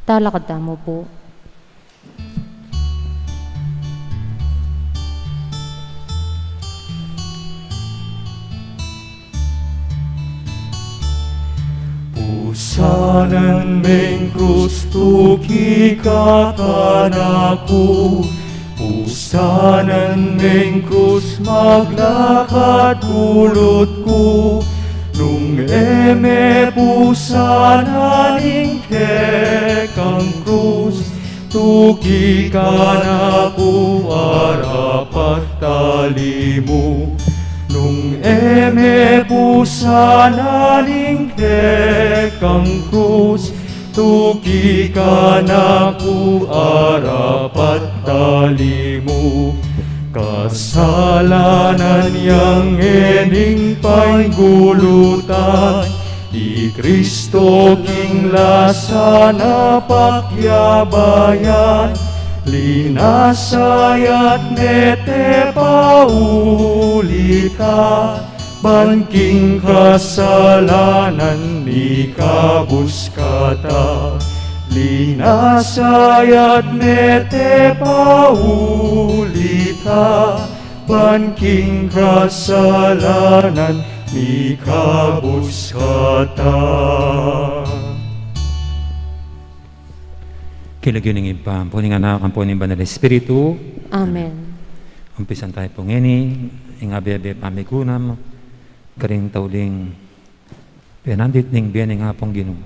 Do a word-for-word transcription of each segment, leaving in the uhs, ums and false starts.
Talakad tamu pu. Pusanan me ing krus, tuki ka kanaku. Pusanan me ing krus, maglakad kulut ku. Nung e me pusanan ing kekang krus, tuki kanaku arapat tali mu. Nung e me pusanan ing kekang krus, tuki kanaku arapat tali mu. Kasalanan yang e ning paingulutan, i Kristo king lasa na pakyabayan, linasa ya't mete pa ulitan. Ban king kasalanan mikabus kata, linasa ya't mete pa ulitan. Ban king kasalanan mikabus kata. King lagyu ning Ibpa, ampo ning Anak, ampo ning Banal Espiritu. Amen. Umpisan tamu pu ngeni ing abe-abe pamigunam karing tauling penandit ning bie ning Apung Ginu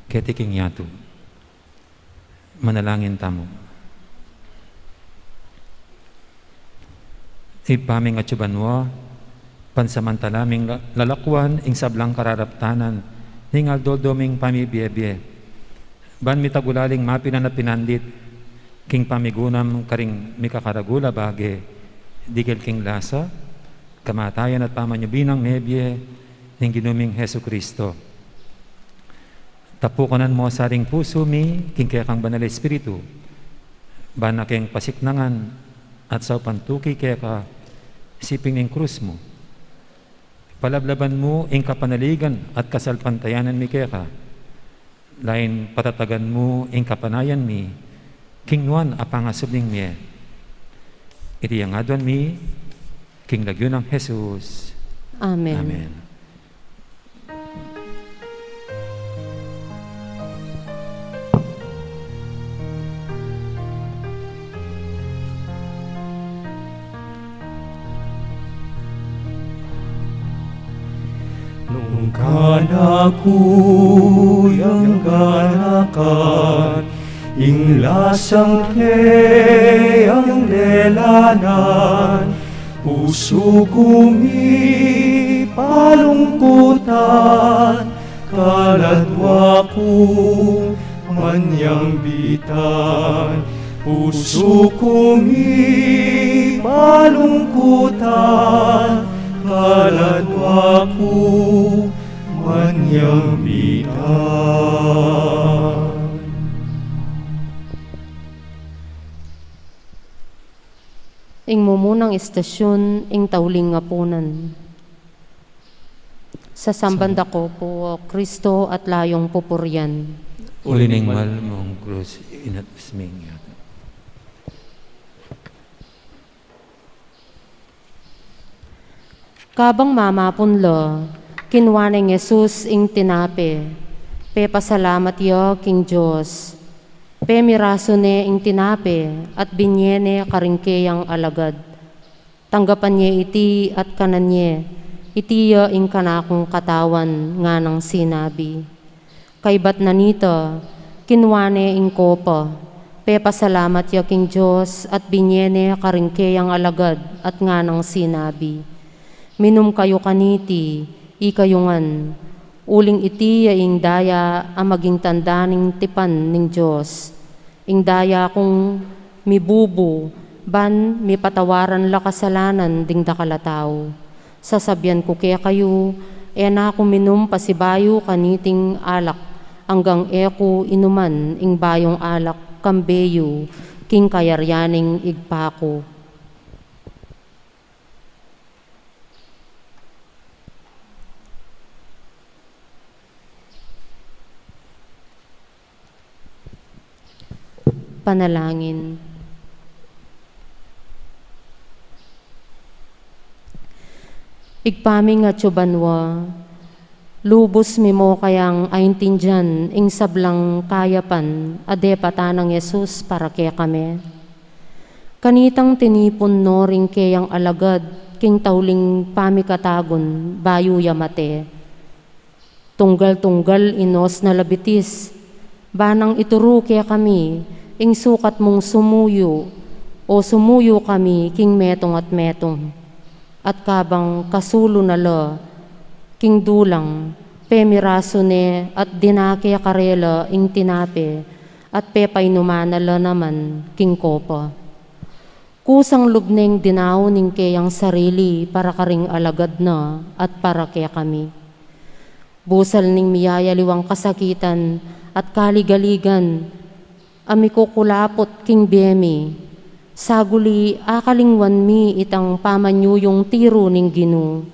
keti king yatu. Manalangin tamu. Ibpa ming atsu banua, pansamantala ming la-, lalakwan ing sablang kararaptanan ning aldo-aldo ming pamibie-bie. Ban mitagulaling mapilan a pinandit king pamigunam karing mikakaragul a bage, dikil king lasa, kamatayan at pamanyubling mebie ning Ginu ming Jesucristo. Tapukanan mu sa ring pusu mi king kekang Banal Espiritu, ban a keng pasiknangan at saupan tuki keka siping ning krus mu. Palablaban mu ing kapanaligan at kasalpantayanan mi keka, lain patatagan mu ing kapanayan mi king nuan a pangasubling mie. Iti ing aduan mi king lagyu nang Jesus. Amen. Amen. Nung kanaku yang ganakan, ing lasang keyang lelanan, pusu ku mipalungkutan, kaladwa ku man yang bitan, pusu ku mipalungkutan, kaladwa ku man yang bitan. Ing mumunang istasyun, ing tauling apunan. Sasamban da ko pu, O Kristo, at layong pupurian. Uli ning mal mung krus, inatbus ming yatu. Kabang mamapun la, kinua neng Jesus ing tinape, pepasalamat ya king Dios, pemirasu ne ing tinape, at binye ne karing keyang alagad. Tanggapan ye iti at kanan ye, iti ya ing kanakung katawan, nganang sinabi. Kaybat na nita, Kinua ne ing kopa, pepasalamat ya king Dios at binye ne karing keyang alagad at nganang sinabi, "Minum kayu kaniti, ikayu ngan, uling iti ya ing daya a maging tanda ning tipan ning Dios, ing daya kung mibubu ban mipatawaran la kasalanan ding dakal a tau. Sasabian ku kekayu, e na ku minum pasibayu kaniting alak, anggang e ku inuman ing bayung alak kambe yu king kayarian ning Ibpa ku." Panalangin. Ibpa ming atsu banua, lubus mi mu kayang aintindian ing sablang kayapan a depatan nang Jesus para kekami. Kanitang tinipun no ring keyang alagad king tauling pamikatagun bayu ya mate, tunggal-tunggal inos na la bitis, ba nang ituru kekami ing sukat mung sumuyu, o sumuyu kami king metung at metung. At kabang kasulu na la king dulang, pemirasu ne at dinake karela ing tinape, at pepainuman na la naman king kopa. Kusang lub neng dinaun ing keyang sarili para karing alagad na at para kekami. Busal ning miyayaliwang kasakitan at kaligaligan a mikukulaput king bie mi, saguli akalingwan mi itang pamanyuyung tiru ning Ginu,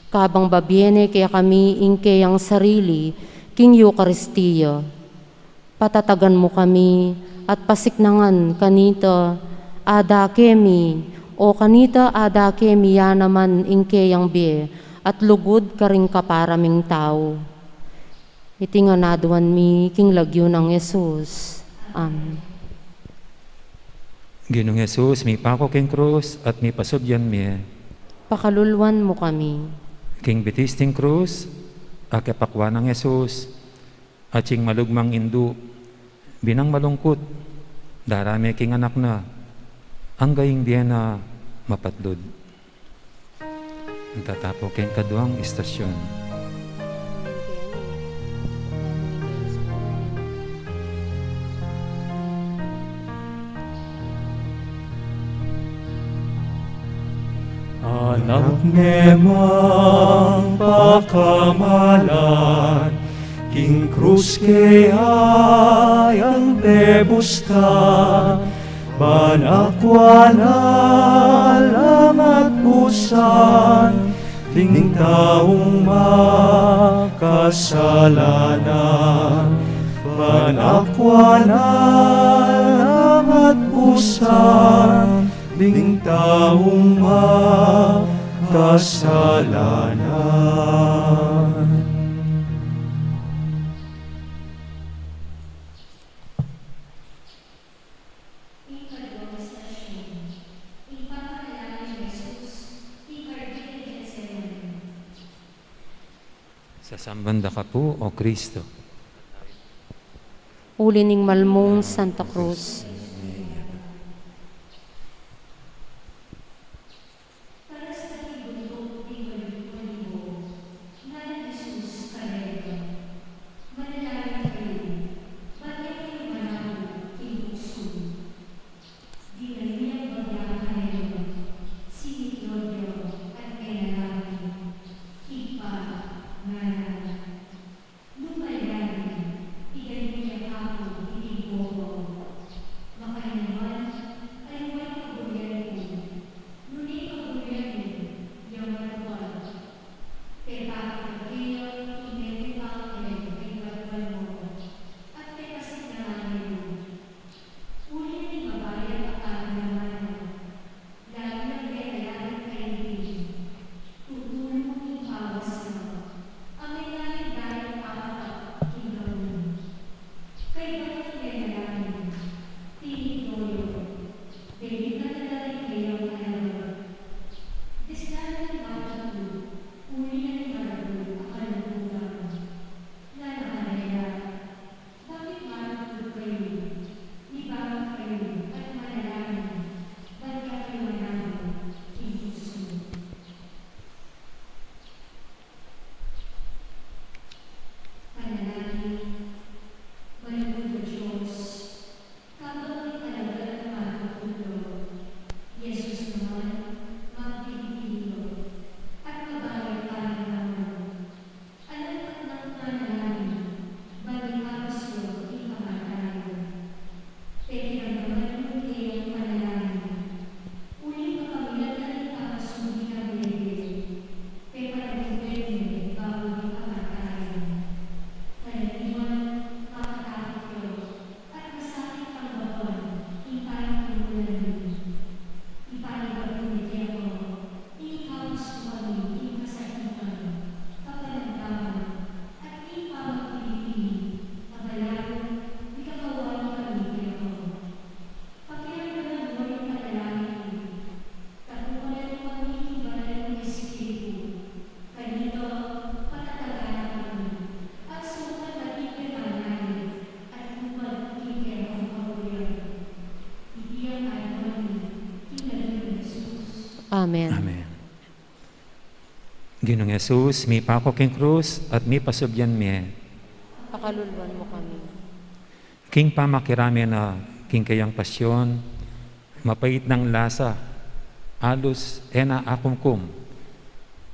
kabang babie ne kekami ing keyang sarili king Eukaristia. Patatagan mu kami at pasiknangan kanita a dake mi, o kanita a dake mi ya naman ing keyang bie at lugud karing kapara ming tau. Iti ngan aduan mi king lagyu nang Jesus. Amen. Ginung Jesus, mipaku king krus at mipasubyan mi. Pakaluluan mu kami. King bitis ning krus, akepakwa nang Jesus, atsing malugmang indu, binang malungkut, darame king anak na, angga ing bie na mapatlud. Tatapu king kaduang istasyon. Anak ne mang pakamalan, king krus keyang tebus da, ban akua na lang at busan ding taung makasalanan. Ban akua na lang at busan ding taung makasalanan. Sasamban da ka pu, O Kristo. Uli ning malmung Santa Cruz. Para sa pibundok ning balibo, ngaran Jesus, karela. Manalangin kayu, ban e kayu manaku king tuksu. Dinalyang babya karela, singitlod ya at penalangin, Ibpa, ngara na, lumalya na, iganyu ya kaku iting kopa. Amen. Amen. Ginung Jesus, mipaku king krus at mipasubyan mie. Pakaluluan mu kami. King pamakirame na king keyang pasyon, mapait nang lasa, alus e na akumkum,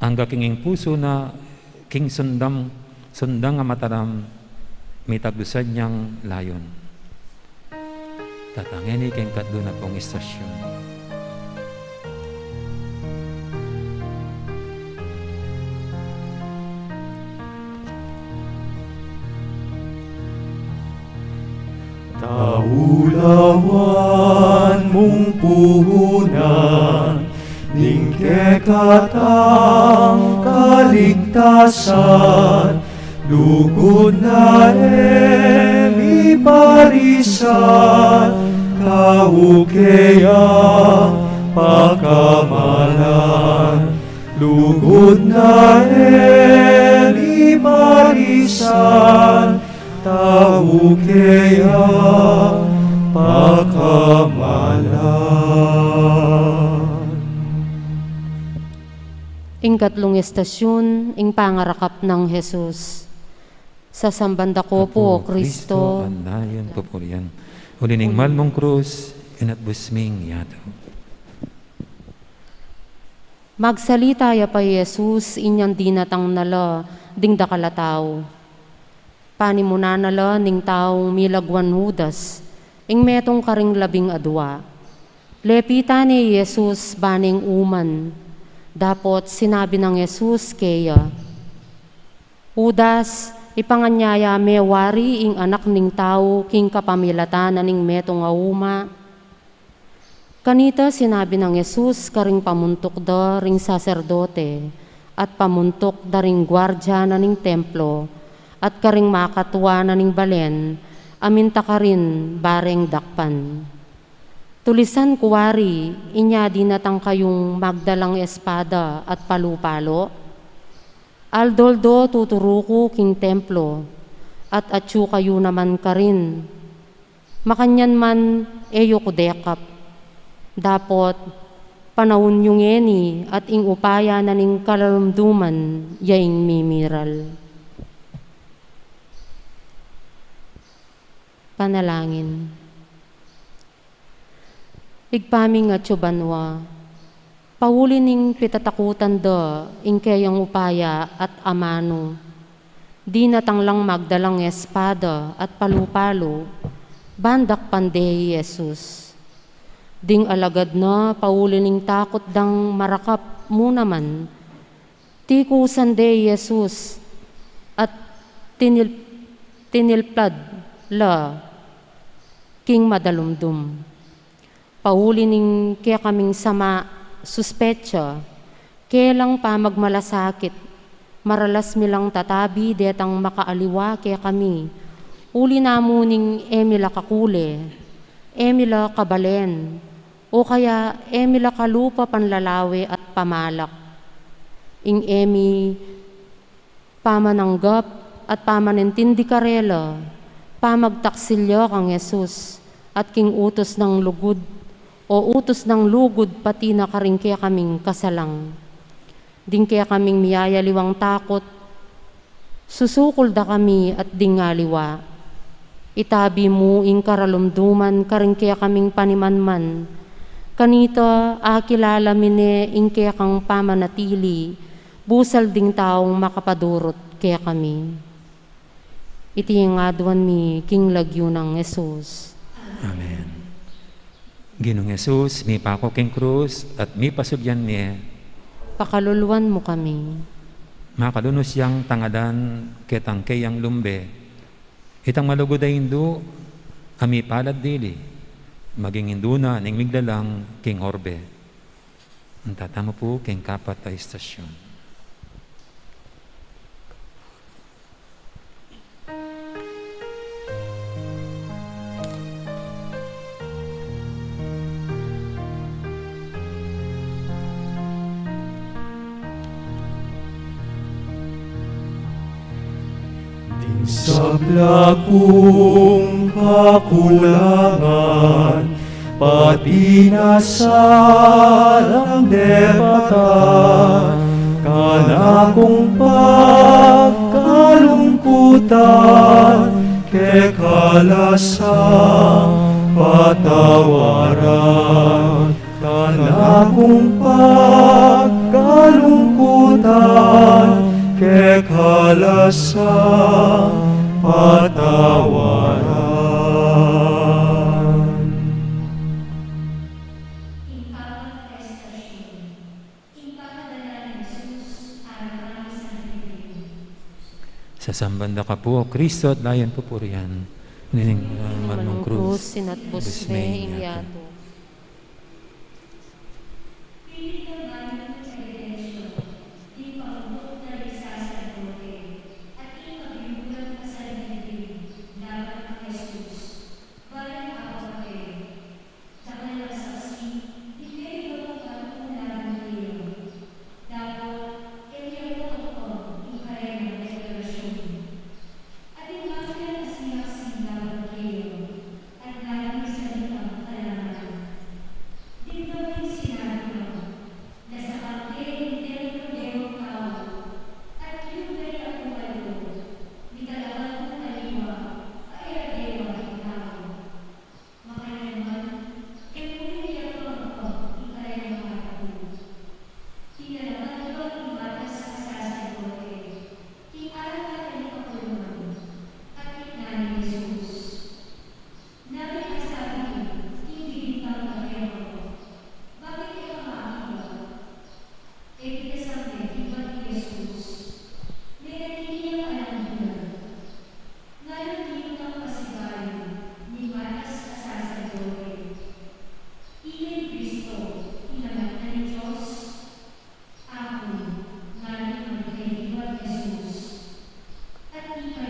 angga king ing pusu na, king sundang, sundang a mataram, mitagdusan yang layon. Tatangeni king katlu na pung istasyon. Taulawan mung puhunan, ning kekatang kaligtasan, lugud na e miparisan, tau keya pakamalan, lugud na e miparisan, tau keya pakamalan. Ing katlung estasyun, ing pangarakap nang Jesus. Sasamban da ko pu, O Kristo, Kristo, andayan pupurian. Uli ning mal mung krus, inatbus ming yatu. Magsalita ya pa i Jesus inyang dinatang na la ding dakal a tau. Panimunan na la ning taung milagwan Judas, ing metung karing labing adua. Lepitan ne i Jesus ba neng uman. Dapot sinabi nang Jesus keya, Judas, ipanganyaya me wari ing Anak ning Tau king kapamilatan na ning metung a uma? Kanita sinabi nang Jesus karing pamuntuk da ring saserdote, at pamuntuk da ring guardia na ning templo, at karing makatua na ning balen, a minta karin ba reng dakpan. Tulisan ku wari, inya dinatang kayung magdalang espada at palu-palo? Aldo-aldo tuturu ku king templo, at atyu kayu naman karin. Makanyan man, e yu ku dekap. Dapot panaun yu ngeni at ing upaya na ning kalalumduman ya ing mimiral. Panalangin. Ibpa ming atsu banua, pauli ning pitatakutan da ing keyang upaya at amanu, dinatang lang magdalang espada at palu-palo, ban dakpan de i Jesus. Ding alagad na pauli ning takut dang marakap mu naman, tikusan de i Jesus at tinil-, tinilpad la king madalumdum. Pauli ning kekaming sama suspetsa, kelang pamagmalasakit, maralas mi lang tatabi detang makaaliwa kekami, uli na mu ning e mi la kakule, e mi la kabalen, o kaya e mi la kalupa panlalawe at pamalak. Ing e mi pamananggap at pamanintindi karela, pamagtaksil ya kang Jesus, at king utus nang lugud, o utus nang lugud pati na karing kekaming kasalang. Ding kekaming miyayaliwang takut, susukul da kami at ding aliwa. Itabi mu ing karalumduman karing kekaming panimanman. Kanita akilala mi ne ing kekang pamanatili, busal ding taung makapadurut kekami. Iti ing aduan mi king lagyu nang Jesus. Amen. Ginung Jesus, mipaku king krus at mipasubyan mie. Pakaluluan mu kami. Makalunus yang tangadan ketang keyang lumbe. Itang malugud a indu a mipalad dili, maging indu na ning miglalang king orbe. Ang tatamu pu king kapat a istasyon. Ding sabla kung kakulangan, Pati na salang depatan, kanakung pagkalungkutan, keka la sang patawaran. Kanakung pagkalungkutan, keka la sang patawaran. Ing pakaestasyon, ing pakadala nang Jesus harap kang Sanhedrin. Sasamban da ka pu, O Kristo, at layu nang pupurian. Uli ning malmung krus, sinatbus me ing yatu. Pilit na balik ing ebidensya ding pangukup na ring saserdote at ing kabiuran a Sanhedrin laban kang Jesus. Bayu pa mapatay, dakal a saksi ding meribat kang Pangulong Maria. Dapot e ya pu angkang ing kareng deklarasyon. Atin makiabe a saksi laban kaya, at nanu ing salitang kalangan? Dimdam ing sinabi na, nasakang ke ing templo deng tau, at kilub da ring apumal ku, mitalakad kung aliwa a e dewa ing tau. Makanyan man, e mu rin yapang ing kareng mata ku. Tinalakad da ing matas a saserdote, king arap da ring kapulungan, at tiningnan nang Jesus. Nanu ing sabi ning digitang makiabe? Bakit e ka makibat? E pita sangke kibat i Jesus. Menatili yang alang bulan. Nganang tinutang pasibayu ning matas a saserdote, ika i Kristo, ing Anak na ning Dios? Aku, ngeni, mangkibat i Jesus. At ika,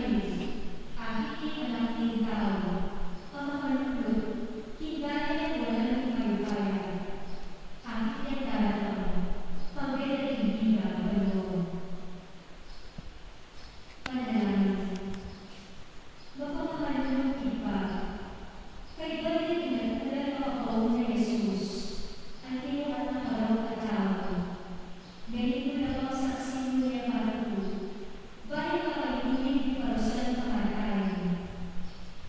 akit ing Anak ning Tau, pamakalulud king daya ning walang mayupaya, akit yang daratang, pamete king dila balu. Panalangin. Mapamakalulung Ibpa, kaybat ning pinatulan a kapauna nang Jesus, anti mu at nang karong a tau, menibat la pang saksi mu ning patutu, bayu pa ing tunay ning parusan kamatayan.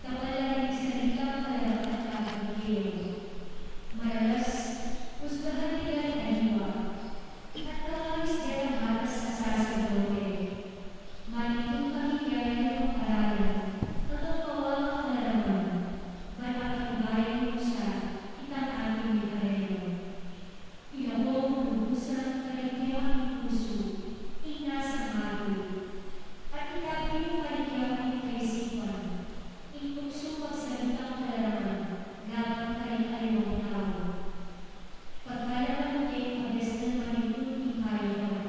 Dakal la ring salitang kalaraman laban kaya, maralas, husgahan da ring aliwa, at kakamis detang matas a saserdote, manibat kami kaya ning pangaralan, at ing pawang kalaraman, ban apakibayan mu sa itang ating mikareno. Ilako mu lubusan karing kekami pusu ing nasa matu, at itabi mu karing kekami kaisipan ing tuksu pagsalitang kalaraman laban karing aliwang tau. Pagkalaraman ke ing kabes nang manibat king kayupan,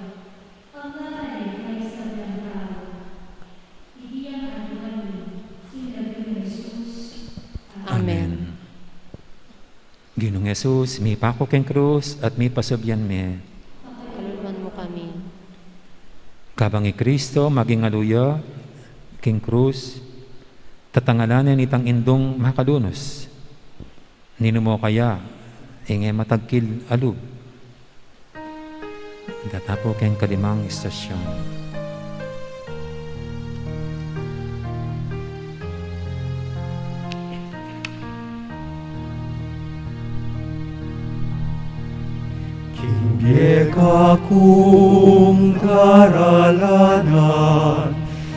ampo male karing sablang tau. Iti ing aduan mi king lagyu nang Jesus. Amen. Amen. Ginung Jesus, mipaku king krus at mipasubyan me, pakaluluan mu kami. Kabang i Kristo maging aluya king krus, tatangalan ne itang indung makalunus. Ninu mu kaya ing e matagkil a lub? Deta pu king kalimang istasyon. King kekakung daralanan,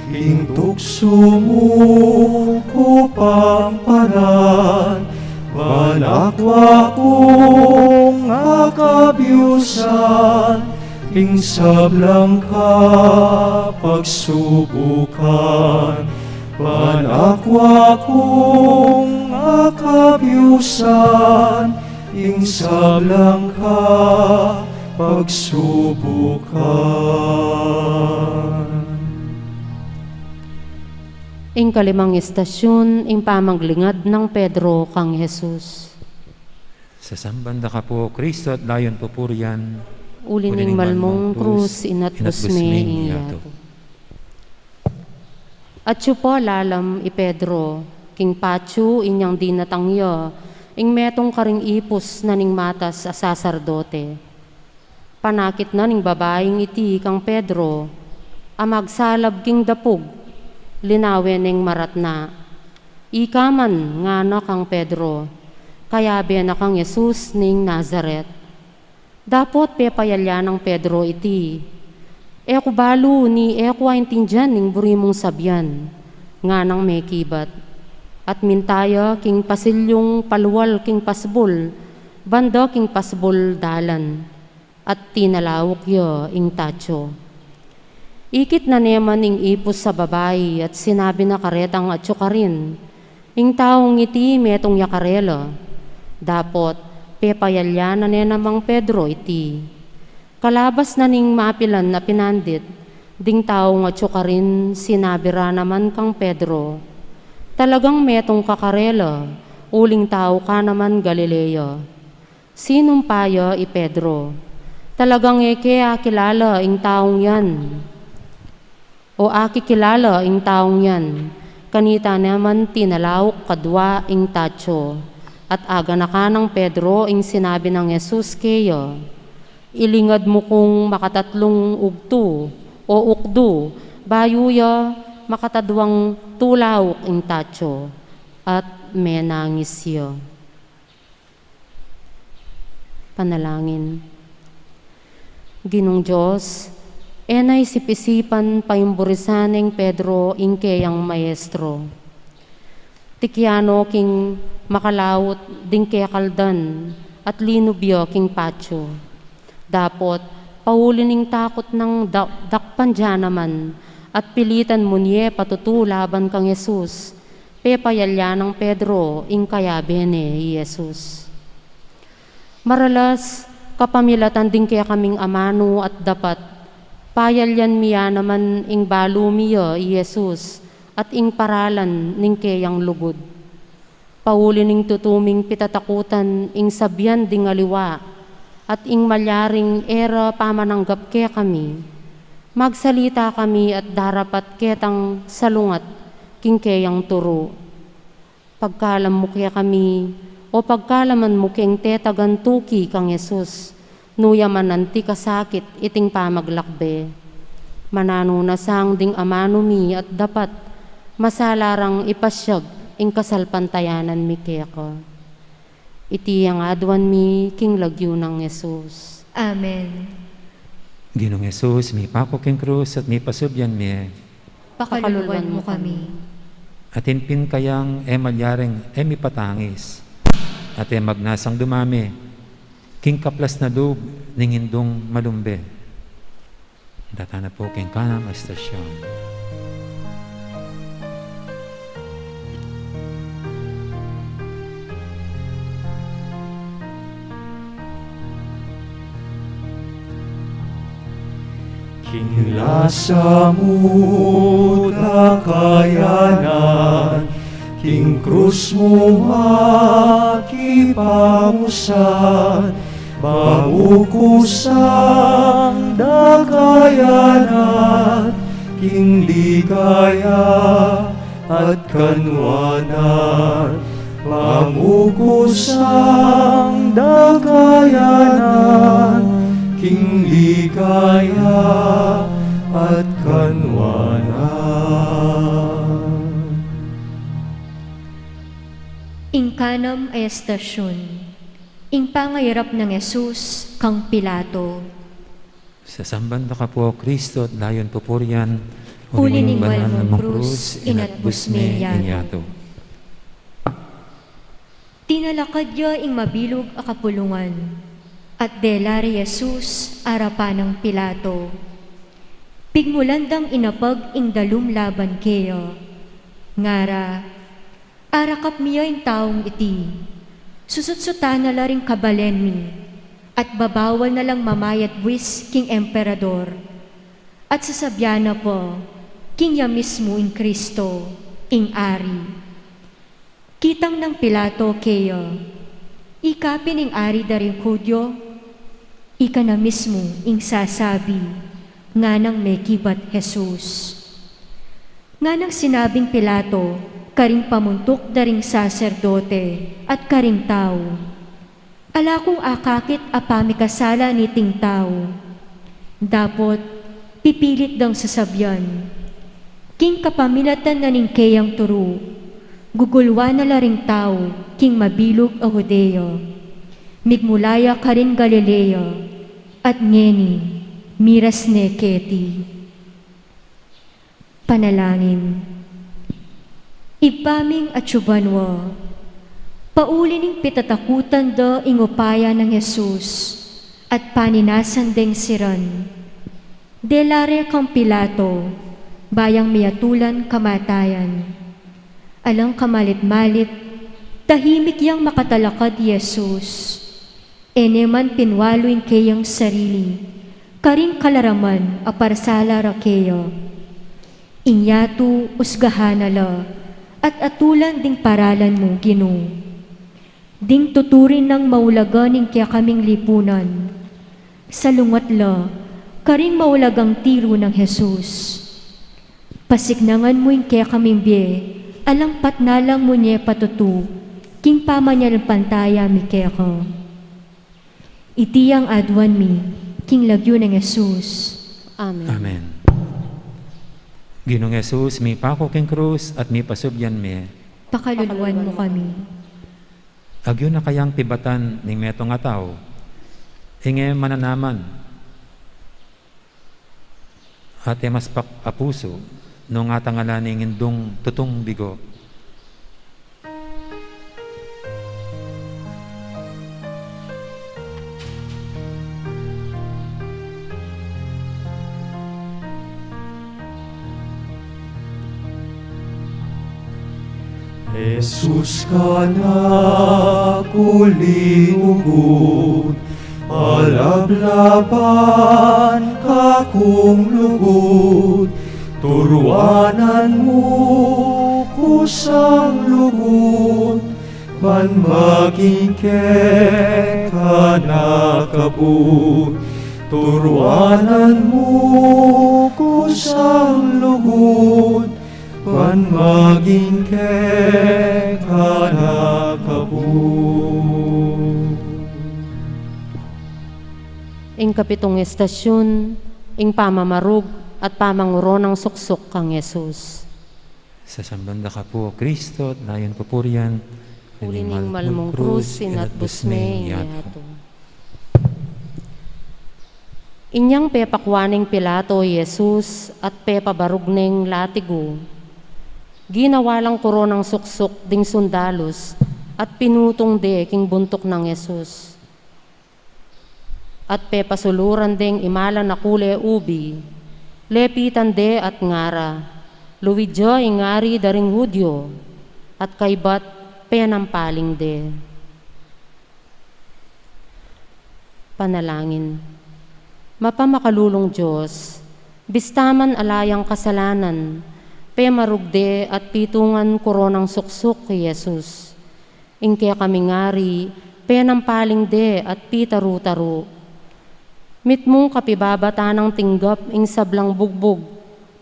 ing tuksu mu ku pampanan, ban akwa kung akabiusan ing sablang kapagsubukan, ban akwa kung akabiusan ing sablang kapagsubukan. Ing kalimang istasyon, ing pamaglingad nang Pedro kang Jesus. Sasamban da ka pu, O Kristo, at layu nang pupurian. Uli ning malmung krus, inatbus me ing yatu. Atyu pa lalam i Pedro, king patyu inyang dinatang ya, ing metung karing ipus na ning matas a saserdote. Panakit na ning babaing iti kang Pedro, a magsalab king dapug, linawe neng maratna. Ika man, ngana kang Pedro, kayabe na kang Jesus ning Nazaret. Dapot pepayalya nang Pedro iti, e ku balu ni e ku aintindian ning buri mung sabian, nganang mekibat. At minta ya king pasilyung palual king pasbul, banda king pasbul dalan, at tinalauk ya ing tatsu. Ikit na ne man ing ipus a babai at sinabi na karetang atsu karin, ing taung iti metung ya karela. Dapot pepayalya na ne namang Pedro iti. Kalabas na ning mapilan a pinandit, ding taung atsu karin sinabi ra naman kang Pedro, talagang metung ka karela, uling tau ka naman Galilea. Sinumpa ya i Pedro, talagang e ke akilala ing taung yan, o akikilala ing taung yan. Kanita naman tinalauk kadwa ing tatsu, at aganakan nang Pedro ing sinabi nang Jesus keya, ilingad mu kung makatatlung ugtu o ukdu bayu ya makatadwang tulauk ing tatsu, at menangis ya. Panalangin. Ginung Dios, e na isip-isipan paimburisan neng Pedro ing keyang maestro. Tikiano king makalaut ding kekaldan at linub ya king patsu. Dapot pauli ning takut nang da-, dakpan dia naman at pilitan mu ne patutu laban kang Jesus, pepayalya nang Pedro ing kayabe ne i Jesus. Maralas, kapamilatan ding kekaming amanu at dapat, payalyan mi ya naman ing balu mi ya i Jesus at ing paralan ning keyang lugud. Pauli ning tutu ming pitatakutan ing sabian ding aliwa, at ing malyaring e ra pamananggap kekami, magsalita kami at darapat ketang salungat king keyang turu. Pagkalam mu kekami, o pagkalaman mu keng tetagan tuki kang Jesus, nu ya man anti kasakit iting pamaglakbe. Mananu na sang ding amanu mi at dapat, masala rang ipasyag ing kasalpantayanan mi keka. Iti ing aduan mi king lagyu nang Jesus. Amen. Ginung Jesus, mipaku king krus at mipasubyan mi. Pakaluluan mu kami. Atin pin kayang e malyaring e mipatangis, at e magnasang dumame king kaplas na lub ning Indung Malumbe. Datana pu king kanam a estasyon. King lasa mu dakayanan, king krus mu makipamusan, mamukusang dakayanan, king ligaya at kanwanan, mamukusang dakayanan, king ligaya at kanwanan. Ing kanam a estasyun, ing pangairap nang Jesus kang Pilato. Sasamban da ka pu, O Kristo, at layun pupurian, uli ning banal mung krus, inatbus me ing yatu. Tinalakad ya ing mabilug a kapulungan, at dela re i Jesus arapan nang Pilato. Pigmulan dang inapag ing dalum laban keya. Ngara, arakap mi ya ing taung iti. Susutsutan na la ring kabalen mi, at babawal na lang mamayad buis king emperador. At sasabian na pa king ya mismu ing Kristo, ing Ari. Kitang nang Pilato keya, ika pin ing Ari da ring Judio? Ika na mismu ing sasabi, nganang mekibat Jesus. Nganang sinabing Pilato karing pamuntuk da ring saserdote at karing tau. Ala kung akakit a pamikasala niting tau. Dapot, pipilit dang sasabian. King kapamilatan na ning keyang turu, gugulwan na la ring tau king mabilug a Judea. Migmula ya karin Galilea, at ngeni, miras ne keti. Panalangin. Ibpa ming atsu banua, pauli ning pitatakutan da ing upaya nang Jesus at paninasan deng siran. Dela re kang Pilato, ba yang miatulan kamatayan. Alang kamalit-malit, tahimik yang makatalakad i Jesus. E ne man pinwalu ing keyang sarili karing kalaraman a parsala ra keya. Ing yatu usgahan na la at atulan ding paralan mu, Ginu. Ding tuturing nang maulaga ning kekaming lipunan, salungat la karing maulagang tiru nang Jesus. Pasiknangan mu ing kekaming bie, alang patnalang mu ne patutu king pamanyalpantaya mi keka. Iti yang aduan mi king lagyu nang Jesus. Amen. Amen. Ginung Jesus, mipaku king krus at mipasubyan mi, pakaluluan mu kami. Agyu na kayang pibatan ning metung a tau, ing e mananaman at e maspak a pusu, nung atangala ning indung tutung bigo. Jesus, kanak uli lugud, palablaban kakung lugud, turuanan mu kusang lugud, ban maging keka na kabud. Turuanan mu kusang lugud, ban maging keka na kabud. Ing kapitung estasyun, ing pamamarug at pamangurunang suksuk kang Jesus. Sasamban da ka pu, O Kristo, at layun pupurian, uli ning mal mung krus, inatbus me ing yatu. Inyang pepakwan neng Pilato i Jesus at pepabarug neng latigu, ginawa lang kurunang suksuk ding sundalus at pinutung de king buntuk nang Jesus. At pepasuluran deng imalan a kule ubi, lepitan de at ngara, "Luid ya ing Ari da ring Judio," at kaybat penampaling de. Panalangin. Mapamakalulung Dios, bista man ala yang kasalanan, pemarug de at pitungan kurunang suksuk i Jesus. Ing kekaming Ari, penampaling de at pitaru-taru. Mitmung kapibabatan nang tinggap ing sablang bugbug,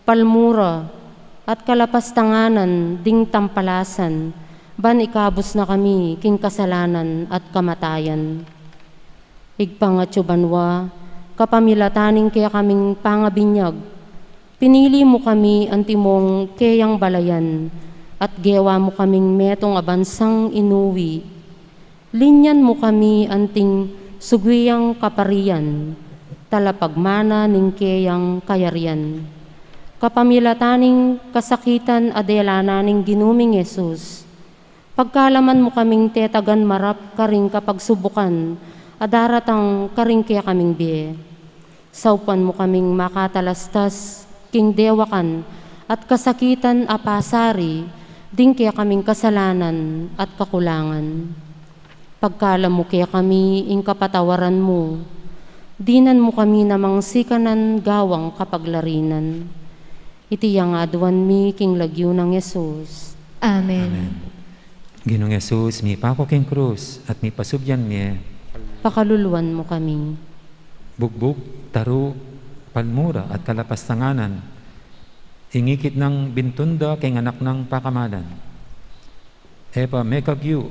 palmura, at kalapastanganan ding tampalasan, ban ikabus na kami king kasalanan at kamatayan. Ibpang atsu banua, kapamilatan ning kekaming pangabinyag, pinili mu kami antimong keyang balayan, at gewa mu kaming metung a bansang inuwi. Linyan mu kami anting sugwi yang kaparian, talapagmana ning keyang kayarian. Kapamilatan ning kasakitan a dela na ning Ginu ming Jesus, pagkalaman mu kaming tetagan marap karing kapagsubukan a daratang karing kekaming bie. Saupan mu kaming makatalastas king dewakan at kasakitan a pasari ding kekaming kasalanan at kakulangan. Pagkalam mu kekami ing kapatawaran mu, dinan mu kami namang sikanan gawang kapaglarinan. Iti yang aduan mi king lagyu nang Jesus. Amen. Amen. Ginung Jesus, mipaku king krus at mipasubyan mi, pakaluluan mu kami. Bugbug, taru, palmura at kalapastanganan, ing ikit nang bintun da king anak nang pakamalan. E pa mekagyu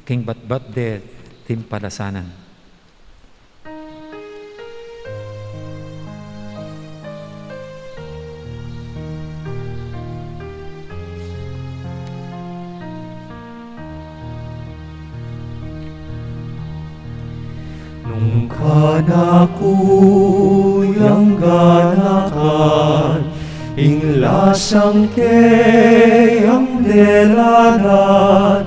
king batbat de timpalasanan. Nung kanaku yang ganakan, ing lasang keyang delanan,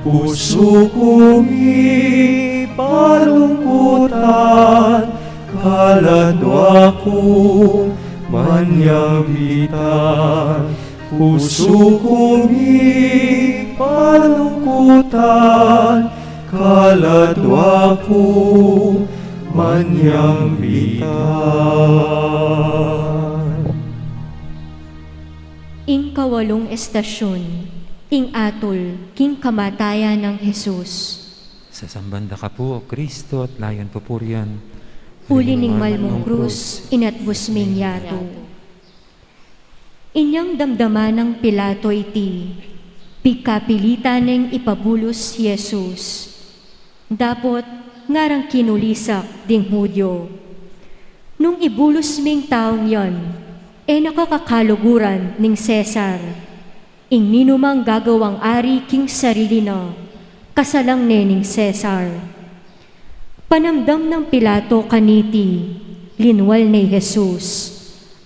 pusu ku mipalungkutan, kaladwa ku man yang bitan. Pusu ku mipalungkutan, kaladwa ku man yang bitan. Ing kawalung estasyun, ing atul king kamatayan nang Jesus. Sasamban da ka pu, O Kristo, at layun pupurian, uli ning mal mung krus, inatbus ming yatu. Inyang damdaman nang Pilato iti, pigkapilitan neng ipabulus i Jesus. Dapot ngarang kinulisak ding Judio, "Nung ibulus ming taung yan, e na ka kakaluguran ning Cesar. Ing ninumang gagawang ari king sarili na, kasalang ne ning Cesar." Panamdam nang Pilato kaniti, linwal ne i Jesus,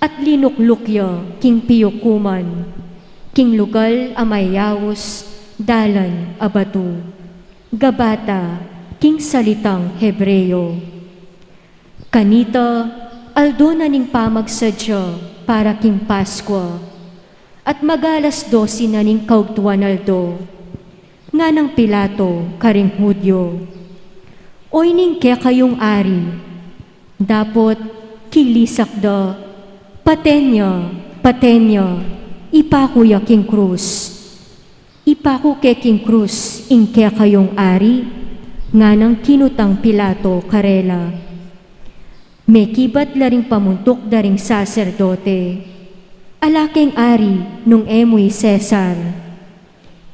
at linukluk ya king piyukuman, king lugal a mayaus dalan a batu, Gabata king salitang Hebreo. Kanita, aldo na ning pamagsadya para king Paskua, at mag-alas dose na ning kaugtuan aldo. Nganang Pilato karing Judio, "Oyni ing kekayung ari?" Dapot kilisak da, "Paten ya, paten ya, ipaku ya king krus." "Ipaku ke king krus ing kekayung ari?" nganang kinutang Pilato karela. Mekibat la ring pamuntuk da ring saserdote, "Ala keng ari nung e mu i Cesar."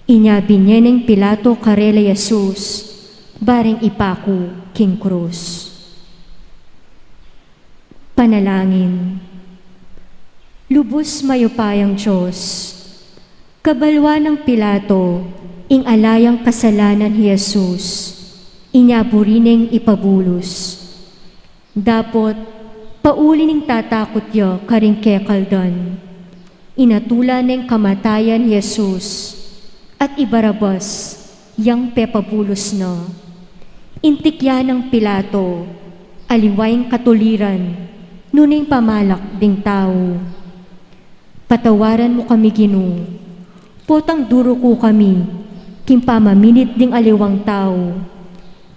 Inya binye neng Pilato karela i Jesus, bareng ipaku king krus. Panalangin. Lubus mayupayang Dios, kabalwan nang Pilato ing ala yang kasalanan i Jesus, inya buri neng ipabulus. Dapot, pauli ning tatakut ya karing kekaldan, inatulan neng kamatayan i Jesus, at i Barabas yang pepabulus na. Intikyan nang Pilato, aliwa ing katuliran, nune ing pamalak ding tau. Patawaran mu kami, Ginu, potang duruku kami king pamaminit ding aliwang tau,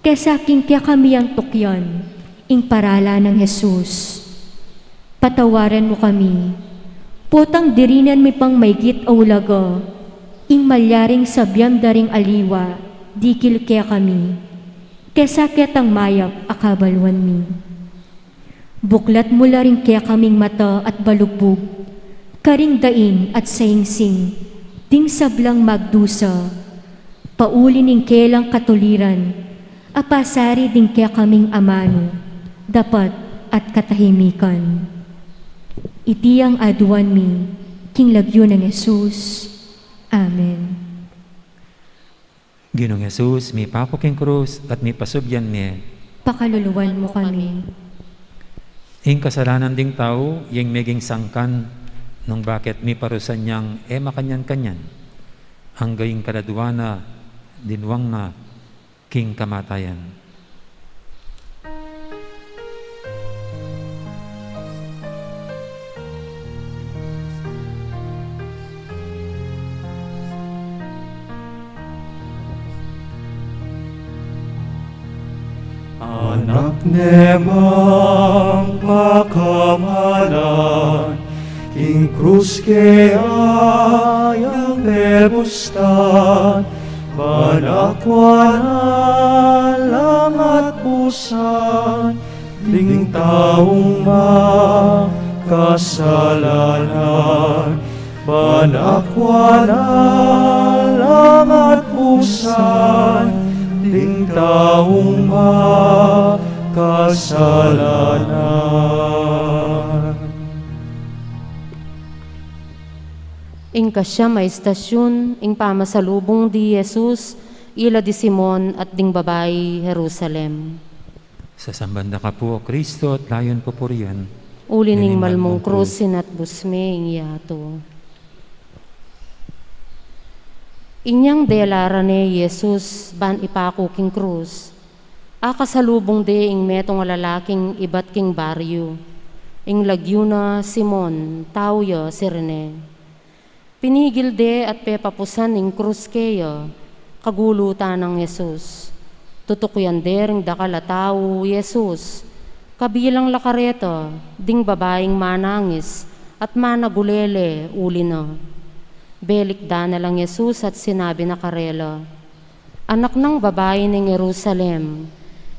kesa king kekami yang tukyan ing paralan nang Jesus. Patawaran mu kami, potang dirinan mi pang maigit a ulaga ing malyaring sabian da ring aliwa dikil kekami, kesa ketang mayap a kabalwan mi. Buklat mu la ring kekaming mata at balugbug karing daing at saingsing ding sablang magdusa, pauli ning kelang katuliran a pasari ding kekaming amanu, dapat at katahimikan. Iti yang aduan mi king lagyu nang Jesus. Amen. Ginung Jesus, mipaku king krus at mipasubyan mi, pakaluluan mu kami. Ing kasalanan ding tau, ing meging sangkan nung bakit miparusan yang e makanyan-kanyan, angga ing kaladua na, dinuang na king kamatayan. Anak ne mang pakamalan, king krus kaya yang pebustan, ban akua na lang at busan ding taung makasalanan, ban akua na Angat pusan ding taung makasalanan. Ing kasiam a istasyun, ing pamasalubung di Jesus ila di Simon at ding babai Jerusalem. Sasamban da ka pu, O Kristo, at layun pupurian. Uli ning malmung krus, sinatbus me ing yatu. Inyang dela ra ne i Jesus ban ipaku king krus, akasalubung de ing metung a lalaking ibat king baryu, ing lagyu na Simon, tau ya Cirene. Pinigil de at pepapusan ing krus keya, kagulutan nang Jesus. Tutukuyan de ring dakal a tau i Jesus, kabilang la kareta ding babaing manangis at managulele uli na. Belikdan na lang Jesus at sinabi na karela, "Anak nang babai ning Jerusalem,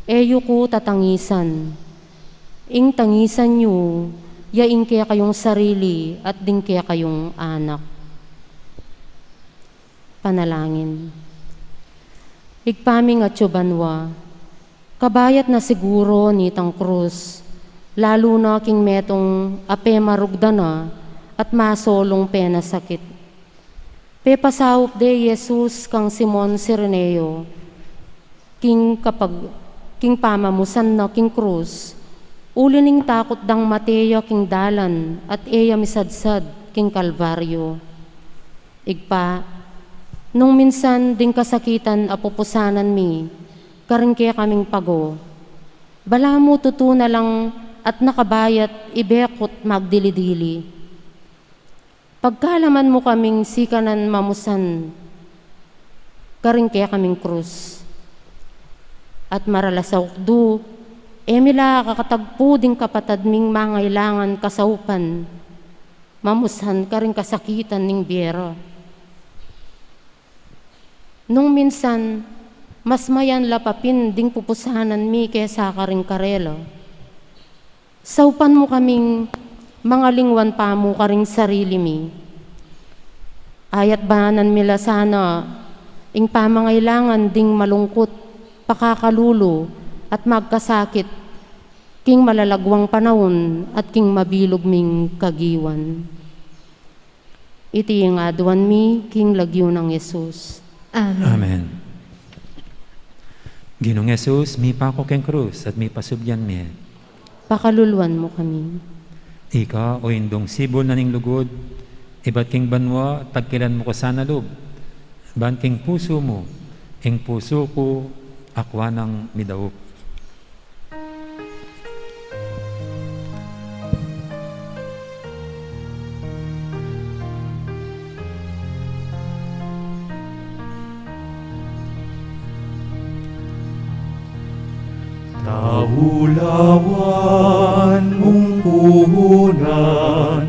e yu ku tatangisan. Ing tangisan yu, ya ing kekayung sarili at ding kekayung anak." Panalangin. Ibpa ming atsu banua, kabayat na siguru nitang krus, lalu na king metung a pemarugdan na at masolung penasakit. Pepasaup de i Jesus kang Simon Cireneo, king kapag-, king pamamusan na king krus, uli ning takut dang mate ya king dalan at e ya misadsad king Kalbaryo. Ibpa, nung minsan ding kasakitan a pupusanan mi, karing kekaming pago, balamu tutu na lang at nakabayat ibekut magdili-dili. Pagkalaman mu kaming sikanan mamusan karing kekaming krus. At marala saukdu, e mi la kakatagpu ding kapatad ming mangailangan kasaupan, mamusan karing kasakitan ning bie ra. Nung minsan, mas mayan la pa pin ding pupusanan mi kesa karing karela. Saupan mu kaming mangalingwan pa mu karing sarili mi. Ayat banan mi la sana ing pamangailangan ding malungkut, pakakalulu, at magkasakit, king malalaguang panaun at king mabilug ming kagiwan. Iti ing aduan mi king lagyu nang Jesus. Amen. Amen. Ginung Jesus, mipaku king krus at mipasubyan mi. Pakaluluan mu kami. Ika, o Indung sibul na ning lugud, ibat king banua, tagkilan mu ku sana lub, ban king pusu mu, ing pusu ku, akua nang midaup. Taulawan mung puhunan,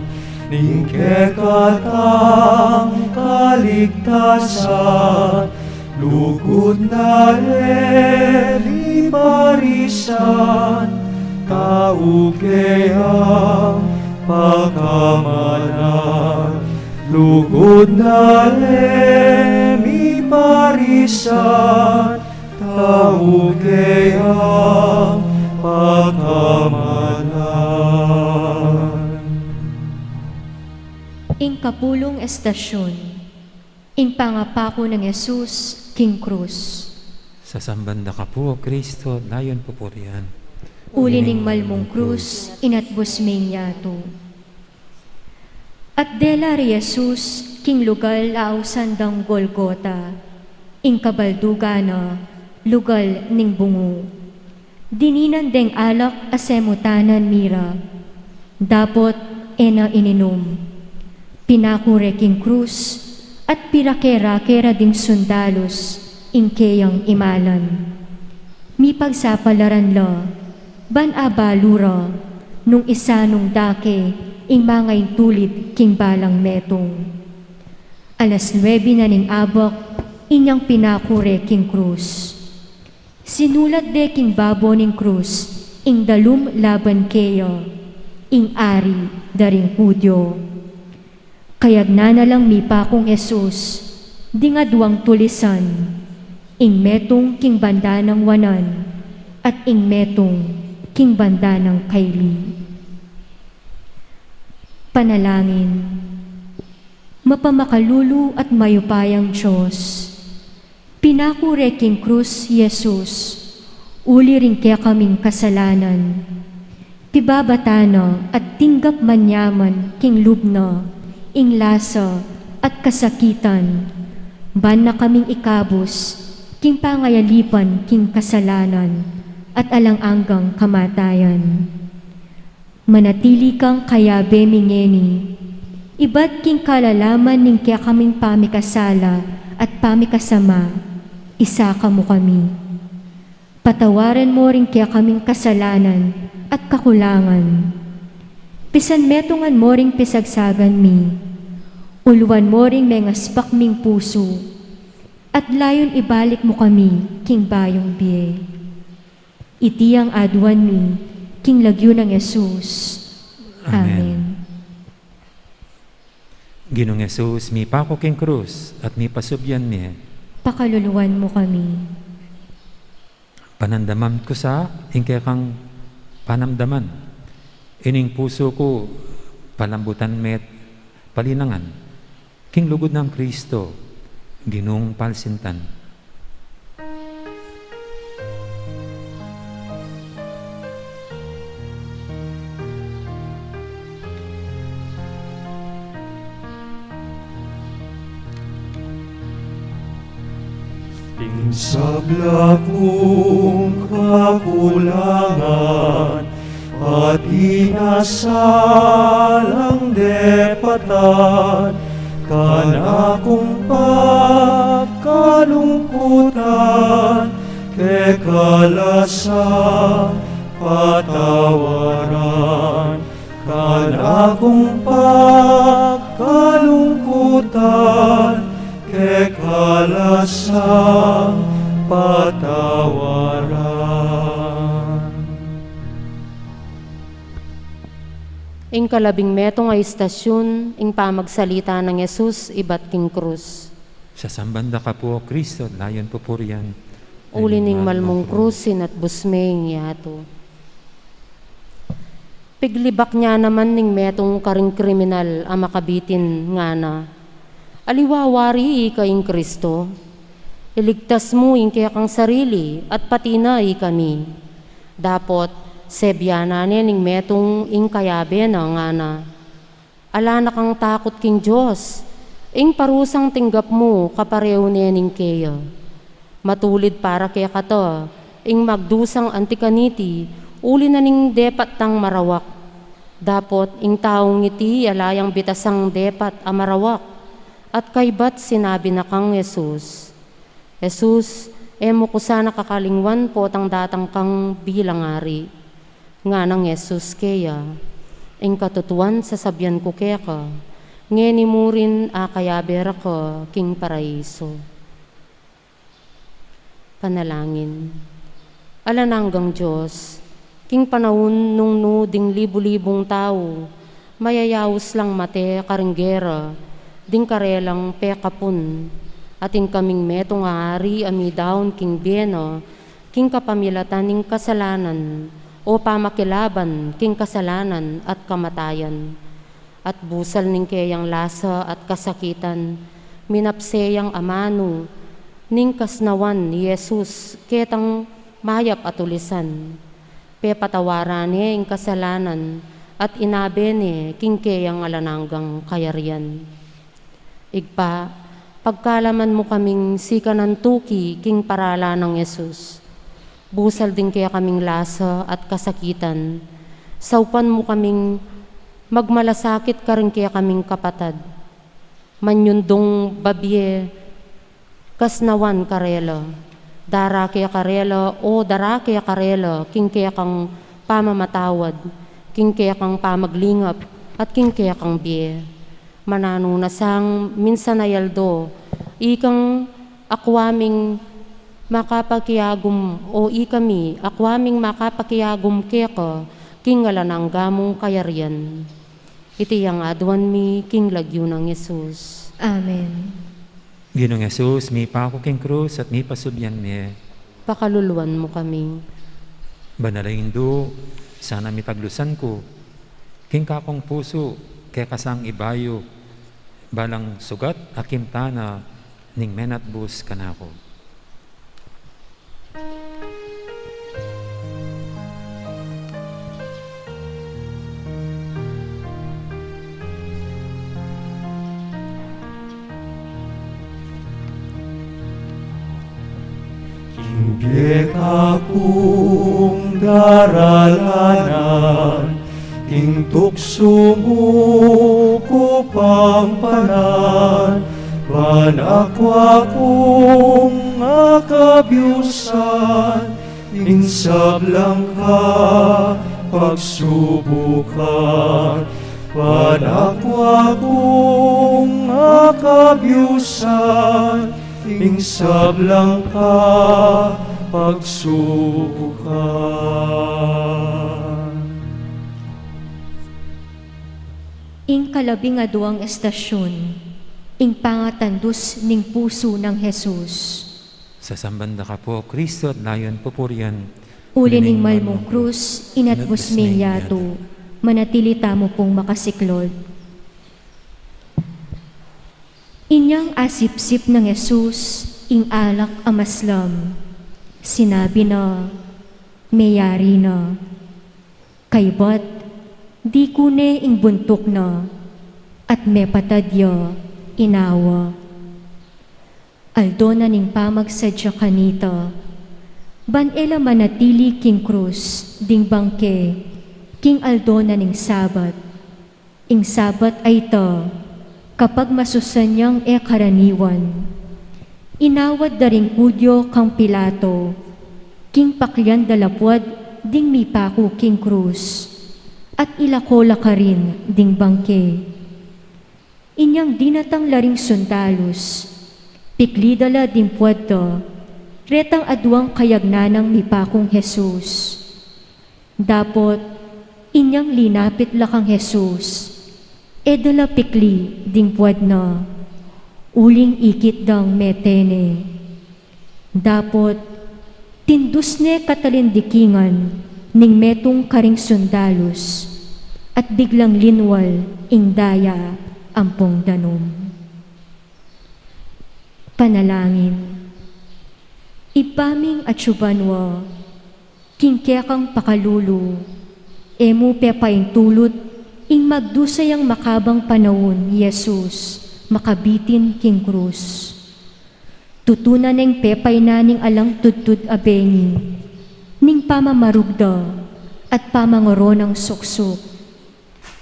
ning kekatang kaligtasan, lugud na le mi parisan, tau keyang pakamalan. Lugud na le mi parisan, tau keyang pakamalan. Ing kapulung estasyun. Ing pangapaku nang Jesus king krus. Sasamban da ka pu, O Kristo, layun pupurian. Uli ning malmung krus, inatbus me ing yatu. At dela ri Jesus king lugal a ausan dang Golgota, ing kabaldugan na lugal ning bungu. Dininan deng alak a semutanan mi ra, dapot e na ininum. Pinaku re king krus, at pirake-rake ra ding sundalus ing keyang imalan. Mipagsapalaran la, ban abalu ra nung isanung dake ing mangaintulid king balang metung. Alas nuebe na ning abak, inyang pinaku re king krus. Sinulat de king babo ning krus ing dalum laban keya, ing Ari da ring Judio. Kayagnan na lang mipakung Jesus, Ding aduang tulisan, ing metung king banda nang wanan, at ing metung king banda nang kaili. Panalangin. Mapamakalulu at mayupayang Dios, pinaku re king krus i Jesus, uli ring kekaming kasalanan. Pibabata na at tinggap man ya man king lub na ing lasa at kasakitan, ban na kaming ikabus king pangayalipan king kasalanan at alang anggang kamatayan. Manatili kang kayabe mi ngeni, ibat king kalalaman ning kekaming pamikasala at pamikasama, isaka mu kami. Patawaran mo ring kekaming kasalanan at kakulangan. Pisanmetungan mo ring pisagsagan mi. Uluan mo ring mengaspak ming pusu. At layun ibalik mu kami king bayung bie. Iti ang aduan mi king lagyu nang Jesus. Amen. Amen. Ginung Jesus, mipaku king krus at mipasubyan mi, pakaluluan mu kami. Panamdaman ku sa ing kekang panamdaman. Ining pusu ku palambutan me't palinangan king lugud nang Kristo, Ginung palsintan. Ing sabla kung kakulangan, pati na salang depatan, kanakung pagkalungkutan, keka la sa patawaran. Kanakung pagkalungkutan, keka la sa patawaran. Ing kalabing metung a istasyun, ing pamagsalita nang Jesus ibat king krus. Sasamban da ka pu, O Kristo, at layun pupurian. Uli ning malmung krus, sinatbus me ing yatu. Piglibak ne naman ning metung karing kriminal a makabitin, ngana, "Aliwa wari ika ing Kristo? Iligtas mu ing kekang sarili at pati na ikami." Dapot, sebianan ne ning metung ing kayabe na, ngana, "Ala na kang takut king Dios. Ing parusang tinggap mu kaparehu ne ning keya. Matulid para kekata ing magdusang anti kaniti, uli na ning depat tang marawak. Dapot ing taung iti ala yang bitasang depat a marawak." At kaybat sinabi na kang Jesus, "Jesus, e mu ku sana kakalingwan potang datang kang bilang ari." Nganang Jesus keya, "Ing katutuan sasabian ku keka, ngeni mu rin akayabe ra ka king paraiso." Panalangin. Alang anggang Dios, king panaun nung nu ding libu-libung tau mayayaus lang mate karing gera ding karelang pekapun, atin kaming metung a ari a midaun king bie na king kapamilatan ning kasalanan o pamakilaban king kasalanan at kamatayan. At busal ning keyang lasa at kasakitan, minapse yang amanu ning kasnawan i Jesus ketang mayap a tulisan. Pepatawaran ne ing kasalanan at inabe ne king keyang alang anggang kayarian. Ibpa, pagkalaman mu kaming sikanan tuki king paralan nang Jesus. Busal ding kekaming lasa at kasakitan, saupan mu kaming magmalasakit karing kekaming kapatad. Manyundung babie kasnawan karela. Darake karela o darake karela king kekang pamamatawad, king kekang pamaglingap, at king kekang bie. Mananu na sang minsan a aldo, ikang akwa ming makapakiagum o ikami akwa ming makapakiagum keka king alang angga mung kayarian. Iti yang aduan mi king lagyu nang Jesus. Amen. Ginung Jesus, mipaku king krus at mipasubyan mie. Pakaluluan mu kami. Banal a Indu, sana mitaglusan ku king kakung pusu, keka sang ibayu balang sugat a kimta na ning menatbus kanaku. King bie kakung daralanan, king tuksu mu ku pampanan, ban aku akung akabiusan, ing sablang kapagsubukan, ban aku akung akabiusan, ing sablang kapagsubukan. Ing kalabing aduang estasyun, ing pangatandus ning pusu nang Jesus. Sasamban da ka pu, Kristu, at layun pupurian. Uli ning mal mung krus, inatbus me ing yatu, manatili tamu pung makasiklod. Inyang asipsip nang Jesus ing alak a maslam, sinabi na, "Meyari na." Kaybat, di ku ne ing buntuk na, at mepatad ya inawa. Aldo na ning pamagsadya kanita, ban e la manatili king krus ding bangke king aldo na ning Sabat. Ing Sabat a ita, kapagmasusan yang e karaniwan, inawad da ring Judio kang Pilato, king paklian da la pwad ding mipaku king krus, at ilako la karin ding bangke. Inyang dinatang la ring sundalus, pikli da la ding pwad da retang aduang kayagnan nang mipakung Jesus. Dapot, inyang linapit la kang Jesus, e da la pikli ding pwad na, uling ikit dang mete ne. Dapot, tindus ne katalindikingan ning metung karing sundalus, at biglang linwal ing daya ampong danum. Panalangin. Ibpa ming atsu banua, king kekang pakalulu, e mu pepaintulut ing magdusa yang makabang panaun i Jesus makabitin king krus. Tutu na neng pepainan ning alang tudtud a bengi ning pamamarugda at pamangoronang suksuk,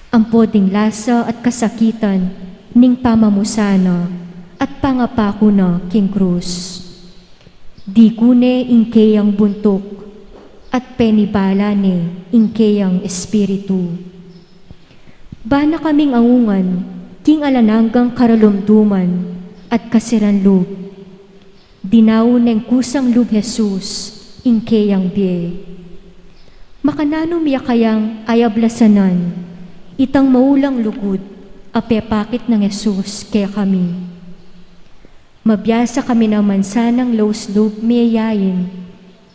ampo ding lasa at kasakitan ning pamamusa na at pangapaku na king krus. Di ku ne ing keyang buntuk, at penibala ne ing keyang espiritu. Ba na kaming aungan king alang anggang karalumduman at kasiran lub. Dinaun neng kusang lub Jesus ing keyang bie. Makananu mi kayang ayablasanan itang maulang lugud a pepakit nang Jesus kekami? Mabiasa kami naman sanang laus lub meyayain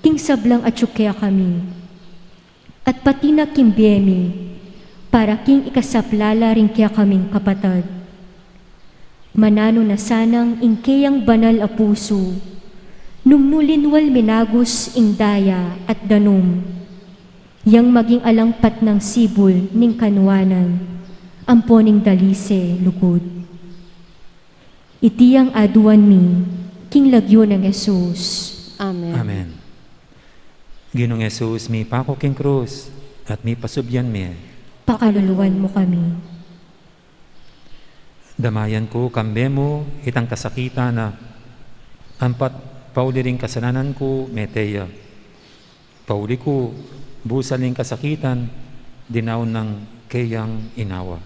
king sablang atsu kekami, at pati na king bie mi, para king ikasaplala ring kekaming kapatad. Mananu na sanang ing keyang banal a pusu, nung nu linwal minagus ing daya at danum, yang maging alang patnang sibul ning kanuanan, ampo ning dalise lugud. Iti yang aduan mi king lagyu nang Jesus. Amen. Amen. Ginung Jesus, mipaku king krus at mipasubyan mi. Pakaluluan mu kami. Damayan ku kambe mu itang kasakitan na, ampat pauli ring kasalanan ku mete ya. Pauli ku, busal ing kasakitan, dinaun nang keyang inawa.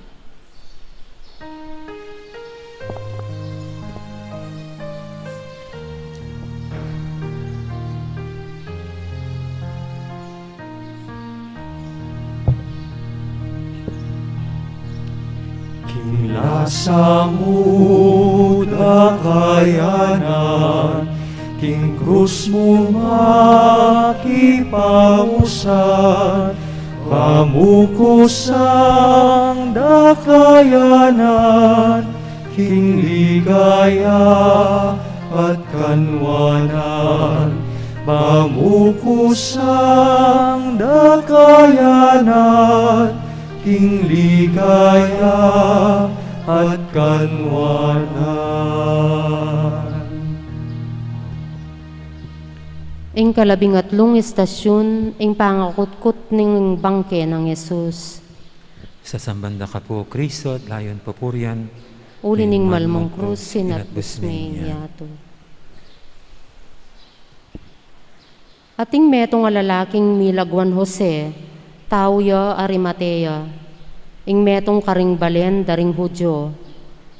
King lasa mu da ka Kayanan, king krus mu makipamusan, ba mu kusang da kayanan, king ligaya at kanwanan, ba mu kusang da kayanan, king ligaya at kanwanan. Ing kalabing atlung istasyun, ing pangakutkut ning bangke nang Jesus. Sasamban da ka pu, Kristo, at layun pupurian, uli ning malmung krus, inatbus me ing yatu. Ating metung a lalaking milagwan Jose, tau ya Arimatea, ing metung karing balen da ring Judio.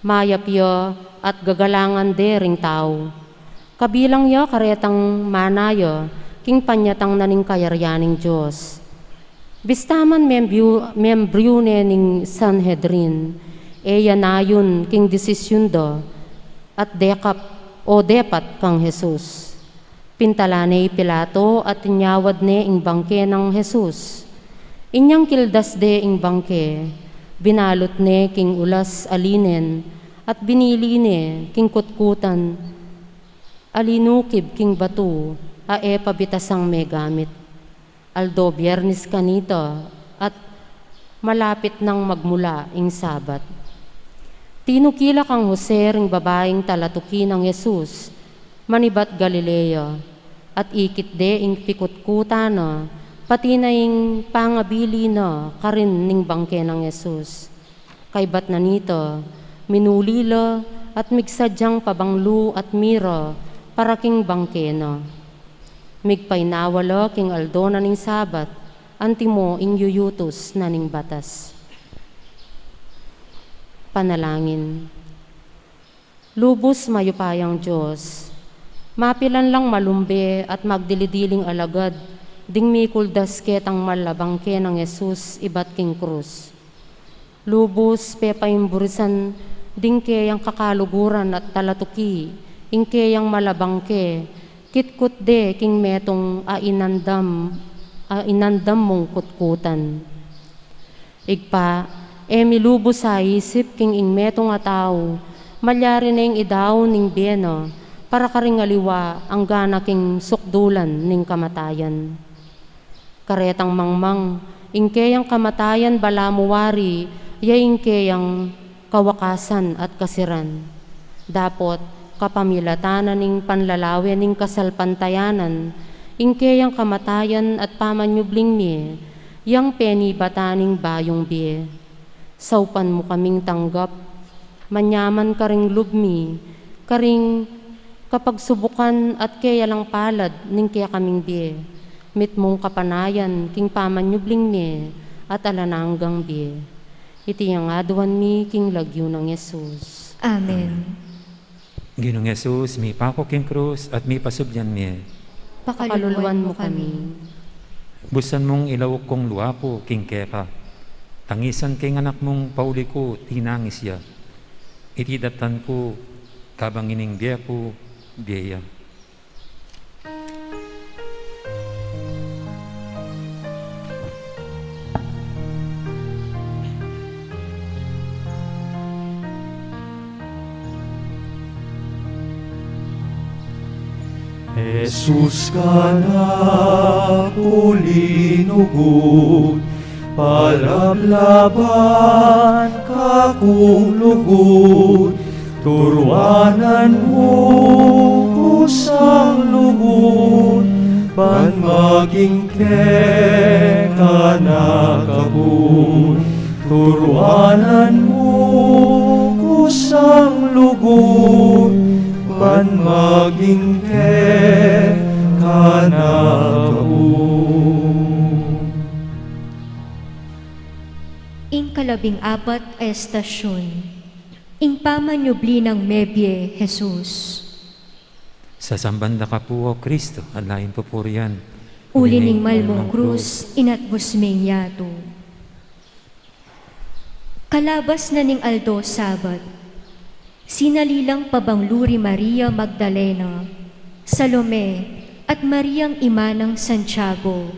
Mayap ya at gagalangan de ring tau. Kabilang ya karetang manaya king panyatang na ning kayarian ning Dios. Bista man membiu-, membru ne ning Sanhedrin, e ya nayun king desisyun da, at dekap o depat kang Jesus. Pintalan ne i Pilato at inyawad ne ing bangke nang Jesus. Inyang kildas de ing bangke, binalut ne king ulas a linen, at binili ne king kutkutan a linukib king batu a e pa bitasang megamit. Aldo Biernis kanita, at malapit nang magmula ing Sabat. Tinuki la kang Jose ring babaing talatuki nang Jesus, manibat Galilea, at ikit de ing pikutkutan na, pati na ing pangabili na karin ning bangke nang Jesus. Kaybat na nita, minuli la at migsadyang pabanglu at mira para king bangke na. Migpainawa la king aldo na ning Sabat, antimo ing yuyutus na ning batas. Panalangin. Lubus mayupayang Dios, mapilan lang malumbe at magdili-diling alagad ding mikuldas ketang mal a bangke nang Jesus ibat king krus. Lubus pepaimburisan ding keyang kakaluguran at talatuki ing keyang mal a bangke, kitkut de king metung a inandam, a inandam mung kutkutan. Ibpa, e mi lubus aisip king ing metung a tau malyari neng idaun ing bie na para karing aliwa anggana king sukdulan ning kamatayan. Karetang mangmang, ing keyang kamatayan balamu wari ya ing keyang kawakasan at kasiran. Dapot kapamilatan na ning panlalawe ning kasalpantayanan, ing keyang kamatayan at pamanyubling mie, yang penibatan ning bayung bie. Saupan mu kaming tanggap, manyaman karing lub mi, karing kapagsubukan at keya lang palad ning kekaming bie, mitmung kapanayan king pamanyubling mie at alang anggang bie. Iti yang aduan mi king lagyu nang Jesus. Amen. Ginung Jesus, mipaku king krus at mipasubyan mie. Pakaluluan mu kami. Busan mung ilauk kung lua ku king keka, tangisan king anak mung pauli ku tinangis ya. Iti daptan ku, kabang ining bie ku, bie ya. Jesus, kanaku linugud, palablaban ka kung lugud, turuanan mu ku sang lugud, ban maging keka na kabud. Turuanan mu ku sang lugud, ban maging keka na kabud. Ing kalabing apat a estasyun. Ing pamanyubli nang mebie Jesus. Sasamban da ka pu, O Kristo, at layun pupurian. Uli ning malmung krus, inatbus ming yatu. Kalabas na ning aldo Sabat, Sinali lang pabanglu ri Maria Magdalena, Salome, at Mariang ima nang Santiago,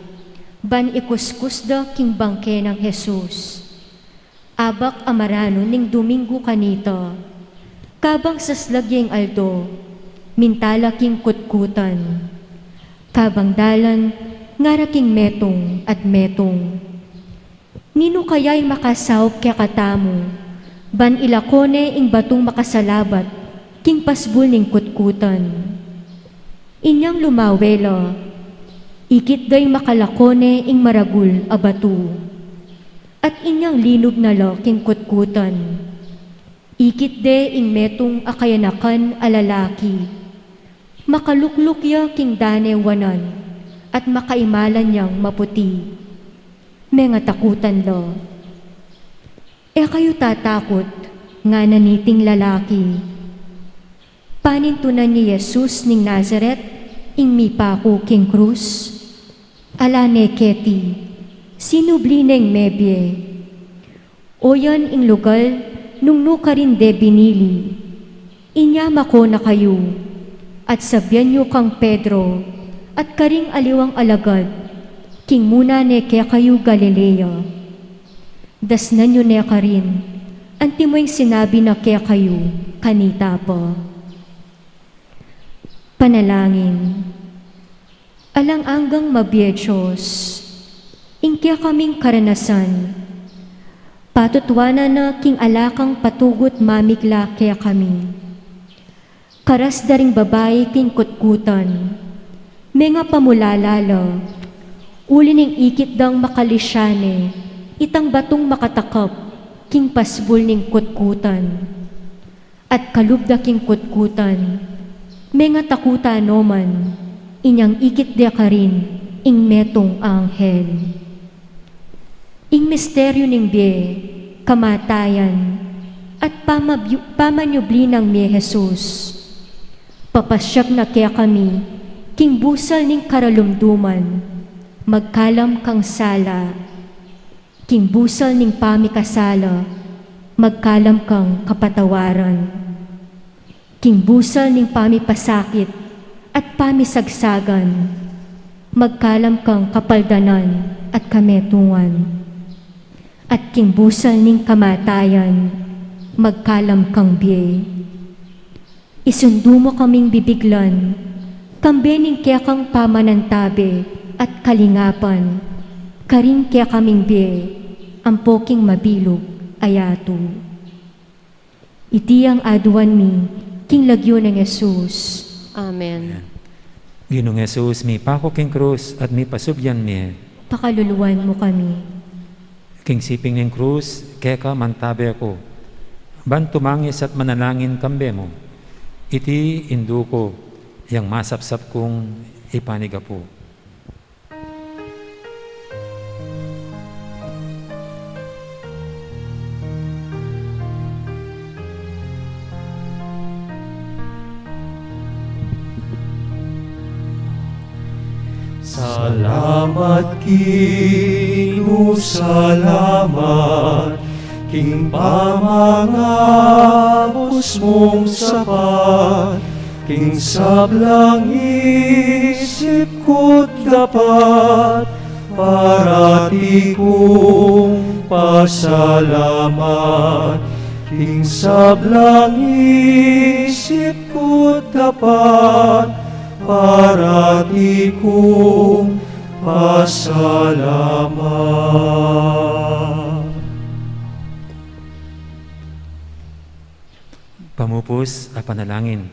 ban ikuskus da king bangke nang Jesus. Abak a maranu ning Domingu kanita, kabang saslag ya ing aldo, minta la king kutkutan. Kabang dalan, ngara king metung at metung, "Ninu kaya ing makasaup kekatamu, ban ilako ne ing batung makasalabat king pasbul ning kutkutan?" Inyang lumawe la, ikit da ing makalako ne ing maragul a batu, at inyang linub na la king kutkutan. Ikit de ing metung a kayanakan a lalaki. Makalukluk ya king dane wanan, at makaimalan yang maputi. Mengatakutan la. "E kayu tatakut," ngana niting lalaki. Panintunan ne i Jesus ning Nazaret, ing mipaku king krus. Ala ne keti, sinubli neng mebie. Oyan ing lugal nung nu karin de binili. Inya mako na kayu, at sabian yu kang Pedro, at karing aliwang alagad, king muna ne kekayu Galilea. Dasnan yu ne karin, antimo ing sinabi na kekayu kanita pa. Panalangin. Alang anggang mabie Dios, ing kekaming karanasan, patutuanan na king ala kang patugut mamigla kekami. Karas da ring babai king kutkutan, mengapamulala la, uli ning ikit dang makalisya ne itang batung makatakap king pasbul ning kutkutan. At kalub da king kutkutan, mengatakutan no man, inyang ikit de karin ing metung a anghel. Ing misteryu ning bie, kamatayan, at pamabyu-, pamanyubli nang mie Jesus, papasyag na kekami king busal ning karalumduman, magkalam kang sala, king busal ning pamikasala, magkalam kang kapatawaran. King busal ning pamipasakit at pamisagsagan, magkalam kang kapaldanan at kametungan. At king busal ning kamatayan, magkalam kang bie. Isundu mu kaming bibiglan, kambe ning kekang pamanantabe at kalingapan, karing kekaming bie, ampo king mabilug a yatu. Iti ing aduan mi king lagyu nang Jesus. Amen. Amen. Ginung Jesus, mipaku king krus at mipasubyan mie, pakaluluan mu kami. King siping ning krus, keka mantabe ku, ban tumangis at manalangin kambe mu. Iti indu ku, yang masapsap kung ipanigapu. Salamat, Ginu, salamat, king pamangabus mung sapat, king sablang isip ku't dapat, parati kung pasalamat, king sablang isip ku't dapat, parati kung pasalamat. Pamupus a panalangin.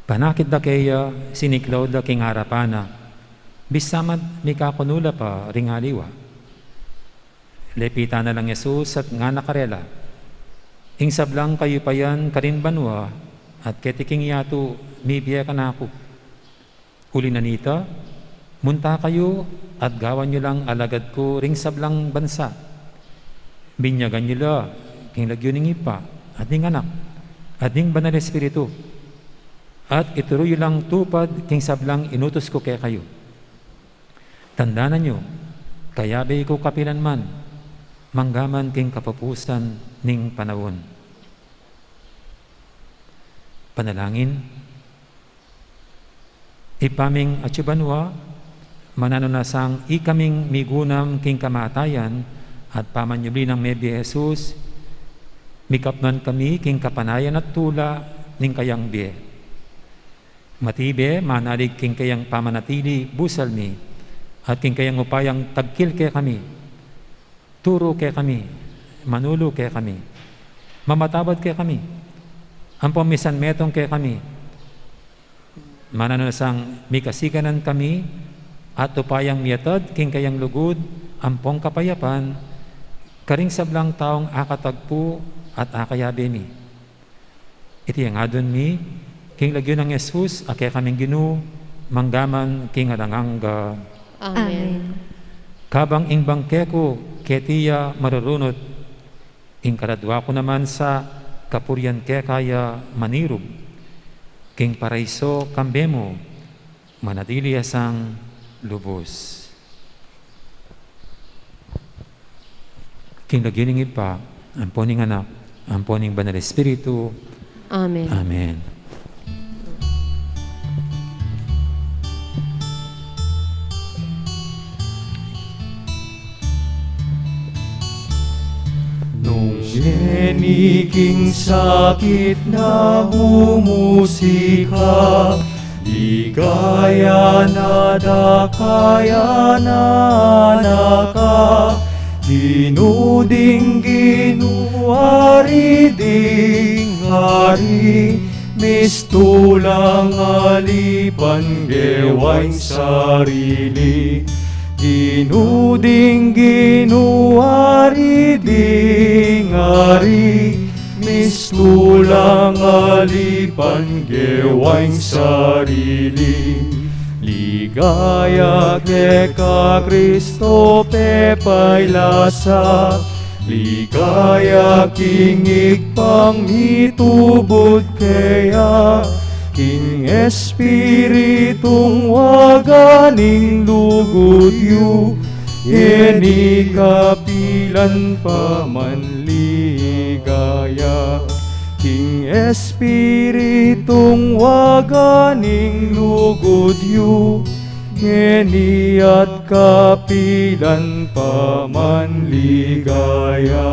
Panakit da keya, siniklaud da king arapan na, bisa man mikakunu la pa ring aliwa. Lepitan na lang Jesus at ngana karela, ing sablang kayupayan karin banua at keti king yatu mibie kanaku. Uli na nita, munta kayu at gawan yu lang alagad ku ring sablang bansa. Binyagan yu la king lagyu ning Ibpa, at ning Anak, at ning Banal Espiritu, at ituru yu lang tupad king sablang inutus ku kekayu. Tandanan yu, kayabe ku kapilan man, manggaman king kapupusan ning panaun. Panalangin. Ibpa ming atsu banua, mananu na sang ikaming migunam king kamatayan at pamanyubli nang mebie Jesus, mikapnuan kami king kapanayan at tula ning kayang bie. Matibe, manalig king kayang pamanatili busal mi, at king kayang upayang tagkil kekami, turu kekami, manulu kekami, mamatawad kekami, ampong misan metung kekami, mananu na sang mikasikanan kami, at upayang miatad king kayang lugud ampong kapayapan, karing sablang taung akatagpu at akayabe mi. Iti ing adwan mi, king lagyu nang Jesus, a kekaming Ginu, manggaman king alang angga. Amen. Amen. Kabang ing bangke ku keti ya marurunut, ing kaladua ku naman sa kapurian keka ya manirub, king paraiso kambe mu, manatili ya sang lubus. King lagyu ning Ibpa, ampo ning Anak, ampo ning Banal Espiritu. Amen. Amen. Nung ngeni king sakit na mumusika, ligaya na da kaya na naka, Ginu ding Ginu, Ari ding Ari, mistulang alipan gewa ing sarili. Ginu ding Ginu, Ari ding Ari, mistulang alipan gewa ing sarili. Ligaya keka Kristo pepailasa, ligaya king Ibpang mitubud keya, king Espiritung waga ning lugud yu, ngeni kapilan pa man ligaya. King Espiritung waga ning lugud yu, ngeni at kapilan pa man ligaya.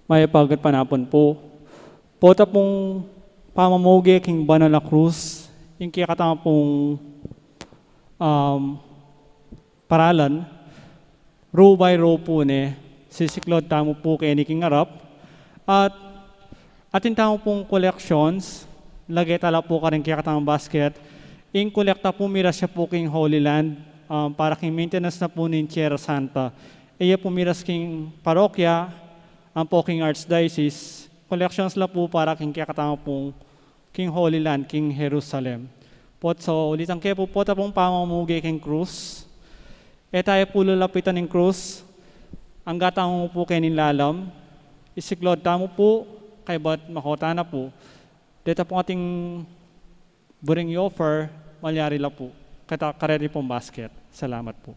Mayap a gatpanapun pu. Pota pung pamamuge king banal a krus, ing kekatamu pung, um, paralan, row by row pu ne, sisiklaud tamu pu keni king arap, at atin tamu pung collections, lage ta la pu karing kekatamung basket, ing kolekta pu miras ya pu king Holy Land, um, para king maintenance na pu ning Tierra Santa. E ya pu miras king parokya, ampo king Archdiocese, collections la pu para king kekatamu pung king Holy Land, king Jerusalem. Potso, ulitan ke pu, pota pung pamamuge king krus. E tamu pu lalapitan ing krus, angga tamu pu keni lalam, isiklaud tamu pu, kaybat makota na pu. Deta pung atin buring i-offer, malyari la pu. Keta kareti pung basket. Salamat pu.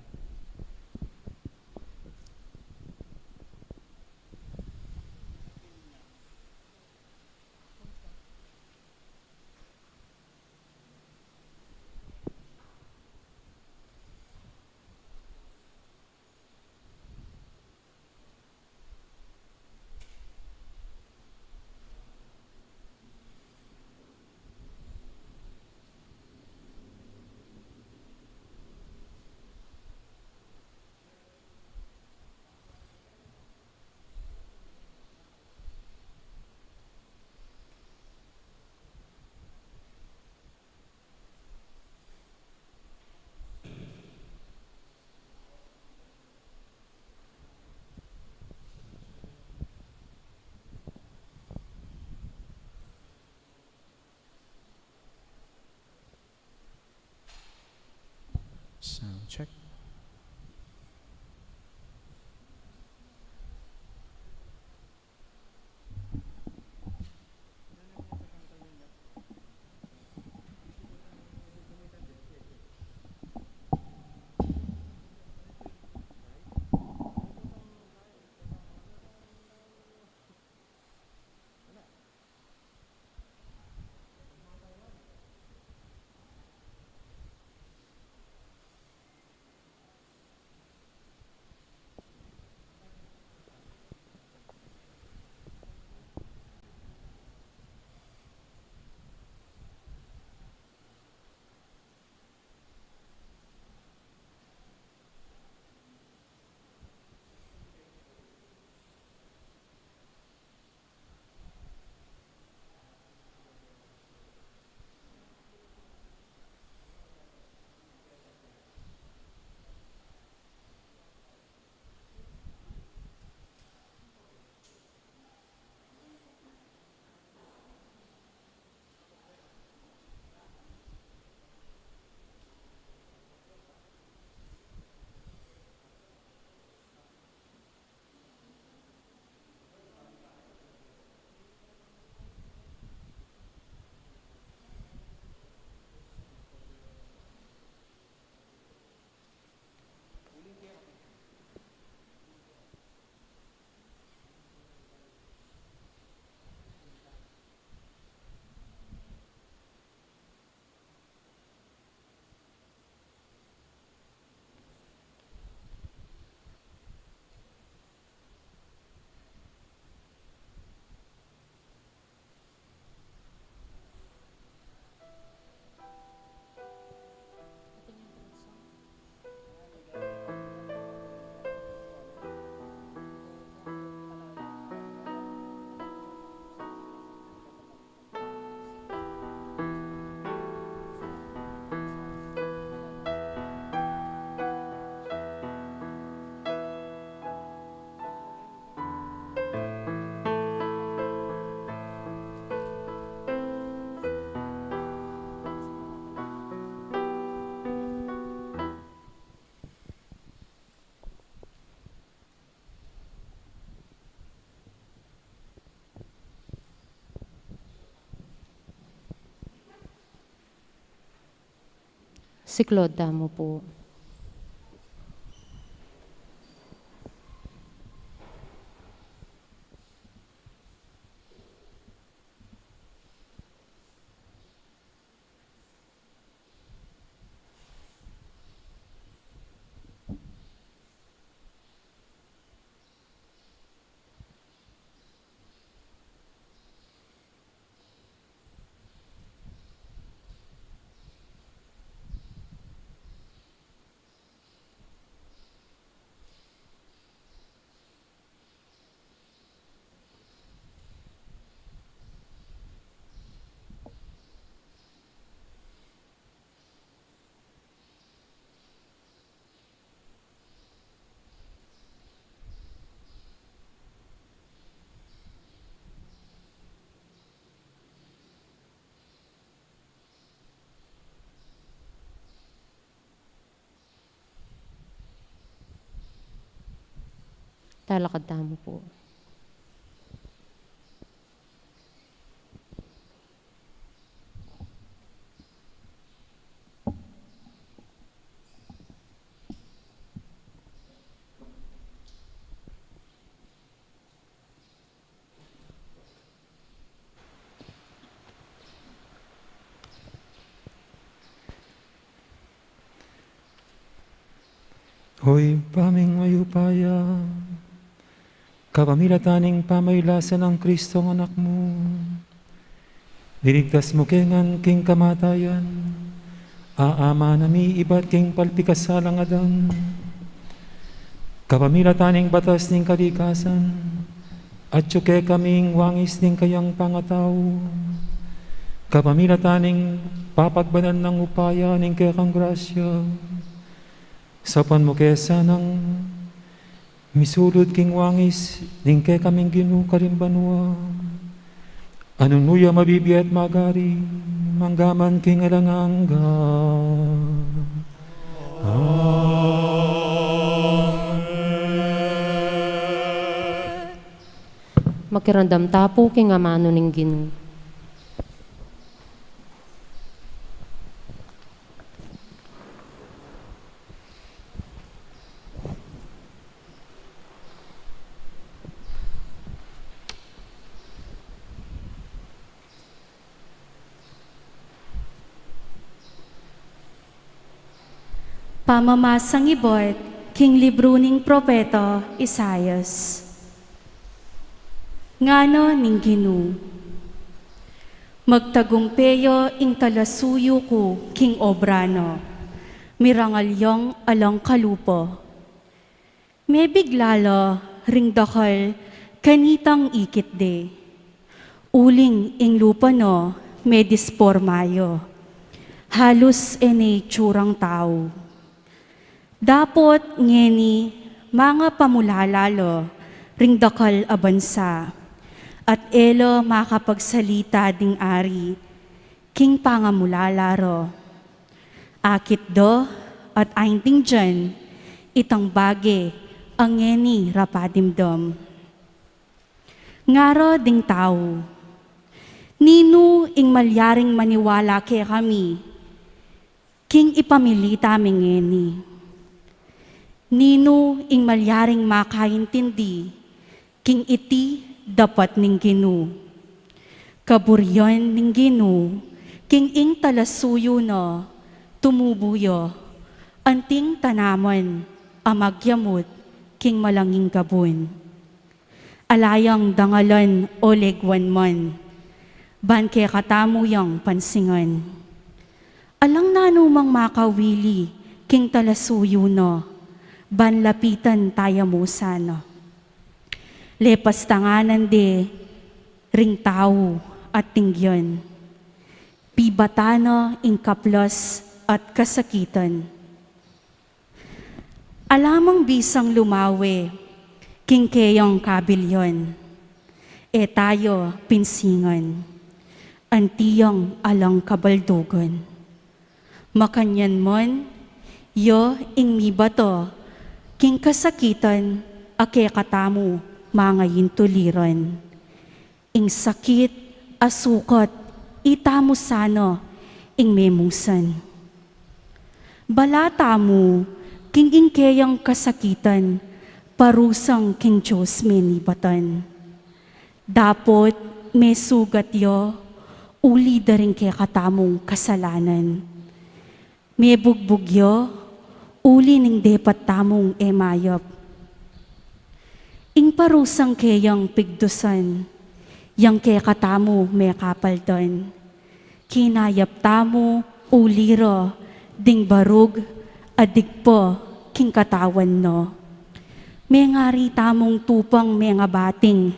Sound check. Siklaud tamu pu. Talakad tamu pu. O Ibpa ming mayupaya, kapamilatan ning pamagkasakit nang Kristong Anak mu, iligtas mu kami ngan king kamatayan, aamanu mi ibat king pepikasala nang adan. Kapamilatan ning batas ning kalikasan, atyu kekami ing wangis ning kayang pangatau. Kapamilatan ning pepagbanal nang upaya ning kekang grasya, saupan mu kami sanang misulud king wangis ning kekaming Ginu karin banua, a nung nuya mabibie at magari, mangga man king alang angga. Amen. Makiramdam ta pu king amanu ning Ginu. Pamamasang ibat king libru ning propeta Isaias. Ngana ning Ginu, magtagumpe ya ing talasuyu ku king obra na, mirangal yang alang kalupa. Mebigla la ring dakal kanitang ikit de. Uling ing lupa na medisporma ya. Halus e ne itsurang tau. Dapot ngeni mangapamulala la ring dakal a bansa, at e la makapagsalita ding ari king pangamulala ra. Akit da at aintindian itang bage a ngeni ra padimdam. Ngara ding tau, ninu ing malyaring maniwala kekami king ipamilita mi ngeni? Ninu ing malyaring makaintindi king iti dapat ning Ginu? Kaburian ning Ginu king ing talasuyu na tumubu ya, anting tanaman a magyamut king malanging gabun. Ala yang dangalan o legwan man, ban kekatamu yang pansingan. Alang nanumang makawili king talasuyu na, ban lapitan taya mu sana. Lepas tanganan de ring tau at tinggian, pibatan na ing kaplas at kasakitan. Ala mang bisang lumawe king keyang kabilian, e taya pinsingan, anti yang alang kabaldugan. Makanyan man, ya ing mibata king kasakitan a kekatamu mangaintuliran. Ing sakit a sukat, itamu sana ing memusan. Bala tamu king ing keyang kasakitan, parusang king Dios menibatan. Dapot mesugat ya uli da ring kekatamung kasalanan. Mebugbug ya uli ning depat tamung e mayap. Ing parusang keyang pigdusan, yang kekatamu mekapaldan. Kinayap tamu uli ra ding barug a digpa king katawan na. Mengari tamung tupang mengabating,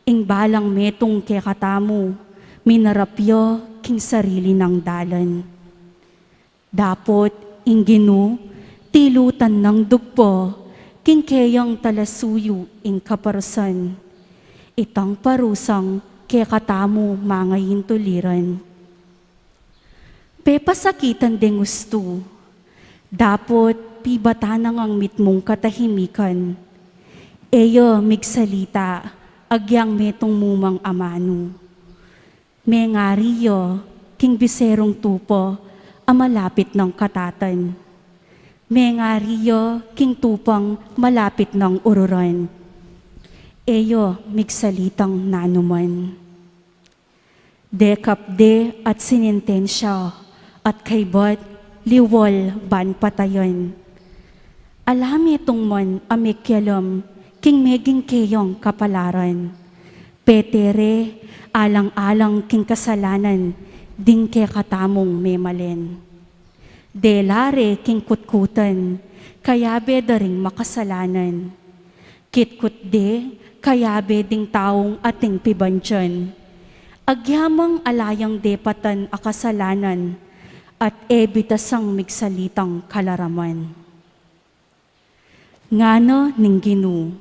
ing balang metung kekatamu, minarap ya king sarili nang dalan. Dapot ing Ginu, tilutan nang dugpa king keyang talasuyu ing kaparusan. Itang parusang kekatamu mangaintuliran. Pepasakitan deng ustu, dapot pibatan na ngang mitmung katahimikan. E ya migsalita agyang metung mu mang amanu. Mengari ya king biserung tupa a malapit nang katatan. Mengari ya king tupang malapit nang ururan. E ya migsalitang nanuman. Dekap de at sinentensya at kaybat liwal ban patayan. Ala metung man a mekialam king meging keyang kapalaran. Pete re alang-alang king kasalanan ding kekatamung memalen. Dela re king kutkutan, kayabe da ring makasalanan. Kitkut de, kayabe ding taung ating pibandian. Agyamang ala yang depatan a kasalanan, at e bitasang migsalitang kalaraman. Ngana ning Ginu,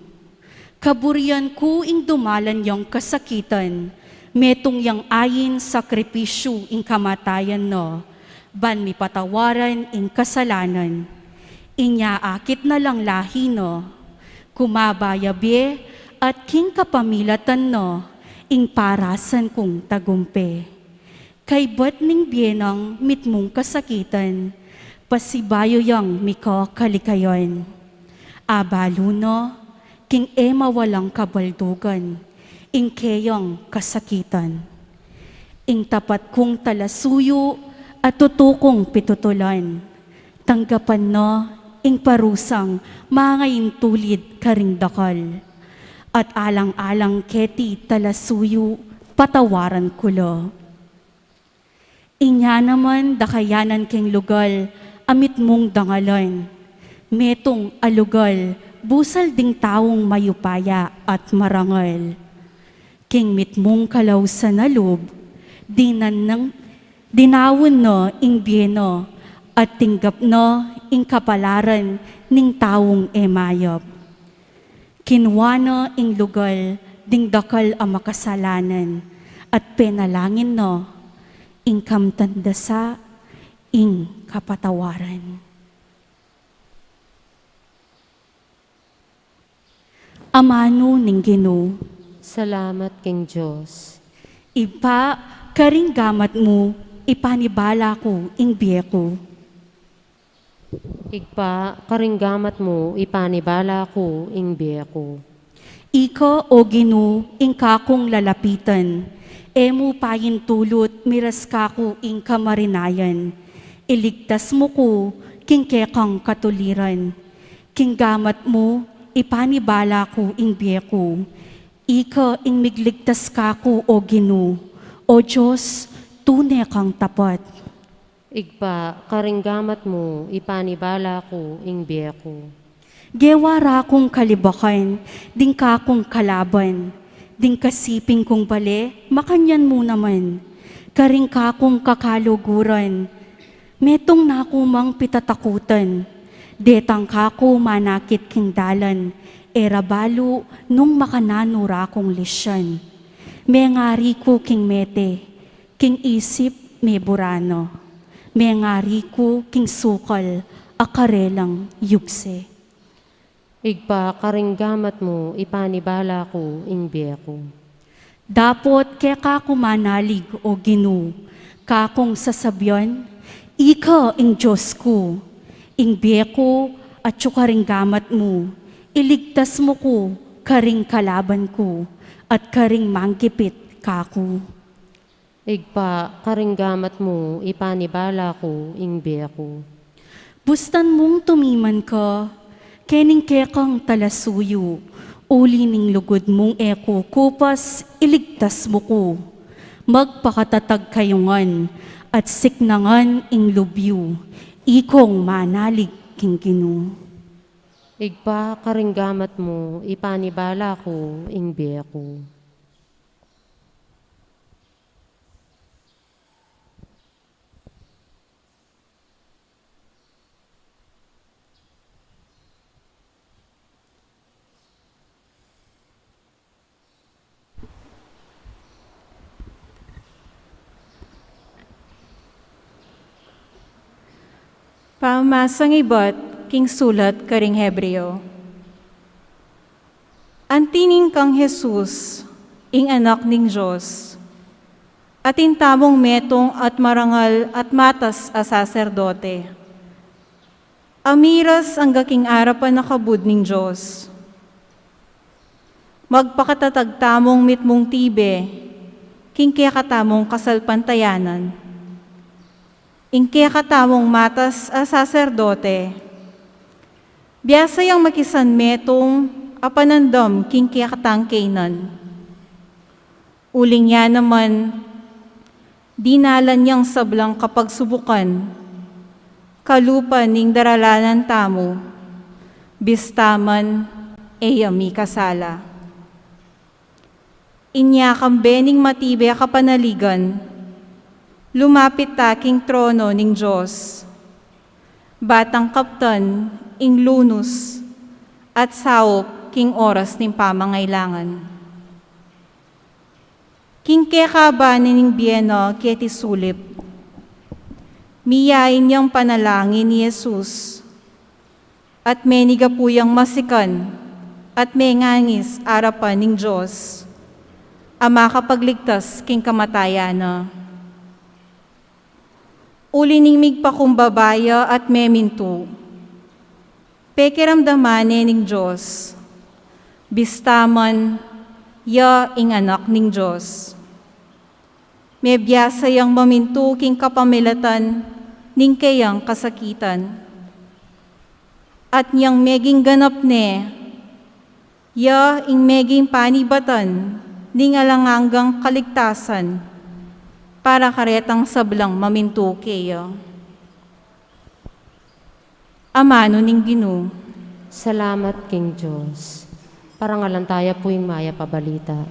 kaburian ku ing dumalan yang kasakitan, metung yang ain sakripisyu ing kamatayan na, ban mipatawaran ing kasalanan. Inya akit na lang lahi na, kumaba ya bie at king kapamilatan na, ing parasan kung tagumpe. Kaybat ning bie nang mitmung kasakitan, pasibayu yang mika kalikayan. Abalu na, king e mawalang kabaldugan, ing keyang kasakitan. Ing tapat kung talasuyu, at tutu kung pitutulan. Tanggapan na, ing parusang mangaintulid karing dakal. At alang-alang keti talasuyu, patawaran ku la. Inya naman dakayanan king lugal a mitmung dangalan. Metung a lugal, busal ding taung mayupaya at marangal. King mitmung kalausan a lub, dinan nang, dinaun na ing bie na, at tinggap na ing kapalaran ning taung e mayap. Kinua na ing lugal ding dakal a makasalanan, at penalangin na ing kamtan da sa ing kapatawaran. Amanu ning Ginu. Salamat king Dios. Ibpa, karing gamat mu, ipanibala ku ing bie ku. Ibpa, karing gamat mu, ipanibala ku ing bie ku. Ika, O Ginu, ing kakung lalapitan, e mu paintulut miras kaku ing kamarinayan. Iligtas mu ku king kekang katuliran. King gamat mu, ipanibala ku ing bie ku. Ika ing migligtas kaku, O Ginu. O Dios, tune kang tapat. Ibpa, karing gamat mu, ipanibala ku ing bie ku. Gewa ra kung kalibakan ding kakung kalaban, ding kasiping kung bale, makanyan mu naman. Karing kakung kakaluguran, metung na ku mang pitatakutan. Detang kaku manakit king dalan, e ra balu nung makananu ra kung lisyan. Mengari ku king mete, king isip mebura na. Mengari ku king sukal a karelang yugse. Ibpa, karing gamat mu, ipanibala ku ing bie ku. Dapot keka ku manalig, O Ginu, kakung sasabian, ika ing Dios ku. Ing bie ku atyu karing gamat mu, iligtas mu ku karing kalaban ku at karing manggipit kaku. Ibpa, karing gamat mu, ipanibala ku ing bie ku. Bustan mung tumiman ka kening kekang talasuyu, uli ning lugud mung e ku kupas, iligtas mu ku. Magpakatatag kayu ngan at siknangan ing lub yu, ikong manalig king Ginu. Ibpa, karing gamat mu, ipanibala ku ing bie ku. Pamamasang ibat king sulat karing Hebreo. Anti ning kang Jesus, ing Anak ning Dios, atin tamung metung at marangal at matas a saserdote. Amiras angga king arapan a kabud ning Dios. Magpakatatag tamung mitmung tibe king kekatamung kasalpantayanan. Ing kekatamung matas a saserdote, biasa yang makisan metung a panandam king kekatang kaynan. Uling ya naman, dinalan yang sablang kapagsubukan, kalupa ning daralanan tamu, bista man e ya mikasala. Inya kambe ning matibe a kapanaligan, lumapit ta king trono ning Dios, ba tang kaptan ing lunus at saup king oras ning pamangailangan. King kekaba na ning bie na keti sulip, miyain yang panalangin i Jesus, at menigapu yang masikan at mengangis arapan ning Dios a makapagligtas king kamatayan na. Uli ning migpakumbaba ya at memintu, pekiramdaman ne ning Dios, bista man ya ing Anak ning Dios. Mebiasa yang mamintu king kapamilatan ning keyang kasakitan. At nyang meging ganap ne, ya ing meging panibatan ning alang anggang kaligtasan para karetang sablang mamintu keya. Amanu ning Ginu. Salamat king Dios. Parangalan taya pu ing mayap a balita.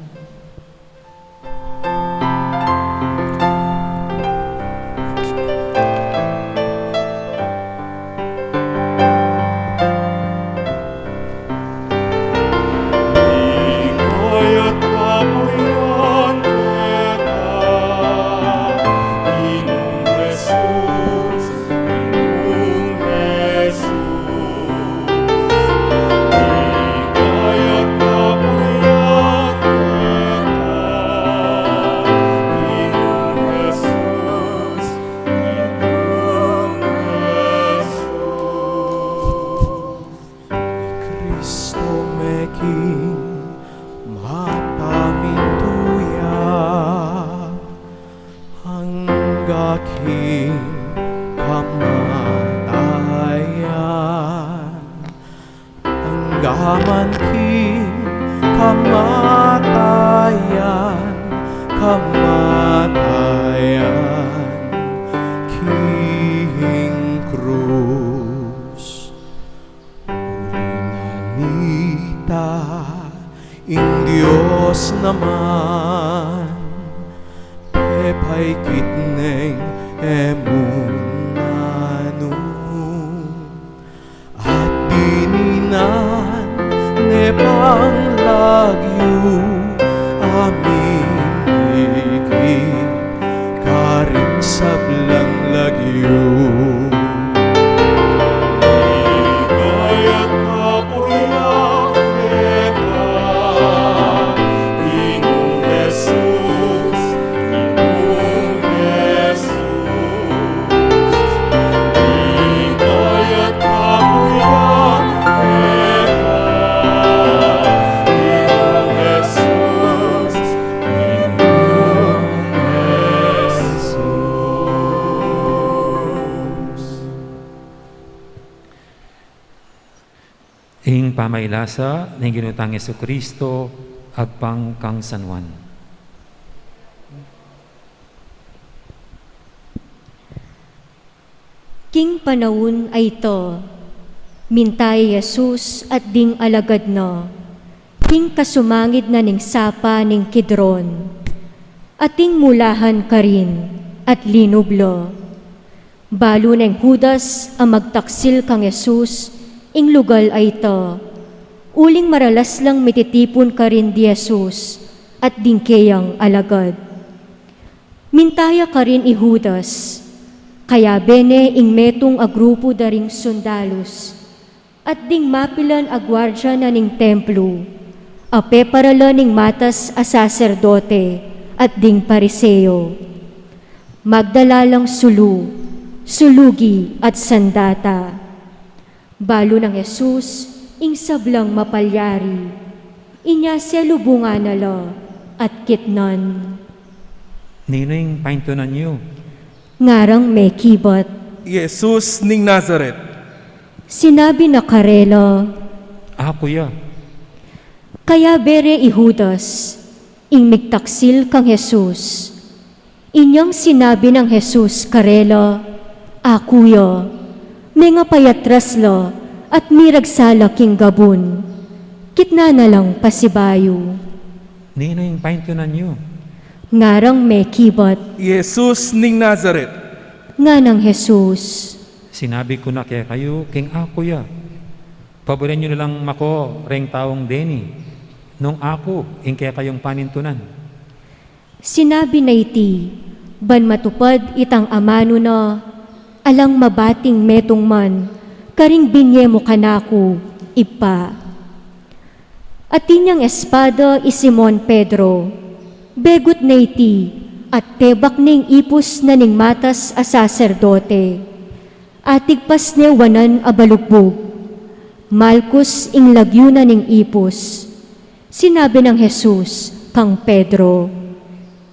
Kristo meking mapamintu ya angga king kamatayan, angga man king kamatayan, kamatayan king krus. Uli na nita, ing Dios naman, pepaikit neng e mu nanu. At dininan ne pang lagyu, a mimikit karing sablang lagyu. Ligaya at kapurian keka, Ginung Jesus, Ginung Jesus. Ing pamailasa ning Ginu tang Jesucristo agpang kang San Juan. King panaun a ita, minta i Jesus at ding alagad na king kasumangid na ning sapa ning Kidron, ating mulahan karin at linub la. Balu neng Judas a magtaksil kang Jesus ing lugal a ita, uling maralas lang mititipun karin di Jesus at ding keyang alagad. Minta ya karin i Judas, kayabe ne ing metung a grupu da ring sundalus at ding mapilan a guardia na ning templo, A peparalan ning matas a saserdote at ding Pariseo. Magdala lang sulu, sulugi at sandata. Balu nang Jesus ing sablang mapalyari. Inya selubungan na la at kitnan. Ninu ing paintunan yu? Ngarang mekibat. Jesus ning Nazaret. Sinabi na karela, Aku ya. Kayabe re i Judas, ing migtaksil kang Jesus. Inyang sinabi nang Jesus karela, Aku ya. Mengapayatras la at miragsa la king gabun. Kitnan na lang pasibayu. Ninu ing paintunan yu? Ngarang mekibat. Jesus ning Nazaret. Nganang Jesus. Sinabi ku na kekayu king aku ya. Paburen yu na lang mako reng taung deni, nung aku ing kekayung panintunan. Sinabi na iti, ban matupad itang amanu na, alang mabating metung man karing binye mu kanaku, Ibpa. Atin yang espada i Simon Pedro, begut na iti, at tebak ning ipus na ning matas a saserdote. Atigpas ne wanan a balugbug. Malkus ing lagyu na ning ipus. Sinabi nang Jesus kang Pedro,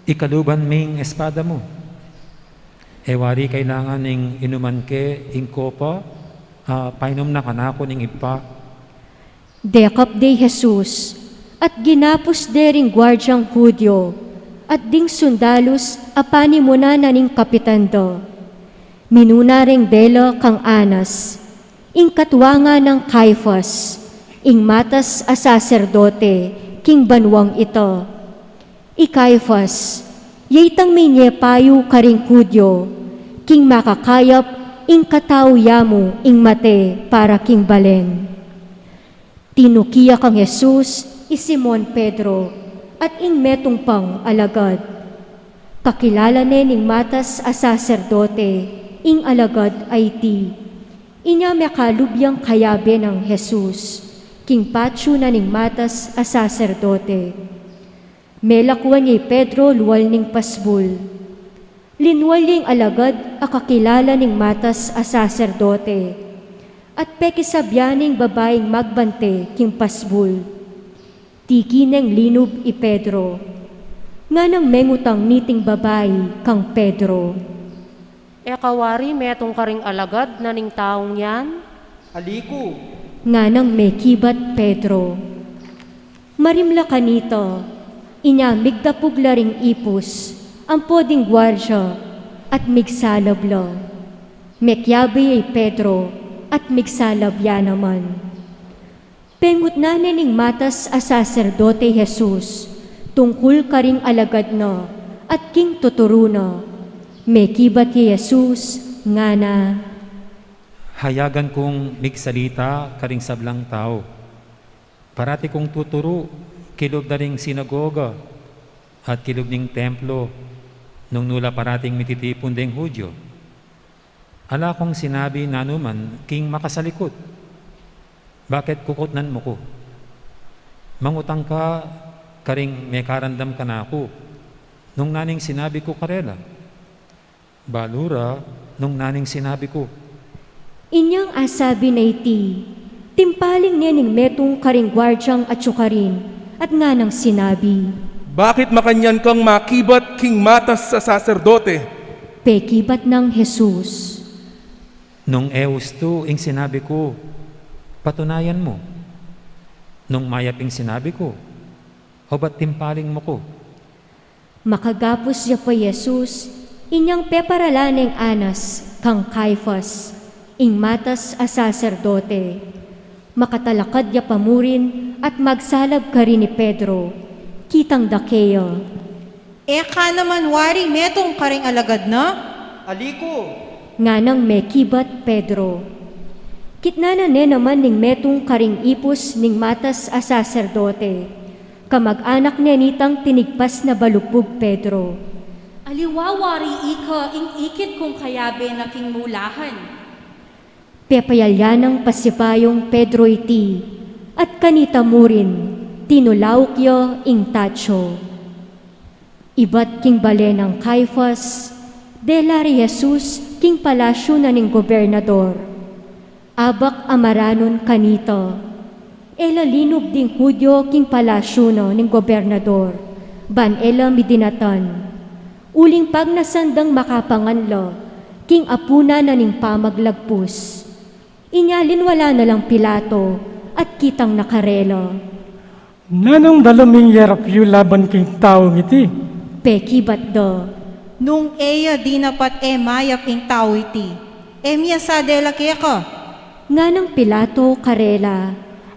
Ikaluban ming espada mu. E wari kailangan ing inuman ke ing kopa a painum na kanaku ning Ibpa? Dekap de i Jesus, at ginapus de ring guardiang Judio, at ding sundalus a panimunan na ning kapitan da. Minuna reng dela kang Anas, ing katwa nang Caifas, ing matas a saserdote king banuang ita. I Caifas, ya itang minye payu karing Judio, king makakayap ing katau ya mu ing mate para king balen. Tinuki ya kang Jesus i Simon Pedro at ing metung pang alagad. Kakilala ne ning matas a saserdote ing alagad a iti. Inya mekalub yang kayabe nang Jesus king patyu na ning matas a saserdote. Melakwan ya i Pedro lual ning pasbul. Linual ya ing alagad a kakilala ning matas a saserdote, at pekisabyan ning babaing magbante king pasbul. Tiki neng linub i Pedro. Nganang mengutang niting babai kang Pedro, E ka wari metung karing alagad na ning taung yan? Ali ku, nganang mekibat Pedro. Marimla kanita, inya migdapug la ring ipus ampo ding guardia at migsalab la. Mekiabe ya i Pedro at migsalab ya naman. Pengutnan ne ning matas a saserdote i Jesus tungkul karing alagad na at king tuturu na. Mekibat ya i Jesus, ngana, Hayagan kung migsalita karing sablang tau. Parati kung tuturu kilub da ring sinagoga at kilub ning templo, nung nu la parating mititipun deng Judio. Ala kung sinabi nanuman king makasalikut. Bakit kukutnan mu ku? Mangutang ka karing mekarandam kanaku, nung naning sinabi ku karela. Balu ra nung naning sinabi ku. Inyang asabi na iti, timpaling ne ning metung karing guardiang atyu karin, at nganang sinabi, Bakit makanyan kang makibat king matas a saserdote? Pekibat nang Jesus, Nung e ustu ing sinabi ku, patunayan mu. Nung mayap ing sinabi ku, obat timpaling mu ku. Makagapus ya pa i Jesus, inyang peparalan neng Anas kang Caifas, ing matas a saserdote. Makatalakad ya pa murin at magsalab karin i Pedro. Kitang dake ya, E ka naman wari metung karing alagad na? Ali ku, nganang mekibat Pedro. Kitnan na ne naman ning metung karing ipus ning matas a saserdote. Kamag-anak ne nitang tinigpas na balugbug Pedro. Aliwa wari ika ing ikit kung kayabe na king mulahan. Pepayalyan nang pasibayung Pedro iti, at kanita murin, Tinulauk ya ing tatsu. Ibat king bale nang Caifas, dela ri Jesus king palasyu na ning gobernador. Abak a maranun kanita, e la linub ding Judio king palasyu na ning gobernador, ban e la midinatan. Uling pagnasan dang makapangan la king apunan na ning pamaglagpus. Inya linwala na lang Pilato at kitang na karela. Nanung dalu ming yarap yu laban king taung iti? Pekibat da. Nung e ya dinapat, e mayap ing tau iti. E mi ya sa dela keka. Nganang Pilato karela.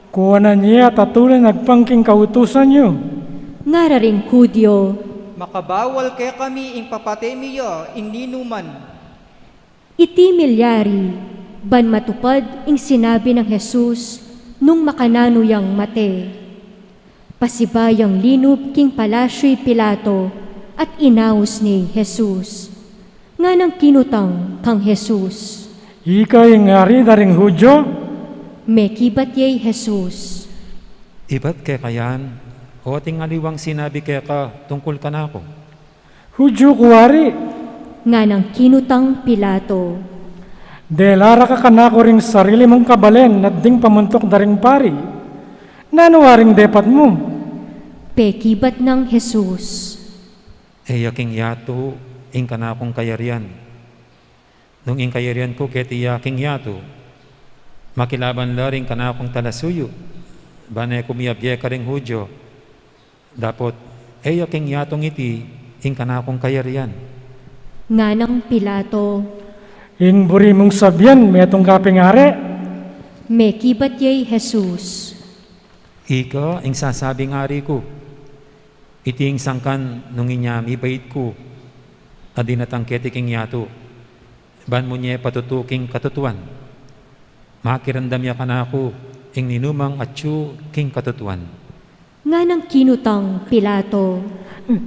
Kuanan ye at atulan agpang king kautusan yu. Ngara ring Judio. Makabawal kekami ing papate mi ya ing ninuman. Iti milyari, ban matupad ing sinabi nang Jesus nung makananu yang mate. Pasibayung linub king palasyu i Pilato at inaus ne i Jesus. Nganang kinutang kang Jesus. Ika ing ari da ring Judio? Mekibat ye i Jesus. Ibat keka yan, o atin aliwang sinabi keka tungkul kanaku? Judio ku, Wari. Nganang kinutang Pilato. Dela ra ka kanaku ring sarili mung kabalen at ding pamuntuk da ring pari. Nanu waring depat mu? Pekibat nang Jesus. E ya king yatu ing kanakung kayarian. Nung ing kayarian ku keti ya king yatu, makilaban la ring kanakung talasuyu, ban e ku miyabye karing Judio. Dapot e ya king yatung iti ing kanakung kayarian. Nganang Pilato. Ing buri mung sabian, metung ka ping ari? Mekibat ye i Jesus. Ika ing sasabing ari ku. Iti ing sangkan nung inya mibait ku a dinatang keti king yatu, ban mu nye patutu king katutuan. Makiramdam ya kanaku ing ninumang atyu king katutuan. Nganang kinutang Pilato.